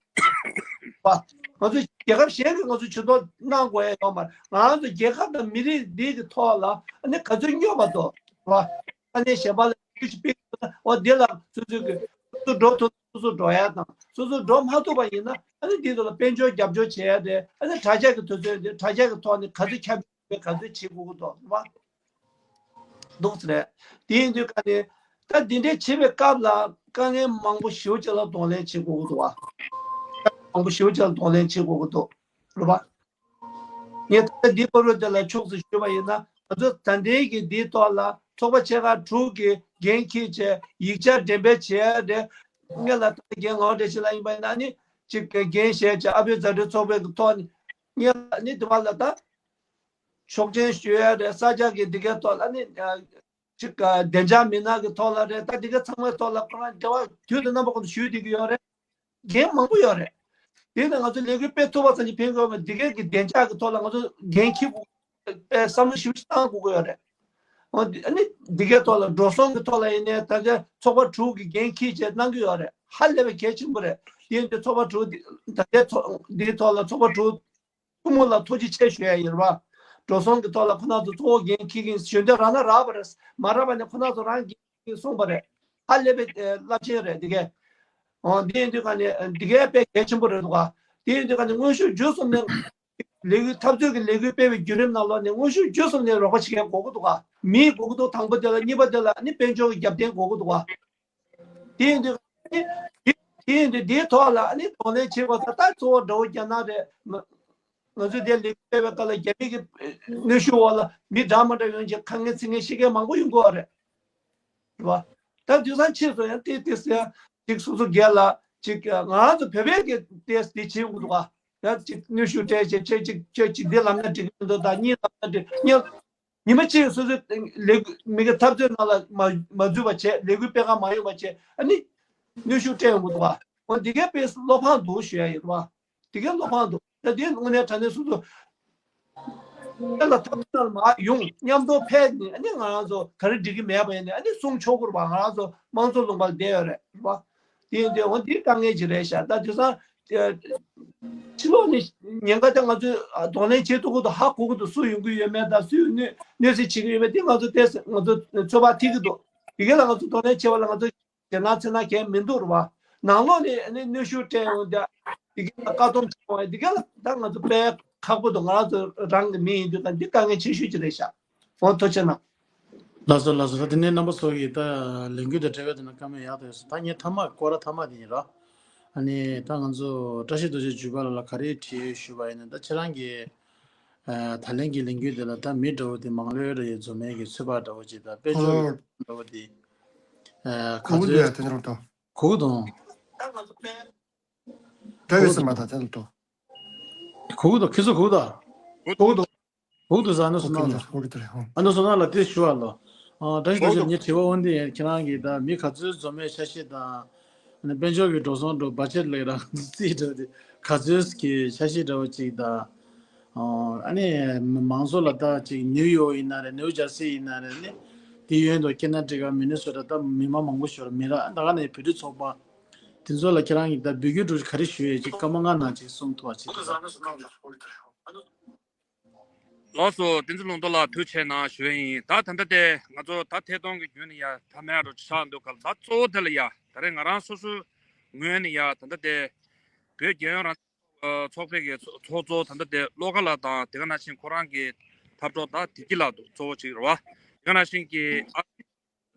བ། ང་ཚོ་རྒྱལ་ཁབ་གཞན་གྱིས་ང་ཚོ་ཇུས་གཏོགས་གནང་དགོས་ཡ་ཡོད་མ་རེད། ང་ཚོ་རྒྱལ་ཁབ་དང་མི་རིགས་འདི་གི་ཐོག་ལ་ཨ་ནི་ག་ཚོད་སྙོབ་པ་འདུག་བ། ས་གནས་གཞན་པ་ལ་ཤུགས་ཤིག་སྤེལ་དགོས་ན་འོ་འདི་ལ་སོ་སོ་གི་སོ་སོ་འགྲོ་ཐུབ་ན་སོ་སོ་འགྲོ་ཡ་དང་། སོ་སོ་འགྲོ་མ་ཐུབ་པ་ཡིན་ན་ཨ་ནི་འདི་ཚོ་ལ་དཔལ་འབྱོར་རྒྱབ་སྐྱོར་བྱེད་ཡ་རེད། ཨ་ནི་དྲ་རྒྱ་གི་དུས་ཚོད་འདི་དྲ་རྒྱ་གི་ཐོག་ནས་ག་ཚོད་ཁྱབ་ག་ཚོད་བྱེད་དགོས་ཀྱི་འདུག་བ། འདུག་ཟེར་རེད། དེ་ཡིན་དུས་ཀ་ནས་ད་འདི་འདྲས་བྱེད་པའི་སྐབས་ལ་དཀའ་ངལ་མང་པོ་ཞེ་པོ་ཅིག་ལ་གདོང་ལེན་བྱེད་དགོས་ཀྱི་འདུག་བ། མང་པོ་ཞེ་པོ་ཅིག་ལ་གདོང་ལེན་བྱེད་དགོས་ཀྱི་འདུག་རེད་བ། ངས་ད་ལྟ་འདི་བར་དུ་དེ་ལ་ཕྱོགས་སུ་ཞུས་པ་ཡིན་ན་ང་ཚོ་ད་ལྟའི་གི་འདིའི་ཐོག་ལ་ཚོགས་པ་ཆེ་ཁག་དྲུག་གིས་འགན་འཁྱེར་བྱས་ཡིག་ཆ་འགྲེམས་སྤེལ་བྱས་ཏེ། ངས་ལ་ད་རྒན་ངག་དབང་བཀྲ་ཤིས་ལགས་ཡིན་པ་ཡིན་ན་ནི་ཅིག་འགན་བཞེས་བྱས་ཨ་བོད་མཛའ་འབྲེལ་ཚོགས་པའི་གི་ཐོག་ནས་ངས་ལ་ནི་དེ་བ་ལ་ད། ཆོག་མཆན་ཞུ་ཡ་རེད། ས་སྐྱ་གི་འདི་གའི་ཐོག་ལ་ནི་ཅིག་བདེ་འཇགས་མི་སྣ་གི་ཐོག་ལ་རེད། ད་འདི་གའི་ཚང་མའི་ཐོག་ལ་ཁོ་རང་འབྲེལ་བ་དུས་དང་རྣམ་པ་ཀུན་ཏུ་ཞུས་བསྡད་ཀྱི་ཡོད་རེད། འགན་མང་པོ་ཡོད་རེད། དེ་ནས་ང་ཚོ་ལས་འགུལ་སྤེལ་ཐུབ་པ་ཙམ་གྱིས་ཕན་གྱི་ཡོད་མེད། འདི་གའི་གི་བདེ་འཇགས་ཀྱི་ཐོག་ལ་ང་ཚོ་འགན་འཁྱེར་དགོས་པའི་བསམ་བློ་ཞེ་པོ་ཞིག་བཏང་དགོས་ཀྱི་ཡོད་རེད། འོ་འདི་ཨ་ནི་འདི་གའི་ཐོག་ལ་འགྲོ་སོང་གི་ཐོག་ལ་ཡིན་ནའི་ད་ལྟའི་ཚོགས་པ་དྲུག་གི་འགན་འཁྱེར་བྱས་གནང་གི་ཡོད་རེད། ཧ་ལས་པའི་གལ་ཆེན་པོ་རེད། དེ་ཡིན་དུས་ཚོགས་པ་དྲུག་འདི་ད་ལྟའི་ཚོགས་འདིའི་ཐོག་ལ་ཚོགས་པ་དྲུག་ཐུན་མོང་ལ་ཐུགས་རྗེ་ཆེ་ཞུ་ཡ་ཡིན་རེད་བ། འགྲོ་སོང་གི་ཐོག་ལ་ཁོ་ན་ཚོ་གཙོ་བོ་འགན་འཁྱེར་མཁན་གཞོན་དོན་རག་ན་རག་པ་རེད། མ་རག་པ་ནས་ཁོ་ན་ཚོ་རང་འགན་འཁྱེར་གསུངས་པ་རེད། ཧ་ལས་པའི་རླབས་ཆེན་རེད་འདི་གས། འོ་འདི་ཡིན་དུས་ག་ནས་འདི་གས་དཔེ་གལ་ཆེན་པོ་རེད་འདུག་ག་འདི་ཡིན་དུས་ག་ནས་དངོས་ཤུགས་བརྒྱུད་གསུམ་ནས་ལས་འགུལ་འཐབ་རྩོད་ཀྱི་ལས་འགུལ་སྤེལ་བའི་བརྒྱུད་རིམ་ནང་ལོགས་ནས་དངོས་ཤུགས་བརྒྱུད་གསུམ་ནས་རོགས་པ་བྱེད་མཁན་དགོས་ཀྱི་འདུག་ག་མི་དགོས་ཀྱི་འདུག་དང་པོ་དེ་ལ། གཉིས་པ་དེ་ལ་ནི་དཔལ་འབྱོར་གྱི་རྒྱབ་རྟེན་དགོས་ཀྱི་འདུག་ག་དེ་ཡིན་དུས་དེ་ཡིན་དུས་དེའི་ཐོག་ལ་ཨ་ནི་གདོང་ལེན་བྱེད་དགོས་ས་ད་གཙོ་བོ་དགྲ་བོ་རྒྱ་ནག་རེད། ང་ང་ཚོས་དེ་ལས་འགུལ་སྤེལ་བའི་སྐབས་ལ་རྒྱ་མི་གི་གནོན་ཤུགས་འོག་ལ་མི་འདྲ་མི་འདྲ་ཡོང་ཅིག་ཁ་ངན་ཚིག་ངན་བཤད་མཁན་མང་པོ་ཡོང་གི་ཡོད་རེད། རེད་བ། ད་དུས་སང་ཕྱིས་སུ་ཡང་དེ་དེ་ཟེར་ཡ་ཅིག་སོ་སོ་སྒེར་ལ་ཅིག་ང་ཚོ་བོད་པའི་གི་དེ་དེ་བྱེད་དགོས་འདུག་ག་ཡང་ཅིག་གནོན་ཤུགས་སྤྲད་བྱས་ཁྱེད་ཅིག་ཁྱེད་ཅིག་འདི་ལབ་ན་འགྲིག་གི་མི་འདུག་ད་གཉིས་ལབ་ན་འགྲིག་ཉིན་ཉི་མ་གཅིག་སོ་སོའི་ལས་འགུལ་མི་གི་འཐབ་རྩོད་ནང་ལ་མ་མ་འཛུལ་བ་བྱས། ལས་འགུལ་སྤེལ་ག་མ་ཡོང་བ་བྱས། ཨ་ནི་གནོན་ཤུགས་སྤྲད་ཡོང་གི་འདུག་བ། འོ་འདི་གའི་དཔེ་བློ་ཕམ་འདུག་ཞུ་ཡ་ཡིན་བ། འདི་གའི་བློ་ཕམ་འདུག་ད་འདི་དངོས་གནས་དྲང་གནས་སོ་སོ་དེ་ལ་འཐབ་རྩོད་ནང་ལ་མ་ཡོང་མཉམ་དུ་ཕེབས་ནས་ཨ་ནི་ང་རང་ཚོ་ག་རེ་འགྲིག་གི་མེད་པ་ཡིན་ནའི་ཨ་ནི་གསུང་ཆོག་གི་རེད་བ། ང་རང་ཚོ་དམངས་གཙོ་ལུང་པ་ལ་བསྡད་ཡོད་རེད་བ། དེ་ཡིན་དུས་འོ་འདི་དཀའ་ངལ་ཅིག་རེད་ཤག་ད་དེང་སང་ཕྱི་ལོགས་ནས་ཉེན་ཁ་དེ་ང་ཚོས་གདོང་ལེན་བྱེད་ཐུབ་ཀྱི་འདུག་ཧ་གོ་གི་འདུག་སུ་ཡོང་གི་ཡོད་མེད་དང་སུས་གནོད་གནོད་འཚེ་བྱེད་ཀྱི་ཡོད་མེད་དེ་ང་ཚོ་ཏོག་ཙམ་ང་ཚོ་ཚོད་དཔག་ཐིག་གི་འདུག་དེ་ག་ལ་ང་ཚོ་གདོང་ལེན་བྱེད་པ་ལ་ང་ཚོ་ཞེད་སྣང་འཚེར་སྣང་གང་ཡང་མི་འདུག་རེད་བ། ནང་ལོགས་ནས་ནི་གནོན་ཤུགས་སྤྲད་ཡོང་དེ་དེ་ག་ལ་བཀག་སྡོམ་བྱེད་ཡོང་དེ་ག་ལ་ད་ང་ཚོ་དཔེ་ཁག་པོ་འདུག་ང་ཚོ་རང་གི་མི་ཡིན་དུས་ད་འདི་དཀའ་ངལ་ཆེ་ཤོས་ཅིག་རེད་ཤག་འོ་ཐུགས་རྗེ་གནང་། ལགས་སོ་ལགས་སོ། ད་དེ་ནས་རྣམ་པ་ཚོ་གིས་ད་ལས་འགུལ་དང་འབྲེལ་བའི་དེ་ན་བཀའ་མོལ་ཡག་ཏུ་ཡོད་སོང་། ད་ངས་མཐའ་མ་སྐོར་ར་མཐའ་མ་དེ་ཡིན་ར། ཨ་ནི་ད་ང་ཚོ་བཀྲ་ཤིས་རྡོ་རྗེ་བརྒྱུད་པ་ལ་ལ་ག་རེ་དྲིས་ཞུས་པ་ཡིན་ན། ད་ཁྱེད་རང་གིས་ཨ་ད་ལན་གྱི་ལས་འགུལ་དེ་ལ་ད་མི་འདྲ་བོ་དེ་མང་ལོས་ར་ཡོད་འཛོམས་མེད་ཀྱི་ཚོད་དཔག་འདྲ་བོ་ཅིག་དང་དཔལ་འབྱོར་གྱི་འདྲ་བོ་དེ་ཨ་ག་གུ་གུ་ཚོད་འདུག་ཡ་དེ་འདྲ་འདུག་གུ་གུ་དང་། འདྲ་ཡོད་སེམས་པ་དང་དེ་འདྲ་འདུག་གུ་གུ་དང་ཁྱེད་ཚོ་གུ་གུ་དང་། གུ་གུ་དང་། འུ་དུ་ཟ་ནི་སོ་ནང་ལ། ཨ་ནི་སོ་ནང་ལ་དེ་ཞུ་བ་ལོ། ཨ། བཀྲ་ཤིས་ལྷུན་གྲུབ། ངའི་དྲི་བ་འོན་ཏེ་ཁྱེད་རང་གིས་ད་མི་ག་ཚོད་འཛོམས་མེད་ཆ་ཤས་དང་། ཨ་ནི་དཔལ་འབྱོར་གྱི་འགྲོ་སོང་འགྲོ་བ་ཆེ་ལས་རང་རྩིས་འགྲོ་དེ་ག་ཚོད་ཀྱི་ཆ་ཤས་འདྲ་བོ་ཅིག་དང་། ཨ་ནི་མང་ཚོགས་ལ་ད་ཅིག་ནིའུ་ཡོག་ཡིན་ན་རེད། ནིའུ་ཇར་སི་ཡིན་ན་རེད། ནི་དེ་ཡོད་དོ་ཁེ་ན་ཌི་ཀ་མི་ནི་སོ་ཊ་ད་མི་མང་མང་པོ་ཞིག་མི་ར་ད་ག་ནས་བོད་རིགས་ཚོགས་པ་དེ་ཚོ་ལ་ཁྱེད་རང་གིས་ད་འབོད་སྐུལ་འགྲོ་ག་རེ་ཞུ་ཡས་ཅིག་སྐར་མ་ལྔ་ནང་ཅིག་གསུང་ཐུབ་པ་ཅིག་ད། ལགས་སོ། བསྟན་འཛིན་ལུང་རྟོགས་ལགས་ཐུགས་རྗེ་གནང་ཞུ་ཡས་ཡིན། ད་ད་ལྟ་དེ་ང་ཚོ་ད་ཐད་གཏོང་གི་བརྒྱུད་ནས་ཡ་ཐ་མལ་རུ་ཆགས་འདུག་ག་ལ། ད་གཙོ་བོ་དེ་ལ་ཡ་ད་རེས་ང་རང་སོ་སོའི་ངོས་ནས་ཡ་ད་ལྟ་དེ་བོད་རྒྱལ་ཡོངས་རང་ཚོགས་པའི་གི་ཚོགས་གཙོ་ད་ལྟ་དེ་བློ་དགའ་ལགས་དང་། དེ་ག་ནང་བཞིན་ཁོ་རང་གི་འཐབ་གྲོགས་ད་བདེ་སྐྱིད་ལགས་འདུག་གཙོ་བོ་གཅིག་རེད་བ། དེ་ག་ནང་བཞིན་གྱི་ཨ་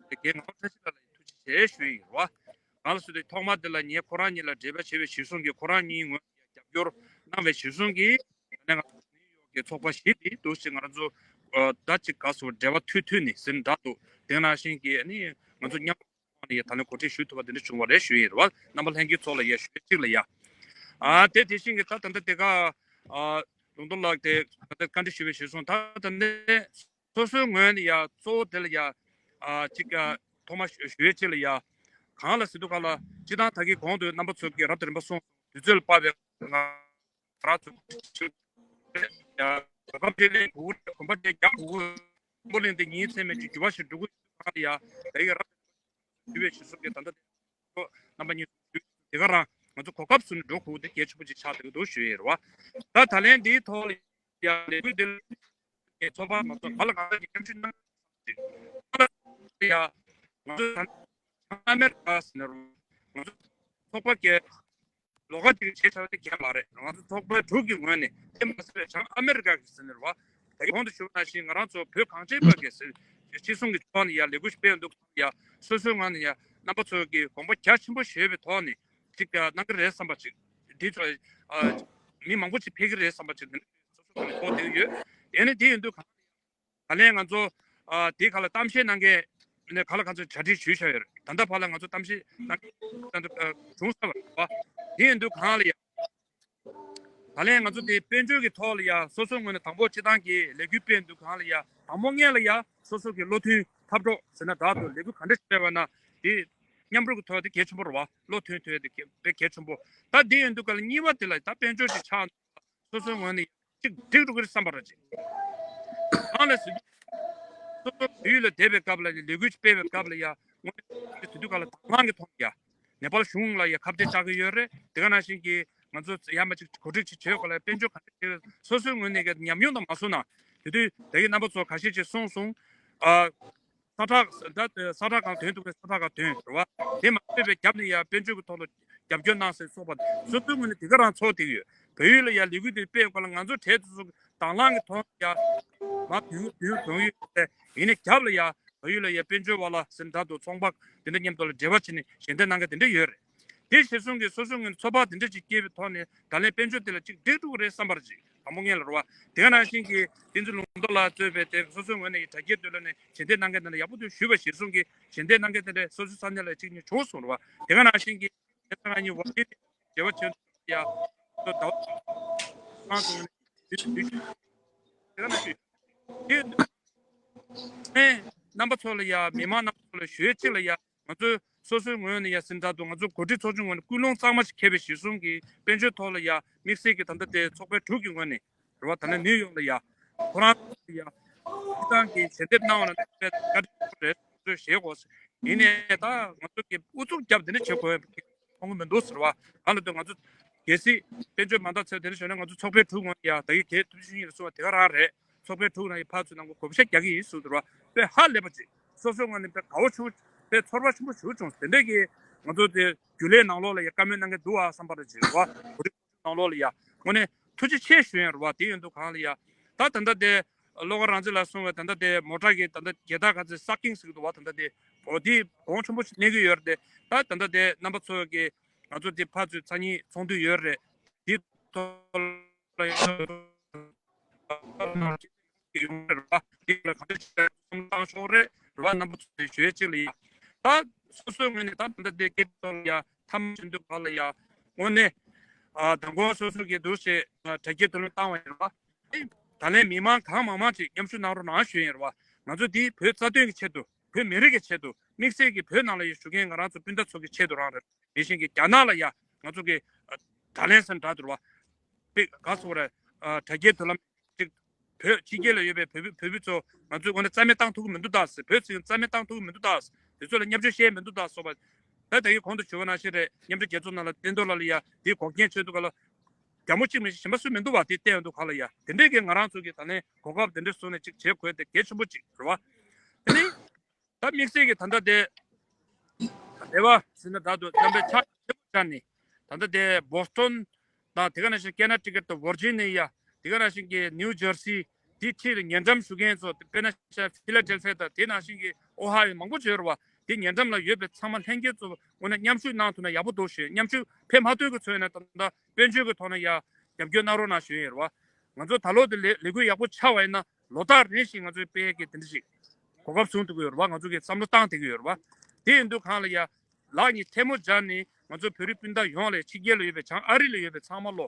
དེ་གའི་ངག་དབང་བཀྲ་ཤིས་ལགས་ལ་ཐུགས་རྗེ་ཆེ་ཞུ་ཡི་ཡོད་རེད་བ། གང་ལ་ཟེར་དུས་ཐོག་མ་དེ་ལ་ངས་ཁོ་རང་གཉིས་ལ་འབྲེལ་བ་བྱས་པའི་གཞིར་བཟུང་གིས་ཁོ་རང་གཉིས་ངོས་ནས་རྒྱབ་སྐྱོར་གནང་བའི་གཞིར་བཟུང་གིས་ད་ནས་ང་ཚོ་ནིའུ་ཡོག་གི་ཚོགས་པ་བཞི་དེ་འདུག་ཅིག་ང་རང་ཚོ་ད་ཅིག་ག་སོ་འབྲེལ་བ་མཐུད་མཐུད་ནས་ཟིན་འདྲ་འདུག་དེ་ནང་བཞིན་གྱི་ཨ་ནི་ང་ཚོ་མཉམ་དུ་ཡ་ད་ནས་གོ་སྒྲིག་ཞུ་ཐུབ་པ་དེ་འདྲ་བྱུང་བ་རེད་ཞུ་ཡི་རེད་བ། རྣམ་པ་ལྷན་རྒྱས་ཚོ་ལ་ཡ་ཞུ་ཡ་གཅིག་ལ་ཡ། ཨ་དེ་དེ་བཞིན་གྱི་ད་ད་ལྟ་དེ་ག་ཨ་ལུང་རྟོགས་ལགས་དེ་ད་ལྟ་བཀའ་འདྲི་ཞུ་བའི་གཞིར་བཟུང་ད་ད་ནས། སོ་སོའི་ངོས་ནས་ཡ་གཙོ་བོ་དེ་ལ་ཡ་ཨ་གཅིག་ཨ་ཐོག་མ་ཞུ་ཞུ་ཡས་གཅིག་ལ་ཡ་གང་ལ་ཟེར་དུས་ག་ལ་སྤྱི་བཏང་ད་གིན་གོང་དུ་རྣམ་པ་ཚོ་གིས་རབ་དང་རིམ་པ་གསུངས་སོང་། དུས་ཚོད་ལ་དཔག་པའི་ང་རང་ཚོ་ཡ་གོ་སྐབས་དེ་ལེན་དགོས་ཀྱི་རེད། གོམ་པ་དེ་རྒྱག་དགོས་ཀྱི་རེད། སྨོན་ལམ་དེ་ཉིན་མཚན་མེད་ཀྱི་འགྱུར་བ་ཞིག་འགྲོ་དགོས་ཀྱི་རེད། ད་གིན་རབ་དང་རིམ་པ་ཞུ་བའི་གཞིར་བཟུང་གིས་ད་ལྟ་དེ་རྣམ་པ་གཉིས་དེ་ག་རང་ང་ཚོ་གོ་སྐབས་སུ་འགྲོ་དགོས་དེ་གལ་ཆེན་པོ་ཅིག་ཆགས་བསྡད་ཀྱི་འདུག་ཞུ་ཡས་རེད་བ། ད་ད་ལན་འདིའི་ཐོག་ལ་ཡང་ལས་འགུལ་འདི་ལ་ཚོགས་པ་མ་གཏོགས་ག་ལ་གང་འདྲ་གི་སྐྱབས་འཇུག་གནང་ཡ་ང་ཚོ་ད་ཨ་མེ་རི་ཀ་ཟེར་ན་རུང་ང་ཚོ་ཚོགས་པ་གི་ལོགས་ཀ་ཅིག་བྱས་ཚར་བ་དེ་གལ་མ་རེད། ང་ཚོ་ཚོགས་པ་དྲུག་གི་ངོས་ནས་དེ་མ་ཟད་པའི་བྱང་ཨ་མེ་རི་ཀ་གི་ཟེར་ན་རུང་བ་ད་གོང་དུ་ཞུས་པ་ནང་བཞིན་ང་རང་ཚོ་བོད་གངས་ཅན་པ་གི་ཟེར་སྤྱི་ཚོགས་ཀྱི་ཐོག་ནས་ཡ་ལས་འགུལ་སྤེལ་འདུག་ཡ་སོ་སོའི་ངོས་ནས་ཡ་རྣམ་པ་ཚོ་གི་དགོངས་པ་རྒྱ་ཆེན་པོ་བཞེས་པའི་ཐོག་ནས་ཅིག་གནང་གི་རེད་བསམ་པ་ཅིག་འདི་ཚོ་མི་མང་པོ་ཅིག་ཕེབས་ཀྱི་རེད་བསམ་པ་ཅིག་འདི་འདྲ་སོ་སོ་གི་ཐོག་བསྡད་ཡོད། དེ་ནས་དེ་ཡིན་དུས་ག་ལ་ཡང་ང་ཚོ་དེ་ག་ལ་གཏམ་བཤད་གནང་མཁན་ནས་ག་ལ་ག་ཚོད་གྲ་སྒྲིག་ཞུས་བཞག་ཡོད་རེད། ད་ལྟ་བར་ལ་ང་ཚོ་གཏམ་བཤད་གནང་མཁན་བྱུང་ཚར་བ་རེད་བ། དེ་ཡིན་དུས་གང་ལ་ཡང་ད་ལན་ང་ཚོ་དེ་དཔལ་འབྱོར་གྱི་ཐོག་ལ་ཡ་སོ་སོའི་ངོས་ནས་དང་པོ་སྤྱི་བཏང་གི་ལས་འགུལ་སྤེལ་འདུག་གང་ལ་ཡ་དང་པོ་སྔོན་ལ་ཡ་སོ་སོ་གི་བློ་མཐུན་འཐབ་གྲོགས་ཟེར་ན་འདྲ་འདུག་ལས་འགུལ་ག་འདྲ་ཞིག་སྤེལ་བ་ན་དེ་མཉམ་རུབ་ཀྱི་ཐོག་དེ་གལ་ཆེན་པོ་རེད་བ། བློ་མཐུན་ཐོག་དེ་དཔེ་གལ་ཆེན་པོ། ད་དེ་ཡིན་དུས་ག་ལ་གཉིས་པ་དེ་ལ་ད་དཔལ་འབྱོར་ཞིག་ཆགས་འདུག་སོ་སོའི་ངོས་ནས་གཅིག་འགྲིག་འགྲོ་གི་རེད་བསམ་པ་རེད་ཅིག་གང་ལ་ཟེར་དུས་སོ་སོ་བོད་ཡུལ་ལ་བསྡད་པའི་སྐབས་ལ་ལས་འགུལ་ཅིག་སྤེལ་བའི་སྐབས་ལ་ཡ་དངོས་གནས་དེ་དུས་ག་ལ་དང་བླངས་ཀྱི་ཐོག་ནས་ཡ་ནེ་པཱལ་གཞུང་ལ་ཡ་ཁ་གཏད་བཅག་གི་ཡོད་རེད། དེ་ག་ནང་བཞིན་གྱི་ང་ཚོ་ཡ་མ་ཅིག་གོ་སྒྲིག་ཅིག་བྱེད་དགོས་ལ་དཔལ་འབྱོར་ག་འདྲ་བྱེད་སོ་སོའི་ངོས་ནས་ཀྱི་ཉམས་མྱོང་དང་མ་བཟུང་ན་དེ་དུས་ད་གིན་རྣམ་པ་ཚོ་ཁ་ཤས་ཅིག་གསུངས་སོང་། ཨ། ས་ཁྲ་ད་ས་ཁྲ་གང་ཐོན་ཐུབ་པའི་ས་ཁྲ་གང་ཐོན་རེད་བ། དེ་མ་ཐོན་པའི་རྒྱབ་ནས་ཡ་དཔལ་འབྱོར་གྱི་ཐོག་ལ་རྒྱབ་སྐྱོར་གནང་ཟེར་སོགས་པ་སོ་སོའི་ངོས་ནས་དེ་ག་རང་ཚོར་བསྡད་ཀྱི་ཡོད། བལ་ཡུལ་ལ་ཡ་ལས་འགུལ་དེ་སྤེལ་སྐོར་ལ་ང་ཚོ་གྲས་དེ་ཚོ་དང་བླངས་ཀྱི་ཐོག་ནས་ཡ་མ་དུས་དུས་གང་ཡོད་དེ་ཡིན་ནའི་རྒྱབ་ལ་ཡ་བལ་ཡུལ་ལ་ཡ་དཔལ་འབྱོར་བ་ལ་ཟེར་ད་དུ་ཚོང་པ་དེ་འདྲ་མཉམ་དུ་ལ་འབྲེལ་བ་བྱས་ནས་ཞལ་འདེབས་གནང་མཁན་དེ་འདྲ་ཡོད་རེད། དེ་གཞིར་བཟུང་གིས་སོ་སོའི་ངོས་ནས་ཚོད་དཔག་དེ་འདྲ་ཅིག་སྐྱེས་པའི་ཐོག་ནས་ད་ལན་དཔལ་འབྱོར་དེ་ལ་ཅིག་འགྲིག་འགྲོ་གི་རེད་བསམ་པ་རེད་ཅིག་དང་པོ་ངེས་ལ་རེད་བ། དེ་ག་ནང་བཞིན་གྱི་བསྟན་འཛིན་ལུང་རྟོགས་ལགས་གཙོས་པའི་དེ་སོ་སོའི་ངོས་ནས་ཡི་དྲ་རྒྱའི་མདུན་ལ་ནས་ཞལ་འདེབས་གནང་མཁན་དེ་འདྲ་ཡག་པོ་འདུག་ཞུས་པ་གཞིར་བཟུང་གིས་ཞལ་འདེབས་གནང་མཁན་དེ་འདྲ་སོ་སོའི་ས་གནས་ལ་གཅིག་གཉིས་བྱུང་སོང་རེད་བ། དེ་ག་ནང་བཞིན་གྱི་དེ་ཚང་གཉིས་ཝ་ཊི་ལི་འབྲེལ་བ་བྱས་འདུག་ཡ། ད་ཟླ་བ་ཁང་དུ་དེ་ག་ནང་བཞིན་དེ་ངས་རྣམ་པ་ཚོ་ལ་ཡ་མི་མང་རྣམ་པ་ཚོ་ལ་ཞུ་ཡས་གཅིག་ལ་ཡ། ང་ཚོས་སོ་སོའི་ངོས་ནས་ཡ་ཟིན་ད་དུ་ང་ཚོ་འགོ་ཁྲིད་ཚོགས་ཆུང་ངོས་ནས་ཀུན་སློང་གཙང་མ་ཞིག་འཁྱེར་བའི་གཞི་བཟུང་གིས་དཔལ་འབྱོར་ཐོག་ལ་ཡ་དམིགས་བསལ་གྱི་ད་ལྟ་དེ་ཚོགས་པའི་དྲུག་གི་ངོས་ནས་རེད་བ། ད་ལན་ནིའུ་ཡོག་ལ་ཡ་ཁོ་རང་ལ་ཡ་སྤྱི་བཏང་གི་ཞལ་འདེབས་གནང་བ་ལ་དཔེ་བཀའ་དྲིན་ཆེན་པོ་རེད། ང་ཚོས་བཞེས་དགོས། ཡིན་ནའི་ད་ང་ཚོ་གི་ཨུ་ཚུགས་རྒྱབ་དེ་འདྲ་བྱེད་དགོས་མཐོང་གི་མི་འདུག་ཟེར་བ། གང་ལ་ལྟོས་ང་ཚོ་གལ་སྲིད་དཔལ་འབྱོར་མ་འདང་ཚེ་དེ་འདྲ་བྱུང་ན་ང་ཚོ་ཚོགས་པའི་དྲུག་ངོས་ནས་ཡ་ད་གི་གལ་ཐུབ་ཤེས་ཡིན་ལ་གསུངས་པ་དེ་ག་རང་རེད། ཚོགས་པའི་དྲུག་ནང་གི་ཕར་ཚུར་ནང་གི་གོ་བཤད་རྒྱག་གི་ཡིན་ཟེར་འདུག་ར། དཔེ་ཧ་ལས་པ་ཅིག་སོ་སོའི་ངོས་ནས་དཔེ་དགའ་བོ་བྱུང་། དཔེ་ཚོར་བ་ཆེན་པོ་ཞིག་བྱུང་། དེ་འདྲ་གི་ང་ཚོ་དེ་རྒྱུན་ལས་ནང་ལོགས་ལ་ཡ་བཀའ་མོལ་གནང་མཁན་འདུག་ཨ་བསམ་པ་རེད་ཅེས་རེད་བ། གོ་རིམ་ནང་ལོགས་ལ་ཡ་དངོས་གནས་ཐུགས་རྗེ་ཆེ་ཞུ་ཡ་རེད་བ། དེ་ཡིན་དུས་གང་ལ་ཡ་ད་ད་ལྟ་དེ་བློ་དགའ་རང་བཙན་ལགས་གསུངས་པའི་ད་ལྟ་དེ་མོ་ཊ་གི་ད་ལྟ་རྒྱལ་དར་ག་ཚོད་སག་ཀིང་ཟེར་གི་འདུག་བ། ད་ལྟ་དེ་འོ་དེ་གོང་ཆེན་པོ་ཞིག་གནས་ཀྱི་ཡོད་རེད་དེ། ད་ད་ལྟ་དེ་རྣམ་པ་ཚོ་གི་ང་ཚོ་དེ་ཕར་ཚུར་མཚན་ཉིད་ཚོགས་འདུ་ཡོད་རེད། དེ་ཐོག་ལ་ཡང་ཡོང་རེད་བ། དེ་ལ་ག་འདྲ་བྱས་བསམ་བློ་བཏང་ཆོག་རེད་རེད་བ། རྣམ་པ་ཚོས་ཞུ་ཡས་གཅིག་ལ་ཡ། ད་སོ་སོའི་ངོས་ནས་ད་ད་ལྟ་དེ་སྐད་ཐོག་ལ་ཡ་ཐམ་ཆེན་དུ་ག་ལ་ཡ་དངོས་གནས་ཨ་མདང་དགོང་སོ་སོ་གི་འདུག་ཞེས་དྲ་རྒྱའི་དུ་ལེན་བཏང་བ་ཡིན་རེད་བ། ད་ལན་མི་མང་གང་མང་མང་ཅིག་མཉམ་ཞུགས་གནང་རོགས་གནང་ཞུ་ཡིན་རེད་བ། ང་ཚོ་འདི་བོད་རྩ་དོན་གྱི་ཆེད་དུ་ བོད་མི་རིགས་ཀྱི་ཆེད་དུ། དམིགས་བསལ་གྱི་བོད་ནང་ལ་ཡ་བཞུགས་མཁན་ང་རང་ཚོ་སྤུན་ཟླ་ཚོ་གི་ཆེད་དུ་རང་རེད། དེ་བཞིན་གྱི་རྒྱ་ནག་ལ་ཡ་ང་ཚོ་གི་ཨ་ད་ལན་སན་འདྲ་འདུག་བ། པི་ག་སོ་རེད། ཨ་དྲ་རྒྱའི་མདུན་ལམ་ཅིག་བོད་ཕྱི་རྒྱལ་ལ་ཡོད་པའི་བོད་བོད་བོད་ཚོ་ང་ཚོས་འོ་ན་རྩ་མེད་བཏང་ཐུབ་ཀྱི་མི་འདུག་ད་ཟེར། བོད་ཚོས་རྩ་མེད་བཏང་ཐུབ་ཀྱི་མི་འདུག་ད་ཟེར། དེ་ཚོ་ལ་བརྙས་བཅོས་བཤད་མི་འདུག་ད་སོགས་པ། ད་ད་གིན་གོང་དུ་ཞུས་པ་ནང་བཞིན་རེད། མཉམ་འབྲེལ་རྒྱལ་ཚོགས་ནང་ལ་བསྟན་དོན་ལ་ལ་ཡ་དེའི་འགོག་རྐྱེན་བྱེད་འདུག་ག་ལ། རྒྱ་མོ་གཅིག་མིན་གཞན་པ་སུ་མི་འདུག་བ། དེ་བསྟན་ཡོང་དུས་ག་ལ་ཡ་དེ་འདྲས་ཀྱི་ང་རང་ཚོ་གི་ད་ལན་གོ་སྐབས་དེ་འདྲས་བཟུང་ནས་ཅིག་བྱེད་དགོས་དེ་གལ་ཆེན་པོ་ཅིག་རེད་བ། དེ་ནི་ད་དམིགས་བསལ་གྱི་ད་ལྟ་དེ་རེ་བ་ཟེར་ན་ད་དུ་རྣམ་པའི་ཕྱག་ཆེན་པོ་བྱས་ནས། ད་ལྟ་དེ་བོ་སི་ཊོན་དང་དེ་ག་ནང་བཞིན་ཀེ་ན་ཊི་ཀེཊ་དང་ཝར་ཇི་ནི་ཡ། དེ་ག་ནང་བཞིན་གྱི་ནིའུ་ཇར་སི། དེའི་འཁྲིས་ལ་ཉེ་འགྲམ་བཞུགས་མཁན་ཚོ། དཔེར་ན་ཤ་ཕི་ལ་ཌེལ་ཕི་ཡ་དང་དེ་ནང་བཞིན་གྱི་ཨོ་ཧ་ཡོ་མང་པོ་ཡོད་རེད་བ། དེ་ཉེ་འགྲམ་ལ་ཡོད་པའི་ཚང་མ་ལྷན་རྒྱས་ཚོ་དངོས་གནས་མཉམ་ཞུགས་གནང་ཐུབ་ན་ཡག་པོ་འདུག་ཞེས། མཉམ་ཞུགས་ཕེབས་མ་ཐུབ་ཀྱི་ཚོད་ཡིན་ན་ད་ལྟ་དཔལ་འབྱོར་གྱི་ཐོག་ནས་ཡ་རྒྱབ་སྐྱོར་གནང་རོགས་གནང་ཞུ་ཡས་ཡོད་རེད་བ། ང་ཚོ་ད་ལོ་དེ་ལས་ལས་འགུལ་ཡག་པོ་ཆགས་པ་ཡིན་ན་ལོ་ལྟར་རེ་བཞིན་ང་ཚོའི་དཔལ་ཡས་ཀྱི་དེ་འདྲ་ཞིག་གོ་སྐབས་བཟུང་ཐུབ་ཀྱི་ཡོད་རེད་བ། ང་ཚོ་གི་བསམ་བློ་བཏང་བསྡད་ཀྱི་ཡོད་རེད་བ། དེ་ཡིན་དུས་གང་ལ་ཡ་ལག་གཉིས་ཐལ་མོ་སྦྱར་ནས་ང་ཚོ་བོད་རིགས་སྤུན་ཟླ་ཡོངས་ལ། ཕྱི་རྒྱལ་ལ་ཡོད་པའི་བྱང་ཨ་རི་ལ་ཡོད་པའི་ཚང་མ་ལོ་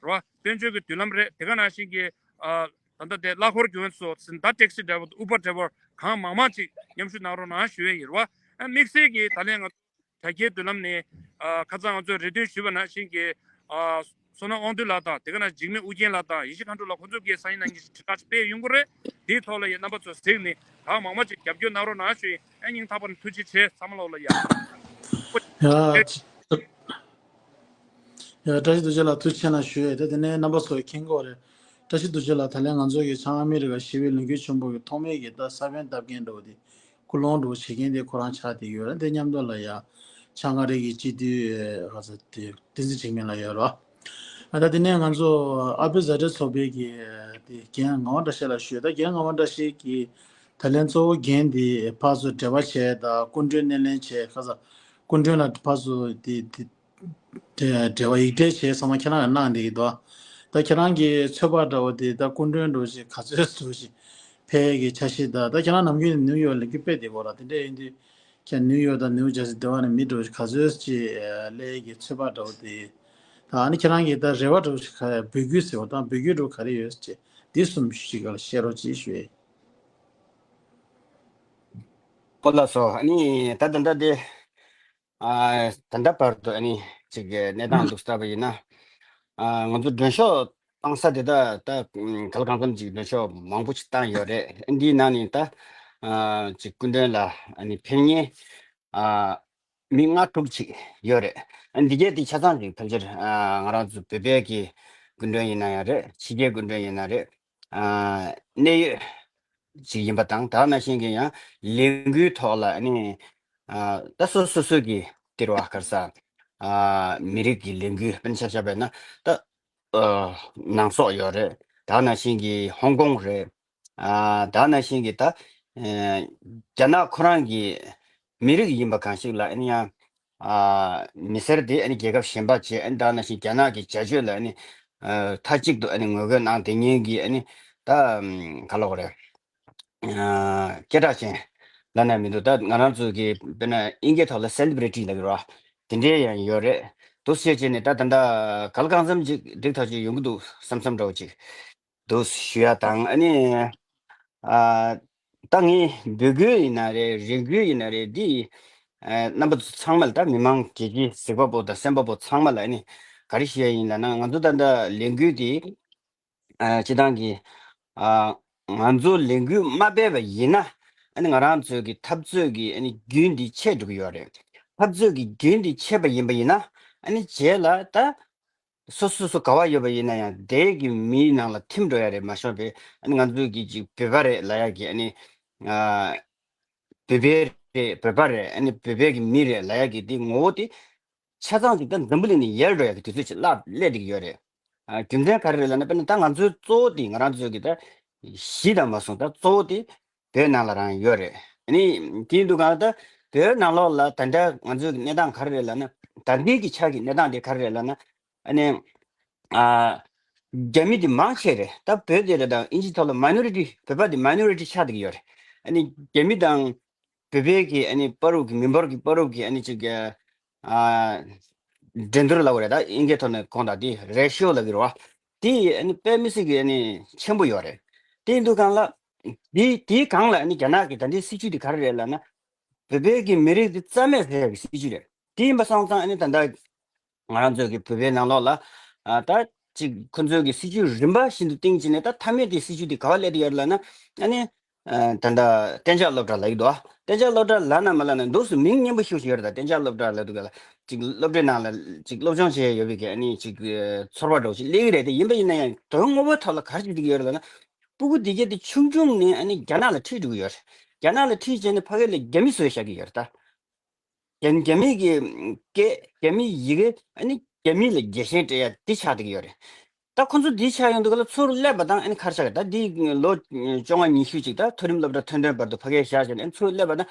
རེད་བ། དཔལ་འབྱོར་གྱི་མདུན་ལམ་རེད། དེ་ག་ནང་བཞིན་གྱི་ཨ་ད་ལྟ་དེ་གླ་འཁོར་གྱོན་སོགས་ཟིན་ད་ཊེག་སི་ཌ་རའི་ཝར་དང་ཨུ་བར་ཌ་རའི་ཝར་གང་མང་མང་ཅིག་མཉམ་ཞུགས་གནང་རོགས་གནང་ཞུ་ཡས་ཡིན་རེད་བ། ཨ་དམིགས་བསལ་གྱི་ད་ལན་ང་ཚོ་དྲ་རྒྱའི་མདུན་ལམ་ནས་ཨ་ཁ་སང་ང་ཚོས་རེ་འདུན་ཞུས་པ་ནང་བཞིན་གྱི་ཨ་བསོད་ནམས་དབང་འདུས་ལགས་དང་། དེ་ག་ནང་འཇིགས་མེད་ཨུ་རྒྱན་ལགས་དང་ཡེ་ཤེས་མཁའ་འགྲོ་ལགས། ཁོང་ཚོ་གིས་སང་ཉིན་གནངས་ཉིན་དྲིལ་བསྒྲགས་ཤིག་སྤེལ་ཡོང་གི་རེད། དེའི་ཐོག་ལ་ཡང་རྣམ་པ་ཚོ་གཟིགས་ནས་གང་མང་མང་ཅིག་རྒྱབ་སྐྱོར་གནང་རོགས་གནང་ཞུ་ཡིན། ཨ་སྙིང་ཐག་པ་ནས་ཐུགས་རྗེ་ཆེ། ཚང་མ་ལོག་ལ་ཡ། ཡ། ཡ། བཀྲ་ཤིས་རྡོ་རྗེ་ལགས་ཐུགས་རྗེ་ཆེ་གནང་ཞུ་ཡས། དེ་དེ་ནས་རྣམ་པ་ཚོས་མཁྱེན་གྱི་ཡོད་རེད། བཀྲ་ཤིས་རྡོ་རྗེ་ལགས་ད་ལན་ང་ཚོ་གི་བྱང་ཨ་མི་རི་ཀ་ཞི་བའི་ལས་འགུལ་ཆེན་པོ་གི་ཐོག་མའི་གི་ད་ས་བོན་བཏབ་མཁན་འདྲ་བོ་དེ། སྐུལ་སློང་འདྲ་བོ་བྱེད་མཁན་དེ་ཁོ་རང་ཆགས་བསྡད་ཡོད་རེད། དེ་མཉམ་དུ་ལ་ཡ་བྱང་ཨ་རི་གི་སྤྱི་འཐུས་ཨ་ས་དེ་བསྟན་འཛིན་འཇིགས་མེད་ལགས་ཡོད་རེད། ཨ་ད་དེ་ནས་ང་ཚོ་ཨ་བོད་མཛའ་འབྲེལ་ཚོགས་པའི་གི་དེ་རྒན་ངག་དབང་བཀྲ་ཤིས་ལགས་ཞུ་ཡས། ད་རྒན་ངག་དབང་བཀྲ་ཤིས་ཀྱིས་ད་ལན་གཙོ་བོ་འགན་དེ་ཕར་ཚུར་འབྲེལ་བ་བྱས་དང་། སྐུ་མགྲོན་སྣེ་ལེན་བྱས། ཁ་ས་སྐུ་མགྲོན་ལ་ཕར་ཚུར་དེ་དེ་དེ་འབྲེལ་བ་ཡིག་འབྲེལ་བྱས་ཚང་མ་ཁྱེད་རང་ལ་གནང་བསྡད་ཀྱི་འདུག་ད་ཁྱེད་རང་གི་ཚོད་དཔག་འདྲ་བོ་དེ་ད་སྐུ་མགྲོན་འདྲ་བོ་ཞིག་ག་ཚོད་འདྲ་བོ་ཞིག་ཕེབས་ཀྱི་འཆར་གཞི་དང་། ད་ཁྱེད་རང་ནམ་རྒྱུན་ནིའུ་ཡོག་ལ་ལས་འགུལ་སྤེལ་བསྡད་ཀྱི་ཡོད་རེད། དེ་འདྲ་ཡིན་དུས་ཁྱེད་ནིའུ་ཡོག་དང་ནིའུ་ཇར་སི་འབྲེལ་བ་ནས་མི་འདྲ་བོ་ཞིག་ག་ཚོད་ཅིག་སླེབས་ཀྱི་ཚོད་དཔག་འདྲ་བོ་དེ། ད་ཨ་ནི་ཁྱེད་རང་གི་ད་རེ་བ་འདྲ་བོ་ཞིག་ག་རེ། འབོད་སྐུལ་ཟེར་བ་དང་འབོད་སྐུལ་འདྲ་བོ་ག་རེ་ཡོད་ཅེས་འདི་གསུམ་ཞིག་ག་ལ་བཤད་རོགས་ཅེས་ཞུ་ཡས། ཨོ་ལགས་སོ། ཨ་ནི་ད་ད་ལྟ་དེ་ཨ་ད་ལྟ་བར་དུ་ཨ་ནི་ཅིག་གི་གནས་སྟངས་འདུག་ལྟ་བ་ཡིན་ན། ཨ་ང་ཚོ་མགྲོན་ཤོག་བཏང་ས་དེ་ད་ད་ག་ལ་གང་འཚམ་ཅིག་མགྲོན་ཤོག་མང་པོ་ཅིག་བཏང་ཡོད་རེད། འདིའི་ནང་ནས་ད་ཨ་ཅིག་སྐུ་མགྲོན་ལ་ཨ་ནི་ཕེབས་མཁན་ཨ་མི་ལྔ་དྲུག་ཅིག་ཡོད་རེད། ཨ་འདི་གས་དེ་ཆ་ཚང་ཅིག་ཕལ་ཆེར་ཨ་ང་རང་ཚོ་བོད་པའི་གི་སྐུ་མགྲོན་ཡིན་ན་ཡང་རེད། ཕྱི་རྒྱལ་སྐུ་མགྲོན་ཡིན་ན་རེད། ཨ་གནད་ཡོད་ཅིག་ཡིན་པ་དང་། ད་ནང་བཞིན་གྱི་ཡང་ལས་འགུལ་ཐོག་ལ་ཨ་ནི་ཨ་ད་སོ་སོ་སོ་གི་ལྟེ་བ་ག་རེ་ཟ། ཨ་མི་རིགས་ཀྱི་ལས་འགུལ་དཔེར་ན་ཆ་བཞག་པ་ཡིན་ན་ད་ཨ་ནང་སོག་ཡོད་རེད། ད་ནང་བཞིན་གྱི་ཧོང་ཀོང་རེད། ཨ་ད་ནང་བཞིན་གྱི་ད་ཨ་རྒྱ་ནག་ཁོ་རང་གི་མི་རིགས་ཡིན་པ་གང་ཞིག་ལ་ཨ་ནི་ཡང་ཨ་མི་སེར་དེ་ཨ་ནི་རྒྱལ་ཁབ་གཞན་པ་བྱས། ཨ་ནི་ད་ནང་བཞིན་རྒྱ་ནག་གི་བྱ་སྤྱོད་ལ་ཨ་ནི་ཨ་མཐའ་གཅིག་ཏུ་ཨ་ནི་ངོ་རྒོལ་གནང་བསྡད་མཁན་གྱི་ཨ་ནི་ད་ཨམ་ག་ལབ་དགོས་རེད། ཨ་སྐད་གྲགས་ཅན་ལབ་ན་མི་འདུག་ད་ང་རང་ཚོ་གི་དཔེར་ན་དབྱིན་སྐད་ཐོག་ལ་སེ་ལེ་བྷི་རི་ཊི་ལབ་ཀྱི་རེད་བ། དེ་འདྲའི་ཡང་ཡོད་རེད། འདུག་སེ་བྱས་ནས་ད་ད་ལྟ་ག་ལ་གང་འཚམ་ཅིག་འགྲིག་ཐག་ཆོད་ཡོང་གི་འདུག་བསམ་བསམ་འདྲ་བོ་ཅིག་འདུག་ཞུ་ཡ་དང་། ཨ་ནི་ཨ་ད་ངས་འབོད་སྐུལ་ཡིན་ན་རེད། རེ་སྐུལ་ཡིན་ན་རེད། འདི་ཨ་རྣམ་པ་ཚོ་ཚང་མ་ལ། ད་མི་མང་རྒྱལ་གཅེས་གཟིགས་པ་པོ་དང་གསན་པ་པོ་ཚང་མ་ལ་ཨ་ནི་ག་རེ་ཞུ་ཡ་ཡིན་ལབ་ན། ང་ཚོ་ད་ལྟ་ལས་འགུལ་འདི་ཨ་སྤྱི་བཏང་གི་ཨ་ང་ཚོ་ལས་འགུལ་མ་སྤེལ་བ་ཡིན་ན། ཨ་ནི་ང་རང་ཚོའི་གི་འཐབ་རྩོད་ཀྱི་ཨ་ནི་རྒྱུན་འདི་ཆད་འགྲོ་གི་ཡོད་རེད། འཐབ་རྩོད་ཀྱི་རྒྱུན་འདི་ཆད་པ་ཡིན་པ་ཡིན་ན། ཨ་ནི་རྗེས་ལ་ད་སོ་སོ་སོ་ག་བ་ཡོད་པ་ཡིན་ན་ཡང་དེ་གི་མིའི་ནང་ལ་ཐིམ་འགྲོ་ཡ་རེད་མ་གཏོགས་པའི། ཨ་ནི་ང་ཚོའི་གི་ཅིག་བོད་པ་རེད་ལབ་ཡ་གི་ཨ་ནི་ཨ་བོད་པའི་རེད། བོད་པ་རེད། ཨ་ནི་བོད་པའི་གི་མི་རེད་ལབ་ཡ་གི་དེ་ངོ་བོ་དེ་ཆ་ཚང་ཅིག་ད་འཛམ་བུ་གླིང་ནས་ཡལ་འགྲོ་ཡ་གི་དུས་ཚོད་ཅིག་སླེབས་སླེབས་བསྡད་ཀྱི་ཡོད་རེད། ཨ་རྒྱུ་མཚན་ག་རེ་རེད་ལབ་ན། དཔེར་ན་ད་ང་ཚོའི་གཙོ་བོ་དེ་ང་རང་ཚོའི་གི་ད་གཞིས་དང་མ་སོང་། ད་གཙོ་བོ་དེ་བོད་ནང་ལ་རང་ཡོད་རེད། ཨ་ནི་དེ་ཡིན་དུས་གང་ལ་ད་བོད་ནང་ལོགས་ལ་ད་ལྟ་ང་ཚོའི་གི་གནས་སྟངས་ག་རེ་རེད་ལབ་ན། ད་ལྟའི་གི་ཆ་གི་གནས་སྟངས་དེ་ག་རེ་རེད་ལབ་ན། ཨ་ནི་ཨ་རྒྱ་མི་དེ་མང་ཆེ་རེད། ད་བོད་དེ་རེད། ད་དབྱིན་ཇི་ཐོག་ལ་མའི་ནོ་རི་ཊི། བོད་པ་དེ་མའི་ནོ་རི་ཊི་ཆགས་བསྡད་ཀྱི་ཡོད་རེད། ཨ་ནི་རྒྱ་མི་དང་བོད་པའི་གི་ཨ་ནི་བར་དུ་གི་མི་འབོར་གྱི་བར་དུ་གི་ཨ་ནི་ཅིག་གི་ཨ་འགྲན་བསྡུར་ལབ་དགོས་རེད། ད་དབྱིན་སྐད་ཐོག་ནས་གོང་དང་དེ་རེ་ཤི་ཡོ་ལབ་ཀྱི་རེད་བ། དེ་ཨ་ནི་དཔེ་མི་སྲིད་ཀྱི་ཨ་ནི་ཆེན་པོ་ཡོད་རེད། དེ་ཡིན་དུས་གང་ལ་དེ་དེའི་སྒང་ལ་ཨ་ནི་རྒྱ་ནག་གི་ད་ལྟའི་སྲིད་ཇུས་དེ་ག་རེ་རེད་ལབ་ན། བོད་པའི་གི་མི་རིགས་འདི་རྩ་མེད་བཟོ་ཡག་གི་སྲིད་ཇུས་རེད། དེ་ཡིན་པ་སོང་ཙང་ཨ་ནི་ད་ལྟ་ང་རང་ཚོའི་གི་བོད་པའི་ནང་ལོགས་ལ་ཨ་ད་ཅིག་ཁོ་ཚོའི་གི་སྲིད་ཇུས་རིམ་པ་བཞིན་དུ་བཏིང་བྱས་ནས། ད་མཐའ་མའི་དེ་སྲིད་ཇུས་དེ་ག་བ་སླེབས་ཡོད་ལབ་ན། ཨ་ནི་ཨ་ད་ལྟ་གཏན་འཇགས་སློབ་གྲྭ་ལབ་ཀྱི་འདུག་གཏན་འཇགས་སློབ་གྲྭ་ལབ་ན་མ་ལབ་ན་འདུག་སེ་མིང་སྙན་པོ་ཞིག་ཡོད་རེད། ད་གཏན་འཇགས་སློབ་གྲྭ་ལབ་དུས་ག་ལ་ཅིག་སློབ་གྲྭའི་ནང་ལ་ཅིག་སློབ་སྦྱོང་བྱེད་ཡ་ཡོད་པའི་གི་ཨ་ནི་ཅིག་ཚོར་བ་འདྲ་བོ་ཞིག་སླེབས་ཀྱི་རེད། དེ་ཡིན་པ་ཡིན་ན་ཡང་དོན་དངོས་པོའི་ཐོག་ལ་ག་རེ་བྱེད་ཀྱི་ཡོད་རེད་ལབ་ན། སྤུ་གུ་འདི་གྱད་དེ་ཆུང་ཆུང་ནས་ཨ་ནི་རྒྱ་ནག་ལ་ཁྲིད་འགྲོ་གི་ཡོད་རེད། རྒྱ་ནག་ལ་ཁྲིད་བྱས་ནས་ཕ་གི་ལ་རྒྱ་མི་བཟོས་བཞག་གི་ཡོད་རེད་ད། རྒྱ་རྒྱ་མི་གི་སྐད། རྒྱ་མི་ཡི་གེ། ཨ་ནི་རྒྱ་མི་ལ་རྒྱལ་ཞེན་སྤྲད་ཡ་འདི་ཆགས་བསྡད་ཀྱི་ཡོད་རེད། ད་ཁོ་ཚོ་འདི་ཆགས་ཡོང་དུས་ག་ལ་ཚུར་སླེབས་པ་དང་ཨ་ནི་ག་རེ་ཆགས་གི། ད་འདི་ལོ་བཅོ་ལྔ་ཉི་ཤུ་ཅིག་ད་མཐོ་རིམ་སློབ་གྲྭ་ཐོན་ཐོན་བར་དུ་ཕ་གིར་བཞག་བྱས་ནས་ཨ་ནི་ཚུར་སླེབས་པ་དང་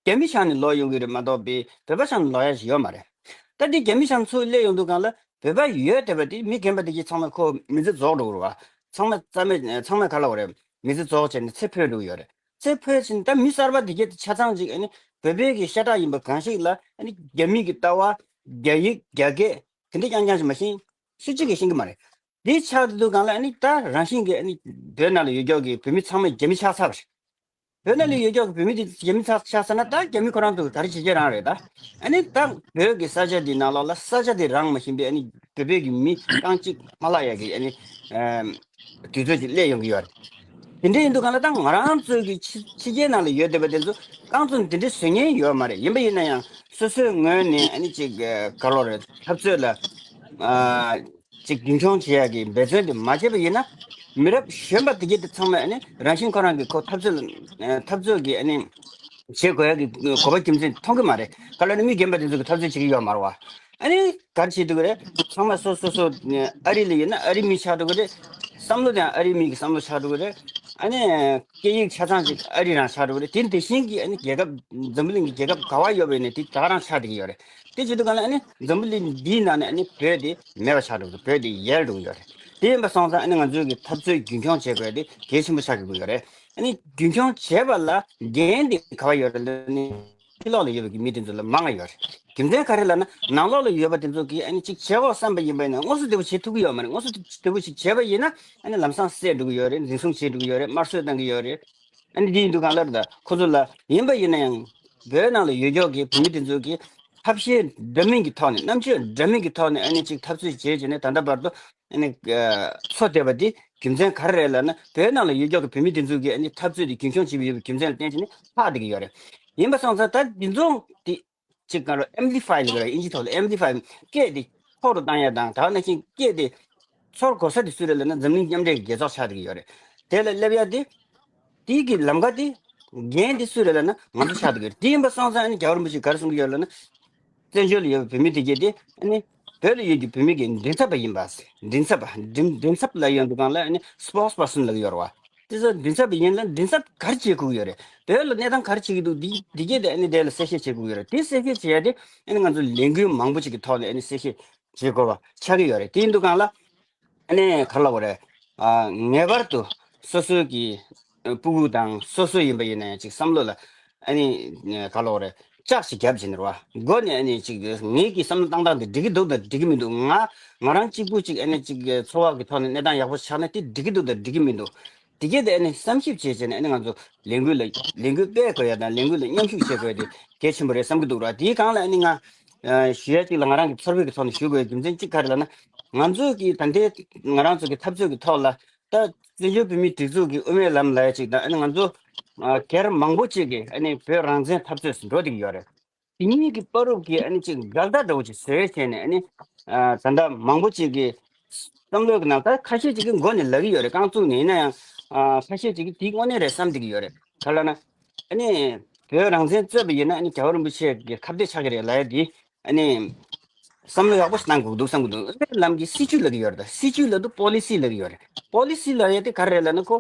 རྒྱ་མི་ཆགས་ནས་ལོག་ཡོང་གི་རེད་མ་གཏོགས་པའི་བོད་པ་ཆགས་ནས་ལོག་ཡ་ཞིག་ཡོད་མ་རེད། ད་འདི་རྒྱ་མི་ཆགས་ནས་ཚུར་སླེབས་ཡོང་དུས་སྒང་ལ་བོད་པ་ཡོད་བསྡད་པ་དེ། མི་རྒན་པ་དེ་གྱད་ཚང་མ་ཁོ་མི་ཚེ་རྫོགས་འགྲོ་གི་རེད་བ། ཚང་མ་རྩ་མེད། ཚང་མ་ག་ལབ་དགོས་རེད། མི་ཚེ་རྫོགས་བྱས་ནས་ཚེ་འཕོས་འགྲོ་གི་ཡོད་རེད། ཚེ་འཕོས་ཕྱིན་ད་མི་གསར་པ་དེ་གྱད་དེ་ཆ་ཚང་ཅིག་ཨ་ནི་བོད་པའི་གི་ཤ་ཁྲག་ཡིན་པ་གང་ཞིག་ལ་ཨ་ནི་རྒྱ་མི་གི་ལྟ་བ། རྒྱ་ཡིག་རྒྱ་སྐད་དེ་འདྲ་རྐྱང་རྐྱང་ཞིག་མ་ཤེས། སུ་གཅིག་གིས་ཤེས་ཀྱི་མ་རེད། འདི་ཆགས་དུས་སྒང་ལ་ཨ་ནི་ད་རང་བཞིན་གྱིས་ཨ་ནི་བོད་ནང་ལ་ཡོད་ཀྱོག་གི་བོད་མི་ཚང་མ་རྒྱ་མི་ཆགས་ཚར་བ་རེད། བོད་ནང་ལ་ཡོད་ཀྱོག་གི་བོད་མི་དེ་རྒྱ་མི་ཆགས་ཆགས་ཚར་ན་ད་རྒྱ་མི་ཁོ་རང་ཚོ་ག་རེ་བྱེད་ཀྱི་རང་རེད་ད། ཨ་ནི་ད་བོད་ཀྱི་ས་ཆ་འདི་ནང་ལོགས་ལ་ས་ཆ་དེ་རང་མ་བཞིན་པའི་ཨ་ནི་བོད་པའི་གི་མི་རྐང་གཅིག་མ་ལྷག་ཡ་གི་ཨ་ནི་ཨམ་དུས་ཚོད་ཅིག་སླེབས་ཡོང་གི་ཡོད་རེད། དེ་འདྲ་ཡིན་དུས་སྒང་ལ་ད་ང་རང་ཚོའི་གི་ཕྱི་ཕྱི་རྒྱལ་ནང་ལ་ཡོད་བསྡད་པ་དེ་ཚོ་རྐང་ཚོ་འདི་འདྲ་བཟོ་མཁན་ཡོད་མ་རེད། ཡིན་པ་ཡིན་ན་ཡང་སོ་སོའི་ངོས་ནས་ཨ་ནི་ཅིག་ཨ་ག་ལབ་དགོས་རེད། འཐབ་རྩོད་ལ་ཨ་ཅིག་རྒྱུན་འཁྱོངས་བྱེད་ཡ་གི་འབད་བརྩོན་དེ་མ་བྱས་པ་ཡིན་ན། མི་རབས་གཞོན་པ་དེ་གྱད་དེ་ཚང་མས་ཨ་ནི་རང་བཞིན་ཁོ་རང་གི་ཁོ་འཐབ་རྩོད་ལ་ཨ་འཐབ་རྩོད་ཀྱི་ཨ་ནི་བྱེད་དགོས་ཡ་གི་གོ་བ་རྒྱུ་མཚན་མཐོང་གི་མ་རེད། ག་ལབ་ན་མི་རྒན་པ་དེ་ཚོ་གི་འཐབ་རྩོད་བྱེད་ཀྱི་ཡོད་མ་རེད་བ། ཨ་ནི་ག་རེ་བྱེད་འདུག་གི་རེད། ཚང་མ་སོ་སོ་སོ་ཨ་རི་ལ་ཡིན་ན་ཨ་རི་མི་ཆགས་འགྲོ་གི་རེད། བསམ་བློ་དེའང་ཨ་རི་མི་གི་བསམ་བློ་ཆགས་འགྲོ་གི་རེད། ཨ་ནི་སྐད་ཡིག་ཆ་ཚང་ཅིག་ཨ་རི་རང་ཆགས་འགྲོ་གི་རེད། དེ་དེ་བཞིན་གྱི་ཨ་ནི་རྒྱལ་ཁབ་འཛམ་བུ་གླིང་གི་རྒྱལ་ཁབ་ག་བ་ཡོད་པ་ཡིན་ནའི་དེ་ད་ག་རང་ཆགས་བསྡད་ཀྱི་ཡོད་རེད། དེ་བྱེད་དུས་སྒང་ལ་ཨ་ནི་འཛམ་བུ་གླིང་འདིའི་ནང་ནས་ཨ་ནི་བོད་དེ་མེད་པ་ཆགས་འགྲོ་གི་རེད། བོད་དེ་ཡལ་འགྲོ་གི་ཡོད་རེད། དེ་ཡིན་པ་སོང་ཙང་ཨ་ནི་ང་ཚོའི་གི་འཐབ་རྩོད་རྒྱུན་འཁྱོངས་བྱེད་དགོས་ཡ་དེ་གལ་ཆེན་པོ་ཆགས་ཀྱི་ཡོད་རེད། ཨ་ནི་རྒྱུན་འཁྱོངས་བྱེད་པ་ལ་འགན་དེ་ག་བ་ཡོད་རེད་ལབ་ན། ཕྱི་ལོགས་ལ་ཡོད་པའི་གི་མི་དེ་ཚོ་ལ་མང་ང་ཡོད་རེད། རྒྱུ་མཚན་ག་རེ་ལབ་ན་ནང་ལོགས་ལ་ཡོད་པ་དེ་ཚོ་གིས་ཨ་ནི་ཅིག་བྱེད་དགོས་བསམ་པ་ཡིན་པ་ཡིན་ན་དངོས་སུ་དེ་བོ་བྱེད་ཐུབ་ཀྱི་ཡོད་མ་རེད། དངོས་སུ་དེ་བོ་ཞིག་བྱས་པ་ཡིན་ན་ཨ་ནི་ལམ་སང་བསད་འགྲོ་གི་ཡོད་རེད། འཛིན་བཟུང་བྱེད་འགྲོ་གི་ཡོད་རེད། དམར་གསོད་གཏང་གི་ཡོད་རེད། ཨ་ནི་འདི་ཡིན་དུས་སྒང་ལ་ད་ཁོ་ཚོ་ལ་ཡིན་པ་ཡིན་ན་ཡང་བོད་ནང་ལ་ཡོད་ཀྱོག་གི་བོད་མི་དེ་ཚོ་གིས་ཐབས་ཤེས་འདྲ་མིན་གྱི་ཐོག་ནས་རྣམ་དཔྱོད་འདྲ་མིན་གྱི་ཐོག་ནས་ཨ་ནི་ཅིག་འཐབ་རྩོད་བྱེད་བྱས་ནས་ད་ལྟ་བར་དུ་ཨ་ནི་འཚོ་བསྡད་པ་འདི་རྒྱུ་མཚན་ག་རེ་རེད་ལབ་ན་བོད་ནང་ལ་ཡོད་ཀྱོག་གི་བོད་མི་དེ་ཚོ་གིས་ཨ་ནི་འཐབ་རྩོད་དེ་རྒྱུན་འཁྱོངས་བྱེད་ཀྱི་ཡོད་པའི་རྒྱུ་མཚན་ལ་བརྟེན་བྱས་ནས་ལྷག་བསྡད་ཀྱི་ཡོད་རེད། ཡིན་པ་སོང་ཙང་ད་འདི་ཚོ་དེ་ཅིག་ག་རེ་ཨེམ་པི་ལི་ཕའི་ལབ་ཀྱི་རེད། ཨིན་ཇི་ཐོག་ལ་ཨེམ་པི་ལི་ཕའི། སྐད་དེ་མཐོ་རུ་བཏང་ཡ་དང་། ད་ག་ནང་བཞིན་སྐད་དེ་ཚོར་དགོས་ས་དེ་སུ་རེད་ལབ་ན་འཛམ་གླིང་མཉམ་འབྲེལ་གྱི་རྒྱལ་ཚོགས་ཆགས་བསྡད་ཀྱི་ཡོད་རེད། དེ་ལ་སླེབས་ཡ་དེ་དེའི་གི་ལམ་ཁ་དེ་འགན་དེ་སུ་རེད་ལབ་ན་ང་ཚོ་ཆགས་བསྡད་ཀྱི་ཡོད་རེད། དེ་ཡིན་པ་སོང་ཙང་ཨ་ནི་རྒྱལ་བ་རིན་པོ་ཆེས་ག་རེ་གསུང་གི་ཡོད་ལབ་ན། བཙན་བྱོལ་ལ་ཡོད་པའི་བོད་མི་དེ་གྱད་དེ་ཨ་ནི་བོད་ལ་ཡོད་ཀྱི་བོད་མི་གི་མགྲིན་ཚབ་པ་ཡིན་པ། མགྲིན་ཚབ་པ། མགྲིན་མགྲིན་ཚབ་ལབ་ཡོང་དུས་སྒང་ལ་ཨ་ནི་སི་པོག་སི་པར་སོན་ལབ་ཀྱི་ཡོད་རེད་བ། དེ་ཚོ་མགྲིན་ཚབ་པ་ཡིན་ལ་མགྲིན་ཚབ་ག་རེ་བྱེད་དགོས་ཀྱི་ཡོད་རེད། བོད་ལ་གནས་སྟངས་ག་རེ་བྱེད་ཀྱི་འདུག་འདི་འདི་གྱད་དེ་ཨ་ནི་དེ་ལ་གསལ་བཤད་བྱེད་དགོས་ཀྱི་ཡོད་རེད། དེ་གསལ་བཤད་བྱེད་ཡ་དེ་ཨ་ནི་ང་ཚོ་ལས་འགུལ་མང་པོ་ཅིག་གི་ཐོག་ནས་ཨ་ནི་གསལ་བཤད་བྱེད་དགོས་པ་ཆགས་ཀྱི་ཡོད་རེད། དེ་ཡིན་དུས་སྒང་ལ་ཨ་ནི་ག་རེ་ལབ་དགོས་རེད། ཨ་ངེས་པར་དུ་སོ་སོའི་གི་ཨ་སྤུ་གུ་དང་སོ་སོ་ཡིན་པ་ཡིན་ན་ཡང་ཅིག་བསམ་བློ་ལ་ཨ་ནི་ག་རེ་ལབ་དགོས་རེད། ལྕག་ཅིག་བརྒྱབ་བྱས་ནས་རེད་བ། མགོ་ནས་ཨ་ནི་ཅིག་ངའི་གི་བསམ་བློ་བཏང་སྟངས་དེ་འགྲིག་གི་འདུག་དང་འགྲིག་གི་མི་འདུག་ང་ང་རང་གཅིག་པུ་ཅིག་ཨ་ནི་ཅིག་འཚོ་བ་གི་ཐོག་ནས་གནས་སྟངས་ཡག་པོ་ཆགས་ན་དེ་འགྲིག་གི་འདུག་དང་འགྲིག་གི་མི་འདུག་དེ་གྱད་དེ་ཨ་ནི་བསམ་ཞིབ་བྱས་བྱས་ནས་ཨ་ནི་ང་ཚོ་ལས་འགུལ་ལ་ལས་འགུལ་སྤེལ་དགོས་ཡ་དང་ལས་འགུལ་ལ་མཉམ་ཞུགས་བྱེད་དགོས་ཡ་དེ་གལ་ཆེན་པོ་རེད་བསམ་གྱི་འདུག་ར། དེའི་སྒང་ལ་ཨ་ནི་ང་ཨ་ཞུ་ཡ་གཅིག་ལ་ང་རང་གི་ཚོར་བའི་གི་ཐོག་ནས་ཞུ་དགོས་ཡ་རྒྱུ་མཚན་གཅིག་ག་རེ་ལབ་ན། ང་ཚོའི་གི་ད་ལྟའི་ང་རང་ཚོ་གི་འཐབ་རྩོད་ཀྱི་ཐོག་ལ་ད་བཙན་བྱོལ་བོད་མིའི་སྒྲིག་འཛུགས་ཀྱི་དབུ་མའི་ལམ་ལབ་ཡ་གཅིག་དང་ཨ་ནི་ང་ཚོ་ཨ་སྒེར་མང་པོ་ཅིག་གིས་ཨ་ནི་བོད་རང་བཙན་འཐབ་རྩོད་ཟེར་འགྲོ་བསྡད་ཀྱི་ཡོད་རེད། དེ་གཉིས་ཀྱི་བར་དུ་གི་ཨ་ནི་ཅིག་འགལ་ཟླ་འདྲ་བོ་ཅིག་བཟོས་བྱས་ནས་ཨ་ནི་ཨ་ད་ལྟ་མང་པོ་ཅིག་གི་བསམ་བློའི་ནང་ད་ཁ་ཤས་ཅིག་གིས་མགོ་ནས་ལབ་ཀྱི་ཡོད་རེད། རྐང་བཙུགས་ནས་ཡིན་ན་ཡང་ཨ་ཁ་ཤས་ཅིག་གིས་དེ་དངོས་གནས་རེད་བསམ་བསྡད་ཀྱི་ཡོད་རེད། ག་རེ་ལབ་ན་ཨ་ནི་བོད་རང་བཙན་རྩོད་པ་ཡིན་ན་ཨ་ནི་རྒྱལ་བ་རིན་པོ་ཆེ་གི་ཁ་གཏད་ཆགས་ཀྱི་རེད་ལབ་ཡ་དེ་ཨ་ནི་བསམ་བློ་ཡག་པོ་ཞིག་གཏང་དགོས་འདུག་བསམ་གྱི་འདུག་དབུ་མའི་ལམ་གྱི་སྲིད་བྱུས་ལབ་ཀྱི་ཡོད་རེད། ད་སྲིད་བྱུས་ལབ་དུས་པོ་ལི་སི་ལབ་ཀྱི་ཡོད་རེད། པོ་ལི་སི་ལབ་ཡ་དེ་ག་རེ་རེད་ལབ་ན་ཁོ་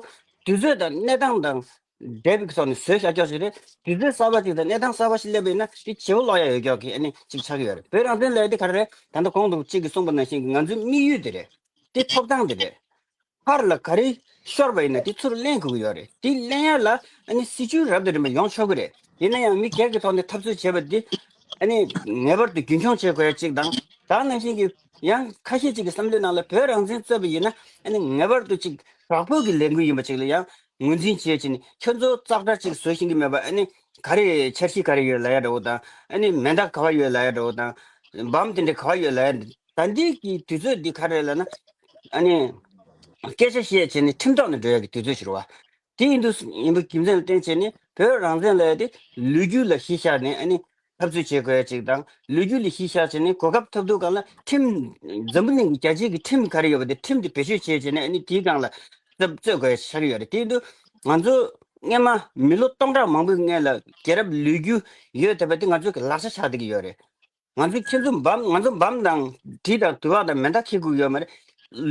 དུས་ཚོད་དང་གནས་སྟངས་དང་འབྲེལ་བའི་ཐོག་ནས་བཟོས་བཞག་ཀྱོག་ཞིག་རེད། དུས་ཚོད་གསར་པ་ཅིག་དང་གནས་སྟངས་གསར་པ་ཞིག་སླེབས་པ་ཡིན་ན་དེ་བརྗེ་པོ་སློག་ཡ་ཡོད་ཀྱོག་གི་ཨ་ནི་ཅིག་ཆགས་ཀྱི་ཡོད་རེད། བོད་རང་བཙན་ལབ་ཡ་དེ་ག་རེ་རེད། ད་ལྟ་གོང་དུ་གཅིག་གིས་གསུངས་པ་ནང་བཞིན་གྱི་ང་ཚོའི་དམིགས་ཡུལ་དེ་རེད། དེ་ཐོབ་ཐང་དེ་རེད། ཕར་ལ་ག་རེ་ཤོར་བ་ཡིན་ན་དེ་ཚུར་ལེན་དགོས་ཀྱི་ཡོད་རེད། དེ་ལེན་ཡ་ལ་ཨ་ནི་སྲིད་བྱུས་རབ་དང་རིམ་པ་ཡོང་ཆོག་གི་རེད། ཡིན་ན་ཡང་མི་སྒེར་གྱི་ཐོག་ནས་འཐབ་རྩོད་བྱས་པ་དེ་ཨ་ནི་ངེས་པར་དུ་རྒྱུན་འཁྱོངས་བྱེད་དགོས་ཡ་གཅིག་དང་། ད་ནང་བཞིན་གྱི་ཡང་ཁ་ཤས་ཅིག་གི་བསམ་བློའི་ནང་ལ་བོད་རང་བཙན་རྩོད་པ་ཡིན་ན་ཨ་ནི་ངེས་པར་དུ་ཅིག་དྲག་པོ་གི་ལས་འགུལ་ཡིན་པ་ཅིག་ལ་ཡང་ ངོས་འཛིན་བྱས་བྱས་ནས་ཁྱོད་ཚོ་ཙག་སྒྲ་ཅིག་བཟོ་ཤེས་ཀྱི་མེད་པ། ཨ་ནི་ག་རེ་འཆར་གཞི་ག་རེ་ཡོད་ལབ་ཡ་འདྲ་བོ་དང་། ཨ་ནི་མེ་མདའ་ག་བ་ཡོད་ལབ་ཡ་འདྲ་བོ་དང་། འབམ་དེ་འདྲ་ག་བ་ཡོད་ལབ་ཡ་འདྲ། ད་འདི་གི་དུས་ཚོད་འདི་ག་རེ་ལབ་ན། ཨ་ནི་སྐད་ཆ་བཤད་བྱས་ནས་ཁྲིམས་ཐོག་ནས་འགྲོ་ཡ་གི་དུས་ཚོད་ཞིག་རེད་བ། དེ་ཡིན་དུས་ཡིན་པའི་རྒྱུ་མཚན་ལ་བརྟེན་བྱས་ནས་བོད་རང་བཙན་ལབ་ཡ་དེ་ལོ་རྒྱུས་ལ་གཞི་བཞག་ནས། ཨ་ནི་འཐབ་རྩོད་བྱེད་དགོས་ཡ་ཅིག་དང་། ལོ་རྒྱུས་ལ་གཞི་བཞག་བྱས་ནས་གོ་སྐབས་ཐོབ་དུས་སྒང་ལ་ཁྲིམས། འཛམ་བུ་གླིང་གི་རྒྱལ་སྤྱིའི་གི་ཁྲིམས་ག་རེ་ཡོད་པ་དེ་ཁྲིམས་དེ་བེད་སྤྱོད་བྱས་བྱས་ནས། ཨ་ནི་དེའི་སྒང་ལ་རྩོད་རྩོད་དགོས་ཡ་ཆགས་ཀྱི་ཡོད་རེད། དེ་ཡིན་དུས་ང་ཚོ་སྔན་མ་མི་ལོ་སྟོང་ཕྲག་མང་པོའི་སྔན་ལ་རྒྱལ་རབས་ལོ་རྒྱུས་ཡོད་བསྡད་པ་དེ་ང་ཚོ་གི་ལག་ཆ་ཆགས་བསྡད་ཀྱི་ཡོད་རེད། ང་ཚོ་ཁྱེད་ཚོ་འབམ། ང་ཚོ་འབམ་དང་གྲི་དང་དུ་བ་དང་མེ་མདའ་འཁྱེར་དགོས་ཡོད་མ་རེད།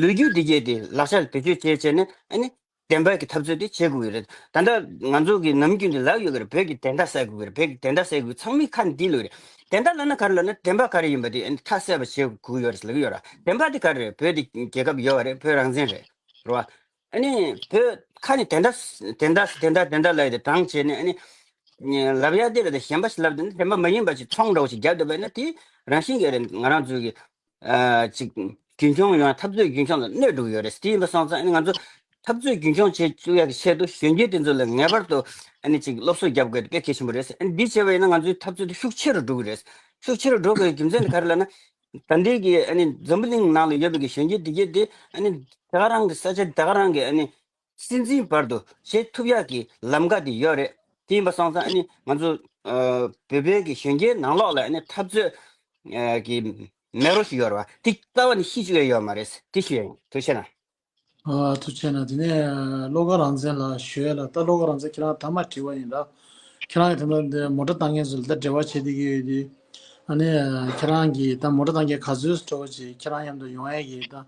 ལོ་རྒྱུས་འདི་གས་དེ་ལག་ཆ་ལ་བེད་སྤྱོད་བྱས་བྱས་ནས། ཨ་ནི་བདེན་པའི་གི་འཐབ་རྩོད་དེ་བྱེད་དགོས་ཀྱི་རེད། ད་ལྟ་ང་ཚོ་གི་ནམ་རྒྱུན་དུ་ལབ་ཡོད་ཀྱི་རེད། བོད་ཀྱི་བདེན་མཐའ་གསལ་དགོས་ཀྱི་རེད། བོད་ཀྱི་བདེན་མཐའ་གསལ་དགོས། ཚང་མའི་ཁ་ནས་འདི་ལོས་རེད། བདེན་མཐའ་ལབ་ན་ག་རེ་ལབ་ན། བདེན་པ་ག་རེ་ཡིན་པ་དེ། ཨ་ནི་མཐའ་གསལ་བ་བྱེད་དགོས་ཀྱི་ཡོད་རེད་ལབ་ཀྱི་ཡོད་ར། བདེན་པ་དེ་ག་རེ་རེད། བོད་དེ་རྒྱལ་ཁབ་ཡོད་པ་རེད། བོད་རང་བཙན་རེད། རེད་བ། ཨ་ནི་བོད་ཁ་ནས་བདེན་མཐའ་བདེན་མཐའ་བདེན་མཐའ་ལབ་ཡ་དེ་དྲངས་བྱས་ནས། ཨ་ནི་ལབ་ཡ་དེ་རེད་དེ། གཞན་པ་ཞིག་ལབ་དེ་ནི་བདེན་པ་མ་ཡིན་པ་ཞིག་ཚོང་འདྲ་བོ་ཞིག་བརྒྱབ་བསྡད་པ་ཡིན་ན། དེ་རང་བཞིན་གྱིས་རེད། ང་རང་ཚོའི་གི་ཨ་ཅིག་རྒྱུན་འཁྱོངས་ཡོང་། འཐབ་རྩོད་རྒྱུན་འཁྱོངས་ལ་གནོད་འགྲོ་གི་ཡོད་རེད། དེ་ཡིན་པ་སོང་ཙང་། ཨ་ནི་ང་ཚོ་འཐབ་རྩོད་རྒྱུན་འཁྱོངས་བྱེད་བཅུག་ཡ་གི་ཆེད་དུ་གཞོན་སྐྱེས་དེ་ཚོ་ལ་ངེས་པར་དུ་ཨ་ནི་ཅིག་སློབ་གསོ་རྒྱབ་དགོས་དེ་དཔེ་གལ་ཆེན་པོ་རེད། ཨ་ནི་འདི་བྱས་པ་ཡིན་ན་ང་ཚོའི་འཐབ་རྩོད་དེ་ཤུགས་ཆེ་རུ་འགྲོ་གི་རེད། ཤུགས་ཆེ་རུ་འགྲོ་དགོས་རྒྱུ་མཚན་དེ་ག་རེ་ལབ་ན། ད་ལྟའི་གི་ཨ་ནི་འཛམ་བུ་གླིང་ནང་ལ་ཡོད་པའི་གི་གཞོན་སྐྱེས་དེ་གས་དེ། ཨ་ནི་དེ་ག་རང་གི་ས་ཆ་དེ་ག་རང་གི་ཨ་ནི་སྲིད་འཛིན་བར་དུ་བྱེད་ཐུབ་ཡག་གི་ལམ་ཁ་དེ་ཡོད་རེད། དེ་ཡིན་པ་སོང་ཙང་། ཨ་ནི་ང་ཚོ་ཨ་བོད་པའི་གི་གཞོན་སྐྱེས་ནང་ལོགས་ལ་ཨ་ནི་འཐབ་རྩོད་ཨ་གི་མེ་རོ་ཞིག་ཡོད་རེད་བ། དེ་རྩ་བ་ནས་ཤི་བཅུག་ཡ་ཡོད་མ་རེད། དེ་ཞུ་ཡ་ཡིན། ཐུགས་རྗེ་ཆེ་གནང་། ཨ། ཐུགས་རྗེ་གནང་། དེ་ནས་བློ་དགའ་རང་བཙན་ལ་ཞུ་ཡ་ལ། ད་བློ་དགའ་རང་བཙན། ཁྱེད་རང་ཐ་མ་དྲི་བ་ཡིན་ད། ཁྱེད་རང་གི་ཐ་མ་འདི་མོ་ཊ་བཏང་མཁན་ཚོ་ལ་ད་འབྲེལ་བ་བྱེད་བསྡད་ཀྱི་ཡོད་དེ། ཨ་ནི་ཁྱེད་རང་གིས་ད་མོ་ཊ་བཏང་མཁན་ག་ཚོད་འདྲ་བོ་ཅིག་ཁྱེད་རང་མཉམ་དུ་ཡོང་ཡ་གི་ད་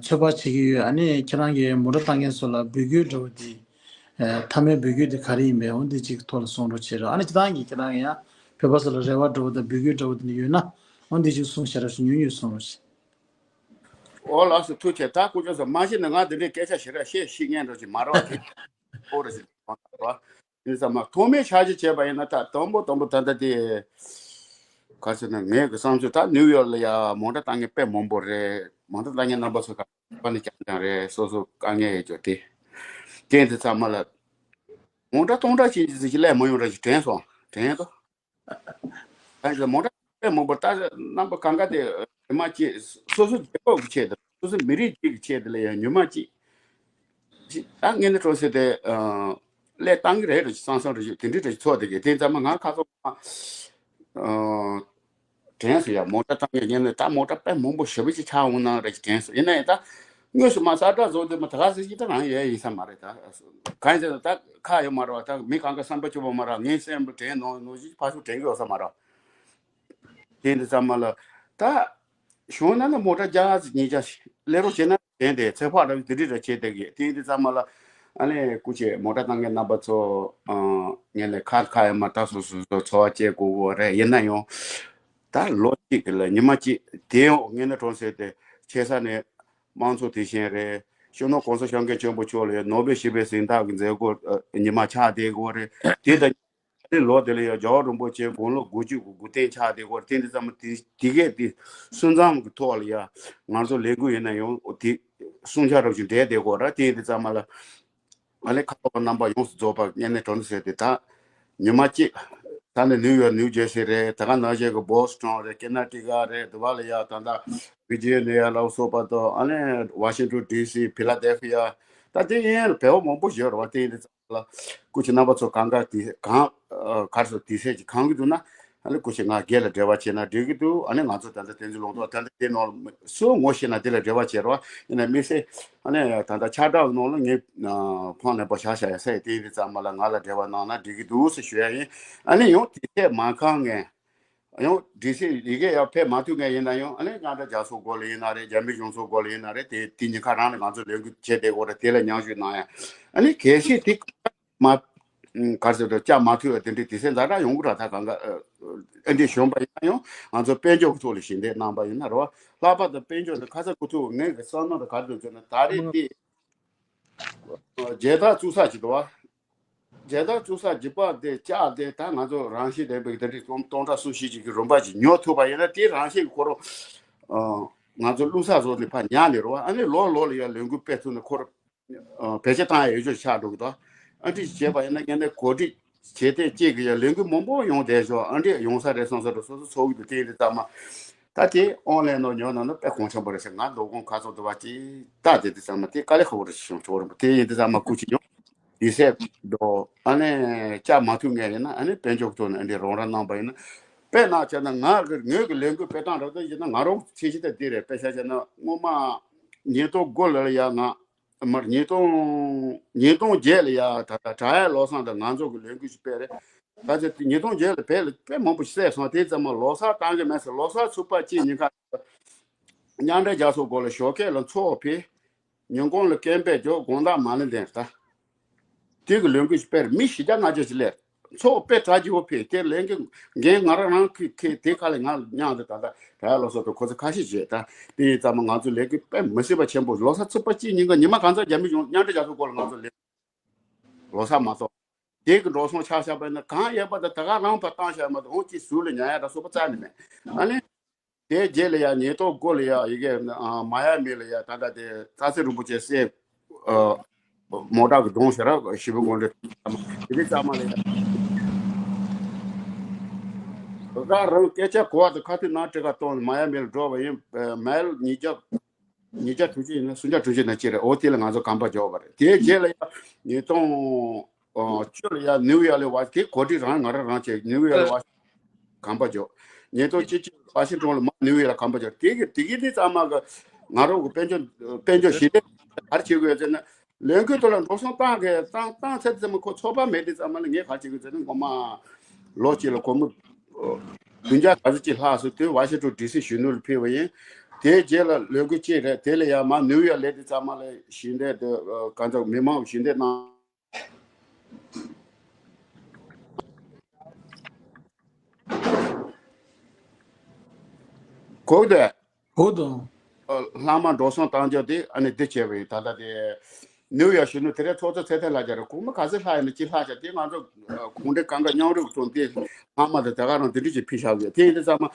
ཚོད་དཔག་བྱེད་ཀྱི་ཡོད། ཨ་ནི་ཁྱེད་རང་གིས་མོ་ཊ་བཏང་མཁན་ཚོ་ལ་འབོད་སྐུལ་འདྲ་བོ་དེ། མཐའ་མའི་འབོད་སྐུལ་དེ་ག་རེ་ཡིན་པས། འོ་འདི་ཅིག་ཐོག་ལ་གསུང་རོགས་བྱེད་རོགས། ཨ་ནི་སྤྱིར་བཏང་གི་ཁྱེད་རང་ཡང་བོད་པ་ཚོ་ལ་རེ་བ་འདྲ་བོ་དང་འབོད་སྐུལ་འདྲ་བོ་དེ་འདྲ་ཡོད་ན། འོ་འདི་ཅིག་གསུང་བྱ་རོགས་ཞུ། ཉུང་ཉུང་གསུང་རོགས་བྱེད། འོ་ལགས་སོ། ཐུགས་རྗེ་ཆེ། ད་སྐུ་ཞབས་ཚོ་མ་གཞི་ནས་ང་འདི་འདྲའི་སྐད་ཆ་ཞེ་དྲག་བཤད་ཤེས་མཁན་འདྲ་ཅིག་མ་རེད་བ། དེ་ཨོ་རེད་ཟེར་བ་རེད། དེ་ཚང་མ་ཐོག་མའི་ཆ་ཞིག་བྱས་པ་ཡིན་ན། ད་དང་པོ་དང་པོ་ད་ལྟ་དེ་ག་ཟེར་ན། ངའི་གི་བསམ་ཚུལ། ད་ནིའུ་ཡོག་ལ་ཡ་མོ་ཊ་བཏང་མཁན་དཔེ་མང་པོ་རེད། མོ་ཊ་བཏང་མཁན་རྣམ་པ་ཚོ་ག་པ་ནས་རྐྱང་རྐྱང་རེད། སོ་སོ་དཀའ་ངལ་ཡོད་ཅོག་དེ། དེ་འདི་ཚང་མ་ལ་མོ་ཊ་སྟོང་ཕྲག་ཅིག་ཅིག་སླེབས་མ་ཡོང་ར་ཅིག་དྲན་སོང་། དྲན་སོང་། ད་ལྟ་མོ་ཊ་དཔེ་མང་པོ། ད་རྣམ་པ་གང་ག་དེ་ཉི་མ་གཅིག་སོ་སོ་རྒྱལ་ཁབ་ཀྱི་ཆེད་དུ། སོ་སོ་མི་རིགས་གཅིག་གི་ཆེད་དུ་ལ་ཡང་ཉི་མ་གཅིག་ཅིག་ད་ངས་ནི་གྲོང་གསེབ་དེ་ཨ་སླེབས་བཏང་གི་རེད་རེད། བསམ་བསམ་རེད་ཅིག་དེ་འདྲའི་རེད་ཅིག་ཚོར་བསྡད་ཀྱི། དེ་ཚང་མ་ང་ཁ་སང་ཨ་དྲན་སོང་ཡ། མོ་ཊ་བཏང་ཡ་ཉན་ནས། ད་མོ་ཊ་དཔེ་མང་པོ་ཞེ་པོ་ཅིག་ཆགས་འོང་ན་རེད་ཅིག་དྲན་སོང་། ཡིན་ན་ཡང་ད་དངོས་སུ་མ་ས་ཏྲ་བཟོ་དུས་མ་ད་ག་ཟེར་གྱི་ད་རང་ཡོད་ཡིན་ས་མ་རེད། ད་གང་ཡིན་ཟེར་ན། ད་ཁག་ཡོད་མ་རེད་བ། ད་མི་གང་ག་བསམ་པ་སྐྱོ་པོ་མ་རེད། ངའི་སེམས་པ་དྲན་ནོར་ནོར་ཞིག་ཕར་ཚུར་དྲན་གི་ཡོད་ས་མ་རེད། དེ་འདི་ཚང་མ་ལ་ད་བྱུང་ན་ན་མོ་ཊ་བརྒྱ་ཉིས་བརྒྱ་སླེབས་རོགས་བྱས་ན་དྲན་ཏེ། ཚེ་ཕག་ར་དེ་འདྲ་ར་བྱས་བསྡད་ཀྱི། དེ་འདི་ཚང་མ་ལ་ཨ་ནི་སྐུ་མཁྱེན་མོ་ཊ་བཏང་མཁན་རྣམ་པ་ཚོ། ཨ་ངས་ལས་ཁ་ཁ་ཡ་མ་ད་སོ་སོ་སོ་འཚོ་བ་སྐྱེལ་དགོས་དགོས་རེད། ཡིན་ན་ཡང་ད་ལོ་གཅིག་གི་ལ་ཉི་མ་གཅིག་དེ་ཡང་ངས་ནི་གྲོང་གསེབ་དེ་ཆེ་ས་ནས་དམངས་གཙོ་དེ་བཞིན་རེད། སྤྱི་ནོར་༸གོང་ས་༸སྐྱབས་མགོན་ཆེན་པོ་མཆོག་ལ་ཡང་ནོ་བེལ་ཞི་བའི་གཟེངས་རྟགས་ཀྱི་མཛད་སྒོ་ཨ་ཉི་མ་ཆགས་བསྡད་ཀྱི་ཡོད་རེད། དེ་དང་ཨ་ནི་ལོ་དེ་ལ་ཡང་རྒྱལ་བ་རིན་པོ་ཆེ་དགུང་ལོ་དགུ་བཅུ་གི་སྐུ་རྟེན་ཆགས་བསྡད་ཀྱི་ཡོད་རེད། དེ་འདི་ཚང་མ་དེ་དེ་གས་དེ་སུན་ཙམ་གྱི་ཐོག་ལ་ཡང་ང་ཚོ་ལས་འགུལ་ཡིན་ན་ཡང་དེ་སྲུང་བྱ་རོགས་ཀྱི་འབྲེལ་བསྡད་ཀྱི་ཡོད་རེད། དེ་འདི་ཚང་མ་ལ་ཨ་ནི་ཁ་ཐོག་རྣམ་པ་ཡོངས་སུ་རྫོགས་པ་ངས་ནི་གྲོང་གསེབ་དེ་ད་ཉི་མ་གཅིག་ད་ནི་ནིའུ་ཡོག་ནིའུ་ཇར་སི་རེད། ད་ག་ནང་བཞིན་གྱི་བོ་སི་ཊོན་རེད། ཀེ་ན་ཊི་ཀ་རེད། དེ་བ་ལ་ཡ་ད་ལྟ་ཝི་ཇི་ནི་ཡ་ལ་སོགས་པ་དང་། ཨ་ནི་ཝ་ཤིང་ཊོན་ཌི་སི། ཕི་ལ་དེལ་ཕི་ཡ། ད་དེ་ཡན་ལ་བལ་པོ་མང་པོ་ཡོད་རེད་བ། དེ་ཡིན་དུས་ཙམ་ལ་སྐུ་མཁྱེན་རྣམ་པ་ཚོ་གང་ག་དེ་གང་ཨ་ག་རེ་ཟེར། དུས་ཚོད་ཀྱི་གང་གི་འདུག་ན། ཨ་ནི་སྐུ་མཁྱེན་ང་སྒེར་ལ་འབྲེལ་བ་བྱས་ན་འགྲིག་གི་འདུག་ཨ་ནི་ང་ཚོ་ད་ལྟ་དེ་ཚོ་ལུང་ཐོག་ད་ལྟ་དེ་ནང་ལ་སུ་ངོ་ཤེས་ན་དེ་ལ་འབྲེལ་བ་བྱེད་རོགས། ཡིན་ན་དམིགས་བསལ་ཨ་ནི་ད་ལྟ་ཆ་འདྲ་ནང་ལ་ངའི་ཕོན་ནམ་བར་བཞག་བཞག་ཡ་ས་ཡ། དེ་ཡིན་དུས་ཙམ་མ་ལ་ང་ལ་འབྲེལ་བ་གནང་ན་འགྲིག་གི་འདུག་ཟེར་ཞུ་ཡ་ཡིན། ཨ་ནི་ཡང་དེ་ཚད་མ་ཁང་ངས་ཡང་ཌི་སི་ཡི་གེ་ཡར་ཕེབས་མ་ཐུབ་མཁན་ཡིན་ན་ཡང་། ཨ་ནི་རྒྱ་ནག་རྒྱལ་ཚོགས་སྐོར་ལ་ཡིན་ན་རེད། རྒྱ་མི་གཞུང་ཚབ་སྐོར་ལ་ཡིན་ན་རེད། དེ་དེ་ཉིན་ཁ་རང་ལ་ང་ཚོ་ལས་འགུལ་བྱས་བསྡད་ཀྱི་ཡོད་རེད། དེ་ལ་མཉམ་ཞུགས་གནང་ཡ། ཨ་ནི་གལ་སྲིད་དེ་མ་ཨ་ག་རེ་ཟེར་དགོས་རེད། བཅའ་མ་ཐུབ་པ་དེ་འདྲའི་དུས་ཚོད་ཛ་དྲག་ཡོང་གི་རེད། ད་གང་ག་ཨ་འདི་གཞོན་པ་ཡིན་ན་ཡང་ང་ཚོ་དཔལ་འབྱོར་གྱི་ཐོག་ལ་ཞལ་འདེབས་གནང་པ་ཡིན་ན་རེད་བ། ལྷག་པར་དུ་དཔལ་འབྱོར་དེ་ཁ་ཚ་དགོས་ཐུག་ངས་གི་བསམ་བློ་དེ་ག་རེ་འདུག་ཟེར་ན། ད་རེས་དེ་མཇལ་དར་བཙུགས་ས་ཅིག་འདུག་བ། མཇལ་དར་བཙུགས་ས་རྒྱུ་པ་དེ་ལྕགས་དེ་ད་ང་ཚོ་རང་བཞིན་ལྡན་པའི་དེ་འདྲའི་སྟོང་སྟོང་ཕྲག་སུམ་བཞི་ཅིག་གི་རིན་པ་ཅིག་ཉོ་ཐུབ་པ་ཡིན་ན། དེ་རང་བཞིན་གྱི་ཁོ་རང་ཨ་ང་ཚོ་བླུགས་ས་བཟོ་ནས་ཕར་ཉར་ལེ་རེད་བ། ཨ་ནི་ལོ་ལོ་ལ་ཡ་ལས་འགུལ་སྤེལ་ཐུབ་ན་ཁོ་རང་ བེད་སྤྱོད་བཏང་ཡ་ཡོད་ཆོག་ཆགས་འགྲོ་གི་འདུག་ཨ་འདྲ་བྱས་པ་ཡིན་ན་ངས་ནས་གོ་སྒྲིག་བྱེད་ཐེངས་གཅིག་གི་ཡ་ལས་འགུལ་མང་པོ་ཡོང་བསྡད་ཤོག་ཨ་འདྲ་ཡོང་ས་རེད་བསམ་ས་རུ་སོ་སོ་ཚོགས་ཀྱི་འདུག་དེ་ཡིན་དུས་ཙམ་མ། ད་དེ་ཨོན་ལན་ནོ་ཉོ་ན་ནོ་དཔེ་གོང་ཆེན་པོ་རེད་ཟེར། ང་ལོ་གོང་ཁ་སོ་དུ་བ་ཅི་ད་དེ་དུས་ཙམ་མ་དེ་དཀའ་ལས་ཁག་པོ་རེད་ཤོག་ཆོག་རེད་པ། དེ་ཡིན་དུས་ཙམ་མ་སྐུ་མཁྱེན་ཡོང་། ཡིད་སེམས་འགྲོ། ཨ་ནི་བཅའ་མ་ཐུབ་མཁན་ཡིན་ན་ཨ་ནི་དཔལ་འབྱོར་ཐོག་ནས་ཨ་འདྲའི་རོགས་རམ་གནང་པ་ཡིན་ན། དཔེར་ན་བྱས་ན་ང་གི་ངོས་ཀྱི་ལས་འགུལ་སྤེལ་སྟངས་རབ་ཏུ་ཡིན་ན་ང་རང་ཚེ་གཞི་དེ་འདི་རེད། དཔེ་ཆ་བྱས་ན་སྔོན་མ་ཉིས་སྟོང་དགུ་ལོ་ལ་ཡ་ང་མར་ཉིས་སྟོང་ཉིས་སྟོང་བརྒྱད་ལ་ཡ་ད་ལྟ་བྲག་གཡབ་བློ་བཟང་དང་ང་ཚོ་གི་ལས་འགུལ་ཞིག་སྤེལ་རེད། ད་ཆ་དེ་ཉིས་སྟོང་བརྒྱད་ལ་བལ་ལ་དཔེ་མང་པོ་ཞིག་བསད་སོང་། དེ་ཙམ་མ་ལོ་གསར་བཏང་གི་མེད་ཟེར། ལོ་གསར་ཚུགས་པ་གཅིག་ཉིན་ཁ་མཉམ་འབྲེལ་རྒྱལ་ཚོགས་སྐོར་ལ་ཞོགས་ཀས་ལ་ཚོགས་ཕེབས། ཉིན་གུང་ལ་སྐད་འབོད་རྒྱོབ། དགོང་དག་མ་ཎི་འདོན་ད། དེ་གི་ལས་འགུལ་ཞིག་སྤེལ་རེད། མི་བཞི་བརྒྱ་ལྔ་བརྒྱ་ཞིག་སླེབས། ཚོགས་དཔེ་གྲ་རྒྱས་པོ་ཕེབས། དེ་ལས་འགུལ་འགན་ང་རང་རང་གི་ཁེ་དེ་ཁ་ལ་ང་མཉམ་དུ་ད་ལྟ་བྲག་གཡབ་བློ་བཟང་དང་ཁོ་ཚོ་ཁ་ཤས་བྱས་ད། དེ་ཡིན་ཙམ་མ་ང་ཚོ་ལས་འགུལ་དཔེ་མི་སྲིད་པ་ཆེན་པོ། ལོ་གསར་ཚུགས་པ་གཅིག་ཉིན་ག་ཉི་མ་གང་ཙམ་རྒྱ་མི་གཞུང་མཉམ་འབྲེལ་རྒྱལ་ཚོགས་སྐོར་ལ་ང་ཚོ་ལས་ལོ་གསར་མ་གཏོགས། དེ་གི་འགྲོ་སོང་ཆ་བཞག་པ་ཡིན་ན་གང་ཡོད་པ་དང་ད་ག་རང་ཕར་བཏང་བཞག་མ་གཏོགས་འོང་ཅིག་ཟུར་ལ་ཉར་ཡ་དང་སོགས་པ་རྩ་ནས་མེད། ཨ་ནི། དེའི་རྗེས་ལ་ཡ་ཉིས་སྟོང་དགུ་ལ་ཡ་ཡི་གེ་མ་ཡ་མི་ལ་ཡ་ད་ལྟ་དེ་ཙ་སི་རིན་པོ་ཆེ་སྲས་མོ་ཊ་གི་གདོང་ཞེ་ར་ཞི་བའི་དགོན་སྡེ་དེ་གི་རྩ་མ་ལ་ཡ་ད་ག་རང་སྐད་ཆ་གོ་བ་དང་ཁ་ཐུག་ནང་ཁྲིད་ཁ་གཏོང་མ་ཡ་མི་ལ་འགྲོ་བ་ཡིན། མལ་ཉིས་བརྒྱ་ཉིས་བརྒྱ་དྲུག་ཅུ་ཡིན་ན་སུམ་བརྒྱ་དྲུག་ཅུ་ན་གཅིག་རེད། འོ་དེ་ལ་ང་ཚོ་གམ་པ་འཇོག་པ་རེད། དེའི་རྗེས་ལ་ཡ་ཉིས་སྟོང་བཅུ་ལ་ཡ་ནིའུ་ཡོག་ལ་བ་དེ་གོ་སྒྲིག་རང་ང་རང་རང་བྱས་ནིའུ་ཡོག་ལ་བ་གམ་པ་འཇོག་ཉིས་སྟོང་བཅུ་གཅིག་ཝ་ཤིང་ཊོན་ལ་མ་ནིའུ་ཡོག་ལ་གམ་པ་འཇོག་དེ་གི་དེ་གི་དེ་ཚང་མ་གི་ང་རང་གི་དཔལ་འབྱོར་དཔལ་འབྱོར་ཞི་བདེ་ག་རེ་བྱེད་དགོས་ཟེར་ན། ལས་འགུལ་ཐོག་ལ་འགྲོ་སོང་བཏང་གི་བཏང་བཏང་ཚར་དུས་ཙམ་མ་ཁོ་ཚོགས་པ་མེད་དུས་ཙམ་མ་ལ་ངས་ག་རེ་བྱེད་དགོས་ཟེར་ན། ངོ་མ་ལོ་གཅིག་ལ་སྒོར་མོ་བདུན་བརྒྱ་ག་ཚོད་ཅིག་ལྷག་སོང་། དེ་ཝ་ཤིང་ཊོན་ཌི་སི་གཞོན་ནུ་ལ་ཕུལ་བ་ཡིན། དེའི་རྗེས་ལ་ལས་འགུལ་གཅིག་རེད། དེ་ལ་ཡང་མ་ནིའུ་ཡོག་སླེབས་དུས་ཙམ་མ་ལ་ཞི་བདེ་དེ་གང་ལྟར་མི་མང་ཞི་བདེ་གནང་གོ་གི་འདུག་ཧོ་དང་། ལྷག་མ་འགྲོ་སོང་བཏང་རྒྱུ་དེ་ཨ་ནི་འདི་བྱས་པ་ཡིན། ད་ལྟ་དེ་ནིའུ་ཡོག་གཞོན་ནུ་དེ་རེད། ཚོགས་གཙོ་ཚེ་ཐར་ལྷ་རྒྱལ་རེད། སྒོར་མོ་ག་ཚོད་ལྷག་ཡིན་ན་ཅི་ལྷག་བྱ། དེ་ང་ཚོ་གུང་ཁྲན་གང་ག་མཉམ་རུབ་ཚོགས་འདི་ལྷག་མ་དེ་ད་ག་རང་དེ་འདྲ་ཅིག་ཕུལ་བཞག་ཡོད། དེ་ཡིན་དུས་ཙམ་མ་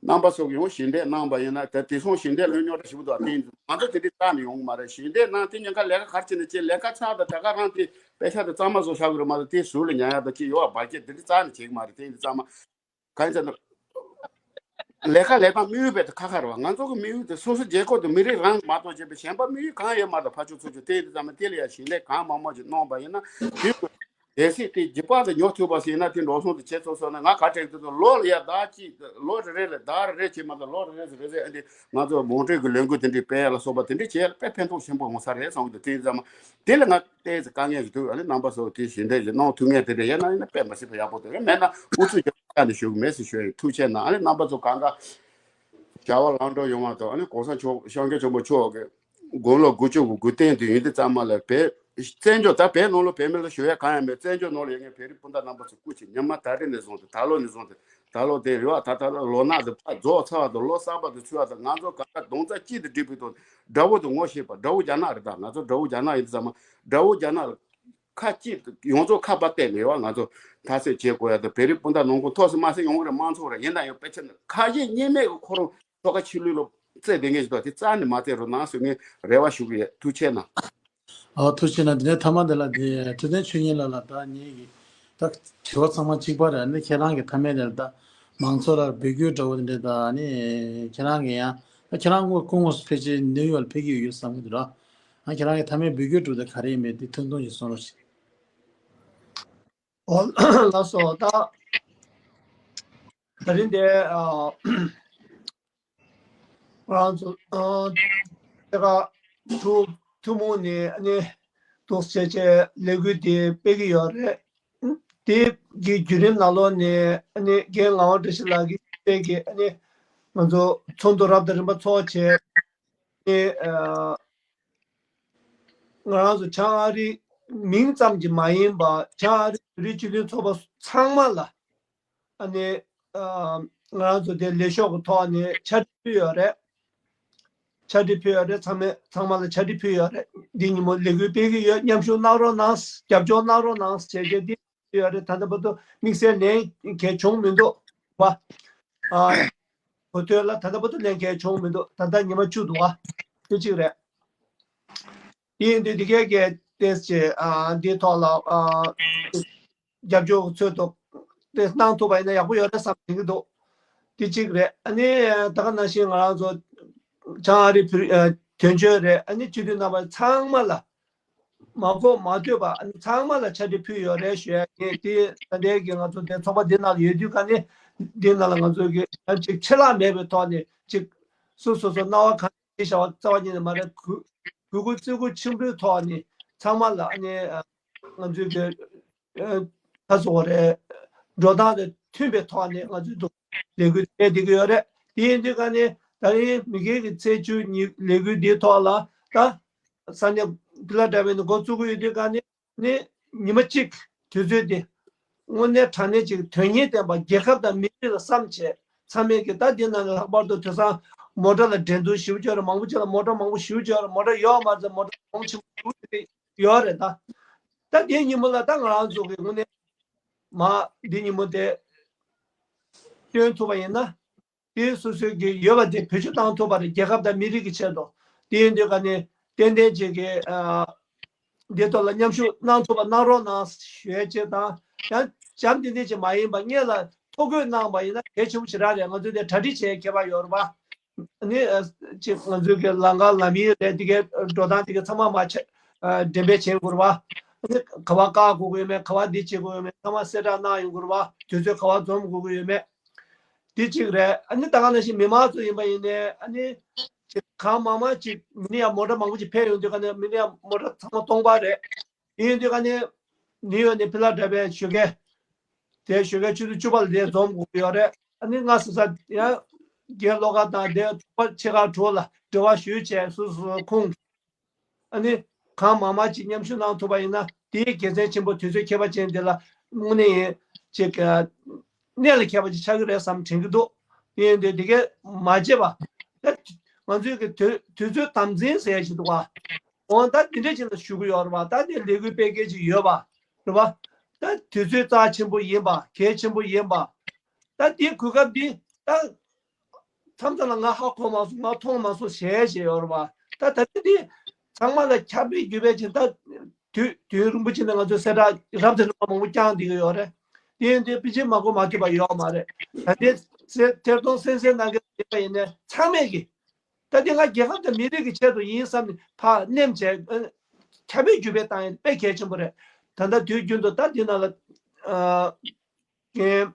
རྣམ་པ་ཚོ་གི་ཡང་ཞི་བདེ་གནང་པ་ཡིན་ན་དེ་དེང་སང་ཞི་བདེ་ལོས་རྙོག་དྲ་ཞིག་འདུག་དེ་ཡིན་དུས་ང་ཚོ་དེ་འདྲ་རྩ་ནས་ཡོང་གི་མ་རེད། ཞི་བདེ་གནང་དེ་ཉེན་ཁ་ལས་ཀ་ག་རེ་བྱས་ན་བྱས། ལས་ཀ་ཚར་དང་ད་ག་རང་དེ་པེ་ཤ་དེ་གཙང་མ་བཟོ་བཞག་གི་རེད་མ་གཏོགས་དེ་ཟུར་ལ་ཉར་ཡ་དང་ཅི་ཡོད་བ་བར་ཆད་དེ་འདྲ་རྩ་ནས་བྱེད་གི་མ་རེད། དེ་ཡིན་དུས་ཙམ་མ། གང་ཡིན་ཟེར་ན། ལས་ཀ་ལས་སྟངས་དམིགས་ཡུལ་དཔེ་དེ་ཁ་ཁ་རེད་བ། ང་ཚོ་གི་དམིགས་ཡུལ་དེ་སོ་སོ་རྒྱལ་ཁབ་དང་མི་རིགས་རང་མ་གཏོགས་བྱས་པའི་གཞན་པ་དམིགས་ཡུལ་གང་ཡོད་མ་རེད། ཕར་ཕྱོགས་ཚུར་ཕྱོགས་དེ་ཡིན་དུས་ཙམ་མ་དེ་ལ་ཡང་ཞི་བདེ་གང་མང་མང་ཞིག་གནང་པ་ཡིན་ན་དེ་གི་གལ་སྲིད་དེ་རྒྱུ་པ་དེ་ཉོ་ཐུབ་པ་ཞིག་ཡིན་ན་དེ་འགྲོ་སོང་དེ་བྱེད་ཆོག་སོང་ན། ང་ག་དྲན་གི་འདུག་ལོ་ལ་ཡ་ཟླ་གཅིག་ལོ་རེ་རེ་ལ་ཟླ་རེ་རེ་བྱས་མ་གཏོགས་ལོ་རེ་རེ་རེ་རེ་ཨ་འདི་ང་ཚོ་མང་སྤྲོད་ཀྱི་ལས་འགུལ་དེ་འདྲའི་སྤེལ་ཡ་ལ་སོགས་པ་དེ་འདྲའི་བྱས་ཡ་ལ་དཔེ་ཕན་ཐོགས་ཆེན་པོ་འོང་ས་རེད་བསམ་གི་འདུག་དེ་ཡིན་དུས་ཙམ་མ་དེ་ལ་ང་ཏོག་ཙམ་དཀའ་ངལ་ཞིག་འདུག་ཨ་ནི་རྣམ་པ་ཚོ་དེ་ཞི་བདེ་ཞིག་གནང་ཐུབ་མཁན་དེ་འདྲ་ཡོད་ན་ཡིན་ན་དཔེ་མ་སྲིད་པ་ཡག་པོ་འདུག་མེད་ན་ཨུ་ཚུགས་རྒྱབ་ཆ་ནས་ཞུ་གི་མེད་ཟེར་ཞུ་ཡ་ཡིན། ཐུགས་རྗེ་གནང་། ཨ་ནི་རྣམ་པ་ཚོ་གང་ག་བྱ་བ་ལམ་འགྲོ་ཡོང་བ་དང་། ཨ་ནི་གོང་ས་མཆོག་སྐྱབས་མགོན་ཆེན་པོ་མཆོག་གི་དགུང་ལོ་དགུ་བཅུ་གོ་དགུ་སྟེང་དུ་ཡིན་དུས་ཙམ་མ་ལ་བོད་བཙན་བྱོལ་ད་བོད་ནང་ལ་བོད་མི་ལ་ཞུ་ཡ་གང་ཡང་མེད། བཙན་བྱོལ་ནང་ལ་ཡོད་མཁན་བོད་རིགས་སྤུན་ཟླ་རྣམ་པ་ཚོ་སྐུ་མཁྱེན། ཉི་མ་ད་རེས་ནས་བཟུང་སྟེ་ད་ལོ་ནས་བཟུང་སྟེ་ད་ལོ་དེ་རེད་བ། ད་ད་ལོ་ལོ་ནག་དེ་ཕར་རྫོགས་ཚར་བ་དང་ལོ་གསར་པ་དེ་ཚུད་པ་དང་ང་ཚོ་གང་ག་རྡོག་རྩ་གཅིག་ཏུ་སྒྲིལ་བའི་ཐོག་དགྲ་བོ་དེ་ངོ་ཤེས་པ། དགྲ་བོ་རྒྱ་ནག་རེད། ད་ང་ཚོ་དགྲ་བོ་རྒྱ་ནག་ཡིན་དུས་ཙམ་མ་དགྲ་བོ་རྒྱ་ནག་ལ་ཁ་གཅིག་ཡོངས་རྫོགས་ཁ་པར་བལྟས་ནས་བ་ང་ཚོ་མཐའ་གསལ་བྱེད་དགོས་ཡ་དང་། བོད་རིགས་སྤུན་ཟླ་ནང་ཁུལ་ཐོག་སུ་མ་སེ་ཡོང་གི་རེད། དམངས་གཙོ་རེད། ཡིན་ན་ཡང་དཔེ་ཆ་ནི་ཁ་ཞེ་གཉིས་མེད་ཀྱི་ཁོ་རང་ཐོག་ཁ་ཕྱི་ལུས་ལ་རྩེ་བསྡད་མཁན་ཞིག་འདུག་དེ་རྩ་ནས་མ་རྩེ་རོགས་གནང་ཟེར་ངས་རེ་བ་ཞུ་གི་ཡོད། ཐུགས་རྗེ་གནང་། ཨ། ཐུགས་རྗེ་གནང་། དེ་ནས་མཐའ་མ་དེ་ལ་དེ་ཐུབ་བསྟན་ཆོས་ཉིད་ལགས་ལ་ད་ངེད་ཀྱི་ད་དྲི་བ་ཚང་མ་གཅིག་པ་རེད། ཨ་ནི་ཁྱེད་རང་གི་མཐའ་མའི་དེ་ལ་ད་མང་ཚོགས་ལ་འབོད་སྐུལ་འདྲ་བོ་དེ་འདྲ་ད་ཨ་ནི་ཁྱེད་རང་གི་ཡང་ད་ཁྱེད་རང་དངོས་སྐུ་དངོས་སུ་ཕལ་ཆེར་ནིའུ་ཡོག་ལ་ཕེབས་ཀྱི་ཡོད་བསམ་གྱི་འདུག་ར། ཨ། ཁྱེད་རང་གི་མཐའ་མའི་འབོད་སྐུལ་འདྲ་བོ་དེ་ག་རེ་ཡིན་མིན་དེ་ཐུང་ཐུང་ཞིག་གསུང་རོགས་ཞུ། ཨོ། ལགས་སོ། ད་ད་རིང་དེ་ཨ་ང་རང་ཚོ་ཨ་དེ་ག་ཐུ་ཐུན་མོང་ནས་ཨ་ནི་འདུག་སེ་བྱས་བྱས་ལས་འགུལ་དེ་སྤེལ་གྱི་ཡོད་རེད། དེ་གི་བརྒྱུད་རིམ་ནང་ལོགས་ནས་ཨ་ནི་རྒན་ངག་དབང་བཀྲ་ཤིས་ལགས་ཀྱིས་སྤེལ་གྱི་ཨ་ནི་ང་ཚོ་ཚོགས་འདུ་རབ་དང་རིམ་པ་ཚོགས་བྱས་ཨ་ནི་ཨ་ང་རང་ཚོ་བྱང་ཨ་རི་མིང་ཙམ་གྱིས་མ་ཡིན་པ་བྱང་ཨ་རི་བོད་རིགས་སྤྱི་མཐུན་ཚོགས་པ་ཚང་མ་ལ་ཨ་ནི་ཨ་ང་རང་ཚོ་དེ་ལས་ཤོག་གི་ཐོག་ནས་ཕྱག་བྲིས་ཕུལ་ཡོད་རེད། ཕྱག་བྲིས་ཕུལ་ཡོད་རེད། ཚང་མས་ཚང་མ་ལ་ཕྱག་བྲིས་ཕུལ་ཡོད་རེད། འདི་ཉིན་མོ་ལས་འགུལ་སྤེལ་གྱི་ཡོད། མཉམ་ཞུགས་གནང་རོགས་གནང་། རྒྱབ་སྐྱོར་གནང་རོགས་གནང་བྱས་རྗེས་འདི་ཡོད་རེད། ད་ལྟ་བར་དུ་དམིགས་བསལ་ལན་གང་ཡང་བྱུང་མི་འདུག་བ། ཨ། གོ་ཐོས་ལ་ད་ལྟ་བར་དུ་ལན་གང་ཡང་བྱུང་མི་འདུག་ད་ལྟ་ཉི་མ་བཅུ་འདུག་བ། དེ་གཅིག་རེད། དེ་ཡིན་དུས་འདི་གའི་གལ་ཏེ་ཅེ་ཨ་འདི་ཐོག་ལ་ཨ་རྒྱབ་སྐྱོར་ཚོད་ཐོག་ཏེ་གནང་ཐུབ་པ་ཡིན་ན་ཡག་པོ་ཡོད་རེད་བསམ་གྱི་འདུག་དེ་གཅིག་རེད། ཨ་ནི་ད་ག་ནང་བཞིན་ང་རང་ཚོ་བྱང་ཨ་རི་བོད་ཨ་དོན་གཅོད་རེད། ཨ་ནི་སྤྱི་འཐུས་རྣམ་པ་ཚང་མ་ལ་མ་གོ་མ་ཐོས་པ་ཨ་ནི་ཚང་མ་ལ་ཕྱག་བྲིས་ཕུལ་ཡོད་རེད་ཞུ་ཡ་ཡིན། དེ་ད་ལྟའི་གི་ང་ཚོ་དེ་ཚོགས་པ་འདི་ནང་ལ་ཡོད་དུས་ག་ནི་འདི་ནང་ལ་ང་ཚོ་གི་ཡང་ཅིག་ཆད་ལྷག་མེད་པའི་ཐོག་ནས་ཅིག་སོ་སོ་སོ་སྣང་བ་གང་ཅི་བྱ་བ་རྩ་བ་ཉིད་ནས་མ་རེད། གུས་གུས་བཀུར་བརྩི་བཀུར་ཆེན་པོའི་ཐོག་ནས་ཚང་མ་ལ་ཨ་ནི་ང་ཚོའི་གི་ཁ་སོ་བ་རེད། འགྲོ་སྟངས་དང་མཐུན་པའི་ཐོག་ནས་ང་ཚོའི་འདུག་ལས་འགུལ་སྤེལ་བསྡད་ཀྱི་ཡོད་རེད། དེ་ཡིན་དུས་ག་ནི་ད་རིང་མི་སྒེར་གྱི་ཚེས་བཅུ་ཉིན་ལས་འགུལ་འདིའི་ཐོག་ལ་ད་ས་གནས་ཕི་ལ་ཌེལ་ཕི་ཡ་ནས་འགོ་བཙུགས་ཀྱི་ཡོད་དུས་ག་ནི་ནི་ཉི་མ་གཅིག་དུས་ཚོད་འདི་དངོས་གནས་དྲང་གནས་ཅིག་དོན་སྙིང་ལྡན་པ་རྒྱལ་ཁབ་དང་མི་རིགས་ལ་བསམ་བྱས་ཚང་མས་ཀྱི་ད་འདི་ནང་ལྷག་པར་དུ་དེང་སང་མོ་ཊ་ལ་འགྲན་བསྡུར་ཞེ་པོ་ཅིག་ཡོད་རེད། མང་པོ་ཅིག་ལ་མོ་ཊ་མང་པོ་ཞེ་པོ་ཅིག་ཡོད་རེད། མོ་ཊ་ཡོད་མ་རེད་མོ་ཊ་གོང་ཆེན་པོ་ཞེ་པོ་ཅིག་ཡོད་རེད། ད་ད་འདི་ཉིན་མོ་ལ་ད་ང་རང་ཚོ་གི་དངོས་གནས་མ་འདི་ཉིན་མོ་དེ་སྟོན་ཐུབ་པ་ཡིན་ན། དེ་སོ་སོའི་གི་ཡོད་པ་དེ་བེད་སྤྱོད་བཏང་ཐུབ་པ་རེད། རྒྱལ་ཁབ་དང་མི་རིགས་ཀྱི་ཆེད་དུ། དེ་ཡིན་དུས་ག་ནས་ཏན་ཏན་ཅིག་གི་ཨ་འདི་ཐོག་ལ་མཉམ་ཞུགས་གནང་ཐུབ་པ་གནང་རོགས་གནང་ཞུ་ཡས་ཅིག་དང་། ཡང་བྱམས་ཏན་ཏན་ཅིག་མ་ཡིན་པ་སྔོན་ལ་ཐོ་འགོད་གནང་པ་ཡིན་ན་གལ་ཆེན་པོ་ཞེ་དྲག་རེད། ང་ཚོས་དེ་གྲ་སྒྲིག་བྱེད་ཁྱད་པར་ཡོད་རེད་པ། ནི་ཨ་ཅིག་ང་ཚོའི་གི་ལམ་ཁ་ལམ་ཡིག་རེད། དེ་གའི་འགྲོ་སྟངས་དེ་གའི་ཚང་མ་མ་ཆ་ཨ་འགྲེམས་སྤེལ་བྱེད་དགོས་རེད་པ། ནི་ག་བ་བཀག་དགོས་ཀྱི་ཡོད་མེད། ག་བ་འདི་བྱེད་དགོས་ཡོད་མེད། ཚང་མ་གསལ་བསྒྲགས་གནང་ཡོང་དགོས་རེད་པ། དུས་ཚོད་ག་བ་འཛོམས་དགོས་ཀྱི་ཡོད་མེད། དེ་གཅིག་རེད། ཨ་ནི་ད་ག་ནང་བཞིན་མི་མང་ཚོ་ཡིན་པ་ཡིན་ནའི་ཨ་ནི་ཅིག་གང་མང་མང་ཅིག་མི་ནི་ཡང་མོ་ཊ་མང་པོ་ཅིག་ཕེབས་ཡོང་དུས་ག་ནས་མི་ནི་ཡང་མོ་ཊ་ཚང་མ་སྟོང་པ་རེད། དེ་ཡིན་དུས་ག་ནས་ནིའུ་ཡོག་ནས་ཕི་ལ་ཌེལ་ཕི་ཡ་ཞོགས་ཀས་དེ་ཞོགས་ཀས་ཆུ་ཚོད་བཅུ་པ་ལ་དེ་འཛོམས་དགོས་ཀྱི་ཡོད་རེད། ཨ་ནི་ང་སོ་སོ་ཡང་རྒན་བློ་དགའ་དང་དེ་ཚོགས་པ་ཆེ་ཁག་དྲུག་ལ་འབྲེལ་བ་ཞུས་བྱས་སོ་སོ་སོ་ཁོང་ཨ་ནི་གང་མང་མང་ཅིག་མཉམ་ཞུགས་གནང་ཐུབ་པ་ཡིན་ན་དེའི་དགེ་མཚན་ཆེན་པོ་དུས་ཚོད་ཁྱད་པར་ཅན་དེ་ལ་དངོས་གནས་ཡིན་ཅིག་གནད་ལ་འཁེལ་བ་ཅིག་ཆགས་ཀྱི་རེད་བསམ་དྲན་གྱི་འདུག་དེ་ཡིན་དུས་དེ་གས་མ་བརྗེད་པ། ད་ང་ཚོའི་གི་དུས་དུས་ཚོད་དམ་འཛིན་ཟེར་ཡ་ཞིག་འདུག་ག་འོ་ད་དེ་འདྲ་ཅིག་ལ་ཞུ་གི་ཡོད་རེད་བ། ད་དེ་ལས་འགུལ་སྤེལ་མཁན་ཅིག་ཡོད་པ་རེད་བ། ད་དུས་ཚོད་རྩ་ཆེན་པོ་ཡིན་པ་གལ་ཆེན་པོ་ཡིན་པ། ད་དེ་གོ་སྐབས་འདི་ད་མཚམས་མཚམས་ལ་ང་ཧ་གོ་མ་སོང་ང་མཐོང་མ་སོང་ཞེས་བཤད་ཡོད་རེད་བ། ད་ད་ལྟ་འདི་ཚང་མ་ལ་ཁྱབ་སྤེལ་རྒྱུ་བས་ཅིག་ད་དུས་དུས་རིང་པོ་ཅིག་ནས་ང་ཚོས་གསལ་བསྒྲགས་རབ་དང་རིམ་པ་མང་པོ་བསྐྱངས་བསྡད་ཀྱི་ཡོད་རེད། དེ་ཡིན་དུས་ཕལ་ཆེར་མ་གོ་མ་ཐོས་པ་ཡོད་མ་རེད། ད་ལྟའི་ཚེ་ཐེར་གཏོང་གསན་གསན་གནང་མཁན་ཡིན་པ་ཡིན་ནའི་ཚང་མས་ཀྱི་ད་དེ་ང་རྒྱལ་ཁབ་དང་མི་རིགས་ཀྱི་ཆེད་དུ་ཡིན་བསམ་ནས་ཕར་མནན་བྱས་ཨ་ཁྱབ་སྤེལ་རྒྱུ་བས་བཏང་ཡིན་དཔེ་གལ་ཆེན་པོ་རེད། ད་ལྟ་དུས་རྒྱུན་དུ་ད་འདི་ནང་ལ་ཨ་རྒན་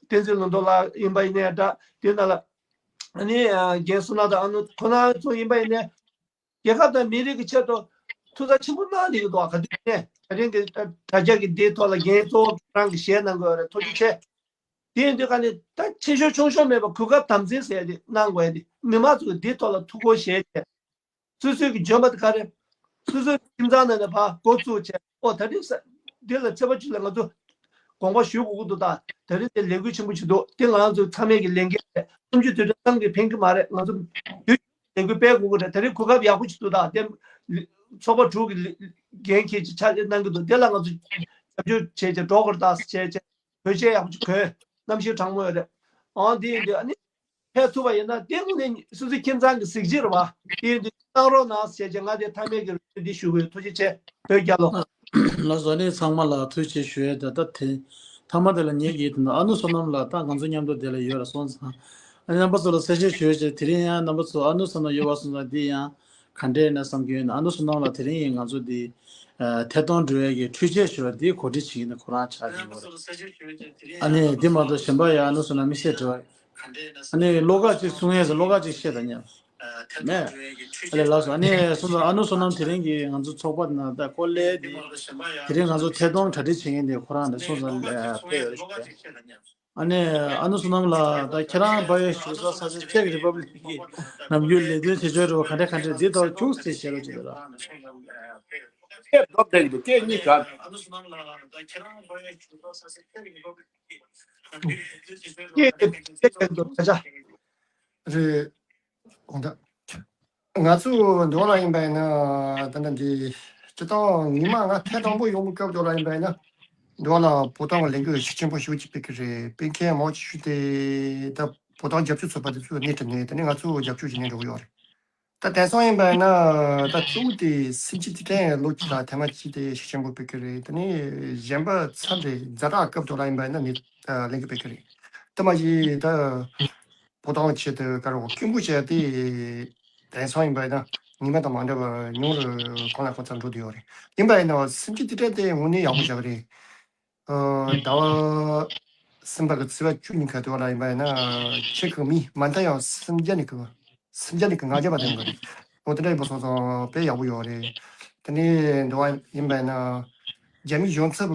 བསྟན་འཛིན་ལུང་རྟོགས་ལགས་ཡིན་པ་ཡིན་ནའི་འདྲ། དེ་ནང་ལ་ཨ་ནི་རྒན་བསོད་ནམས་དང་ཨ་ནུ་ཁོ་ན་ཚོ་ཡིན་པ་ཡིན་ནའི་རྒྱལ་ཁབ་དང་མི་རིགས་ཀྱི་ཆེད་དུ་ཐུགས་བསམ་ཆེན་པོ་གནང་བསྡད་ཀྱི་འདུག་ག་དུས་ནས་ད་རིང་གི་དྲ་རྒྱ་གི་འདིའི་ཐོག་ལ་རྒན་གཙོ་བོ་རང་གི་ཞལ་གནང་དགོས་རེད། ཐུགས་རྗེ་ཆེ། དེ་ཡིན་དུས་ག་ནས་ད་ཆེ་ཤོས་ཆུང་ཤོས་མེད་པར་གོ་སྐབས་དམ་འཛིན་ཟེར་ཡ་དེ་གནང་དགོས་ཡ་དེ་མི་མང་ཚོ་གི་འདིའི་ཐོག་ལ་ཐུགས་ཁུར་བཞེས་བྱས། སོ་སོའི་གི་འཇོན་པ་དེ་ག་རེ། སོ་སོའི་ཁྱིམ་ཚང་ནང་ནས་ཕར་འགོ་བཙུགས་བྱས་ཨོ་ད་རིང་ས་འདི་ལ་ཚེས་པ་བཅུ་ལ་ང་ཚོ་དགོངས་པ་ཞུ་དགོས་ཀྱི་འདུག་ད་ད་རིང་དེ་ལས་འགུལ་ཆེན་པོ་ཞིག་འདུག་དེ་ང་རང་ཚོ་ཚང་མས་ཀྱི་ལས་འགན་རེད། གསུམ་བཅུ་དུས་དྲན་བསམ་གྱིས་ཕན་གྱི་མ་རེད། ང་ཚོ་དུས་ལས་འགུལ་སྤེལ་དགོས་ཀྱི་རེད། ད་རིང་གོ་སྐབས་ཡག་པོ་ཞིག་འདུག་ད་དེ་ཚོགས་པ་དྲུག་གི་ལས་འགན་འཁྱེར་ཅིག་ཕྱག་ལས་གནང་གི་འདུག་དེ་ལ་ང་ཚོ་རྒྱབ་སྐྱོར་བྱས་བྱས་འགྲོ་དགོས་རེད་ད་ཟེར་བྱས་བྱས། གོས་ཆས་ཡག་པོ་ཅིག་གོན། གནམ་གཤིས་གྲང་མོ་ཡོད་རེད། ཨང་དེ་ཡིན་དུས་ཨ་ནི་ཕེབས་ཐུབ་པ་ཡིན་ན་དེ་དངོས་གནས་སོ་སོའི་ཁྱིམ་ཚང་གི་གཟི་བརྗིད་རེད་བ། དེ་ཡིན་དུས་གནང་རོགས་གནང་ཟེར་བྱས་ང་དེ་མཐའ་མའི་གི་རེ་འདུན་འདི་ཞུ་གི་ཡོད། ཐུགས་རྗེ་ཆེ། བོད་རྒྱལ་ལོ། ལགས་སོ། ཨ་ནི་ཚང་མ་ལ་ཐུགས་རྗེ་ཆེ་ཞུ་ཡས་དེ་ད་དེ་མཐའ་མ་དེ་ལ་ངེད་ཀྱིས་དེ་ན་ཨ་ནུ་བསོད་ནམས་ལགས་ད་ང་ཚོ་མཉམ་དུ་དེ་ལ་ཡོད་ར་སོང་ཙང་ཨ་ནི་རྣམ་པ་ཚོ་ལ་གསལ་བཤད་ཞུ་ཡས་བྱས། དེ་རིང་ཡང་རྣམ་པ་ཚོ་ཨ་ནུ་བསོད་ནམས་ཡོད་པ་སོང་ཙང་འདི་ཡང་ག་འདྲས་ན་བསམ་གྱི་ཡོད་ན། ཨ་ནུ་བསོད་ནམས་ལགས་དེ་རིང་ཡིན་ང་ཚོ་འདི་ཐད་གཏོང་འགྲོ་ཡས་ཀྱི་འཕྲུལ་ཆས་ཞུ་བ་འདི་གོ་སྒྲིག་བྱེད་ཀྱི་ཡིན་ན་ཁོ་རང་ཆགས་ཀྱི་ཡོད་རེད། ཨ་ནི་འདི་མ་གཏོགས་གཞན་པ་ཡང་ཨ་ནུ་བསོད་ནམས་དམིགས་བསལ་དྲི་བ་ཨ་ནི་བློ་དགའ་ཅིག་གསུང་ཡས་ཟེར་བློ་དགའ་ཅིག་བཤད་དང་ཉན་མེད། ཨ་ལས་ལགས་སོ། ཨ་ནི་སོང་ཙང་ཨ་ནུ་བསོད་ནམས་དེ་རིང་གི་ང་ཚོ་ཚོགས་པ་ནང་ད་ཀོ་ལེ་འདི་དེ་རིང་ང་ཚོ་ཐད་གཏོང་གྲ་སྒྲིག་བྱེད་མཁན་དེ་ཁོ་རང་རེད། སོང་ཙང་དཔེ་ཡོད་རེད། ཨ་ནི་ཨ་ནུ་བསོད་ནམས་ལགས་ད་ཁྱེད་རང་བལ་ཡུལ་བཞུགས་ས་ས་ཆ་ཅེཀ་རི་པབ་ལིག་གི་ནམ་རྒྱུན་ལས་དོན་བྱེད་ཕྱོགས་རེད་བ། ག་འདྲ་ག་འདྲ་འདི་ཐོག་ཅུང་ཟད་བཤད་རོགས་བྱེད་དོ་ར། སྐད་སྡོད་བསྡད་ཀྱི་འདུག་སྐད་གཉིས་ག་སྐད་དེ་ཅེཀ་བྱེད་དུ་ཆ་ཆ། རེད། ང་ཚོ་འདི་བ་ལ་ཡིན་པ་ཡིན་ན་ད་ལྟ་འདི་སྤྱི་བཏང་ཉི་མ་ང་ཐེངས་དང་པོ་ཡོང་བའི་སྐབས་དེ་ལ་ཡིན་པ་ཡིན་ན་འདི་བ་ལ་བོད་ཐང་གི་ལས་འགུལ་ཤུགས་ཆེན་པོ་ཞེ་པོ་ཅིག་སྤེལ་གི་རེད། སྤེལ་མཁན་མང་ཆེ་ཤོས་དེ་ད་བོད་ཐང་རྒྱབ་སྐྱོར་ཚོགས་པ་དེ་ཚོས་སྣེ་ཁྲིད་ནས་དེ་ནས་ང་ཚོ་རྒྱབ་སྐྱོར་བྱེད་ནས་འགྲོ་གི་ཡོད་རེད། ད་དེང་སང་ཡིན་པ་ཡིན་ན་ད་གཙོ་བོ་དེ་སེམས་ཅན་དེ་གྲས་ལོ་གཅིག་ལ་ཐེངས་མ་གཅིག་དེ་ཤུགས་ཆེན་པོ་སྤེལ་གི་རེད། དེ་ནས་གཞན་པ་ཚར་རེ་ཛ་དྲག་སྐབས་དེ་ལ་ཡིན་པ་ཡིན་ན་ནི་ལེན་གི་སྤེལ་གི་རེད། དེ་མ་གཞི་ད་བོ་དོང་ཆེད་དུ་དཀར་པོ་སྐྱོན་པོ་བྱས་ཏེ་དེང་སང་ཡིན་པ་ཡིན་ན་ཉི་མ་དང་མ་འདྲ་བར་ཉུང་རུ་གང་ལ་གང་འཚམ་འགྲོ་བསྡད་ཡོད་རེད། ཡིན་པ་ཡིན་ན་སེམས་ཅན་དེ་གྲས་དེ་དངོས་གནས་ཡག་པོ་ཆགས་གི་རེད། ཨ་ཟླ་བ་གསུམ་པ་གི་ཚེས་པ་བཅུ་ཉིན་ཁ་དུ་བ་ལ་ཡིན་པ་ཡིན་ན་ཁྱེད་ཀྱི་མི་མ་མཐའ་ཡང་སུམ་བརྒྱ་ནས་ཀྱི་སུམ་བརྒྱ་ནས་ཀྱི་ལྔ་བརྒྱ་བ་དེ་འགོ་རེད། འོ་དེ་འདྲ་ཡིན་པ་སོང་ཙང་དཔེ་ཡག་པོ་ཡོད་རེད། དེ་ནས་འདི་བ་ཡིན་པ་ཡིན་ན་རྒྱ་མི་གཞུང་ཚབ་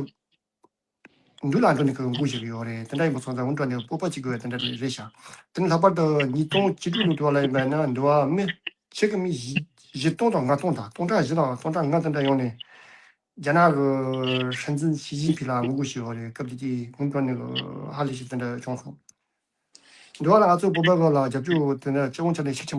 འདུ་ལ་འགྲོ་ནས་ཀྱི་འགོ་ཞིག་ཡོད་རེད། དེ་འདྲ་ཡིན་པ་སོང་ཙང་འོ་འདྲ་ནས་སྤོབས་པ་ཅིག་དགོས་དེ་འདྲ་རེད་ཤག་དེ་ནས་ལྷག་པར་དུ་ཉིས་སྟོང་བཅུ་དྲུག་ལོ་དུ་བ་ལ་ཡིན་པ་ཡིན་ན་འདི་བ་མི་ཁྱེད་ཀྱི་མི་བཞི་བཞི་སྟོང་དང་ལྔ་སྟོང་དང་སྟོང་ཕྲག་བཞི་དང་སྟོང་ཕྲག་ལྔ་དེ་འདྲ་ཡོང་ནས། རྒྱ་ནག་གི་སྲིད་འཛིན་ཞི་ཅིན་ཕིང་ལ་ངོ་རྒོལ་ཞུས་པ་རེད། སྐབས་དེ་དུས་ངོ་སྤྲོད་ནས་ཧ་ལས་ཤིག་དེ་འདྲ་བྱུང་སོང་། འདི་བ་ལ་ང་ཚོ་བོད་པ་གི་ལ་རྒྱབ་སྐྱོར་དེ་འདྲ་སྤྱི་ཡོངས་ཆ་ནས་ཤུགས་ཆེན་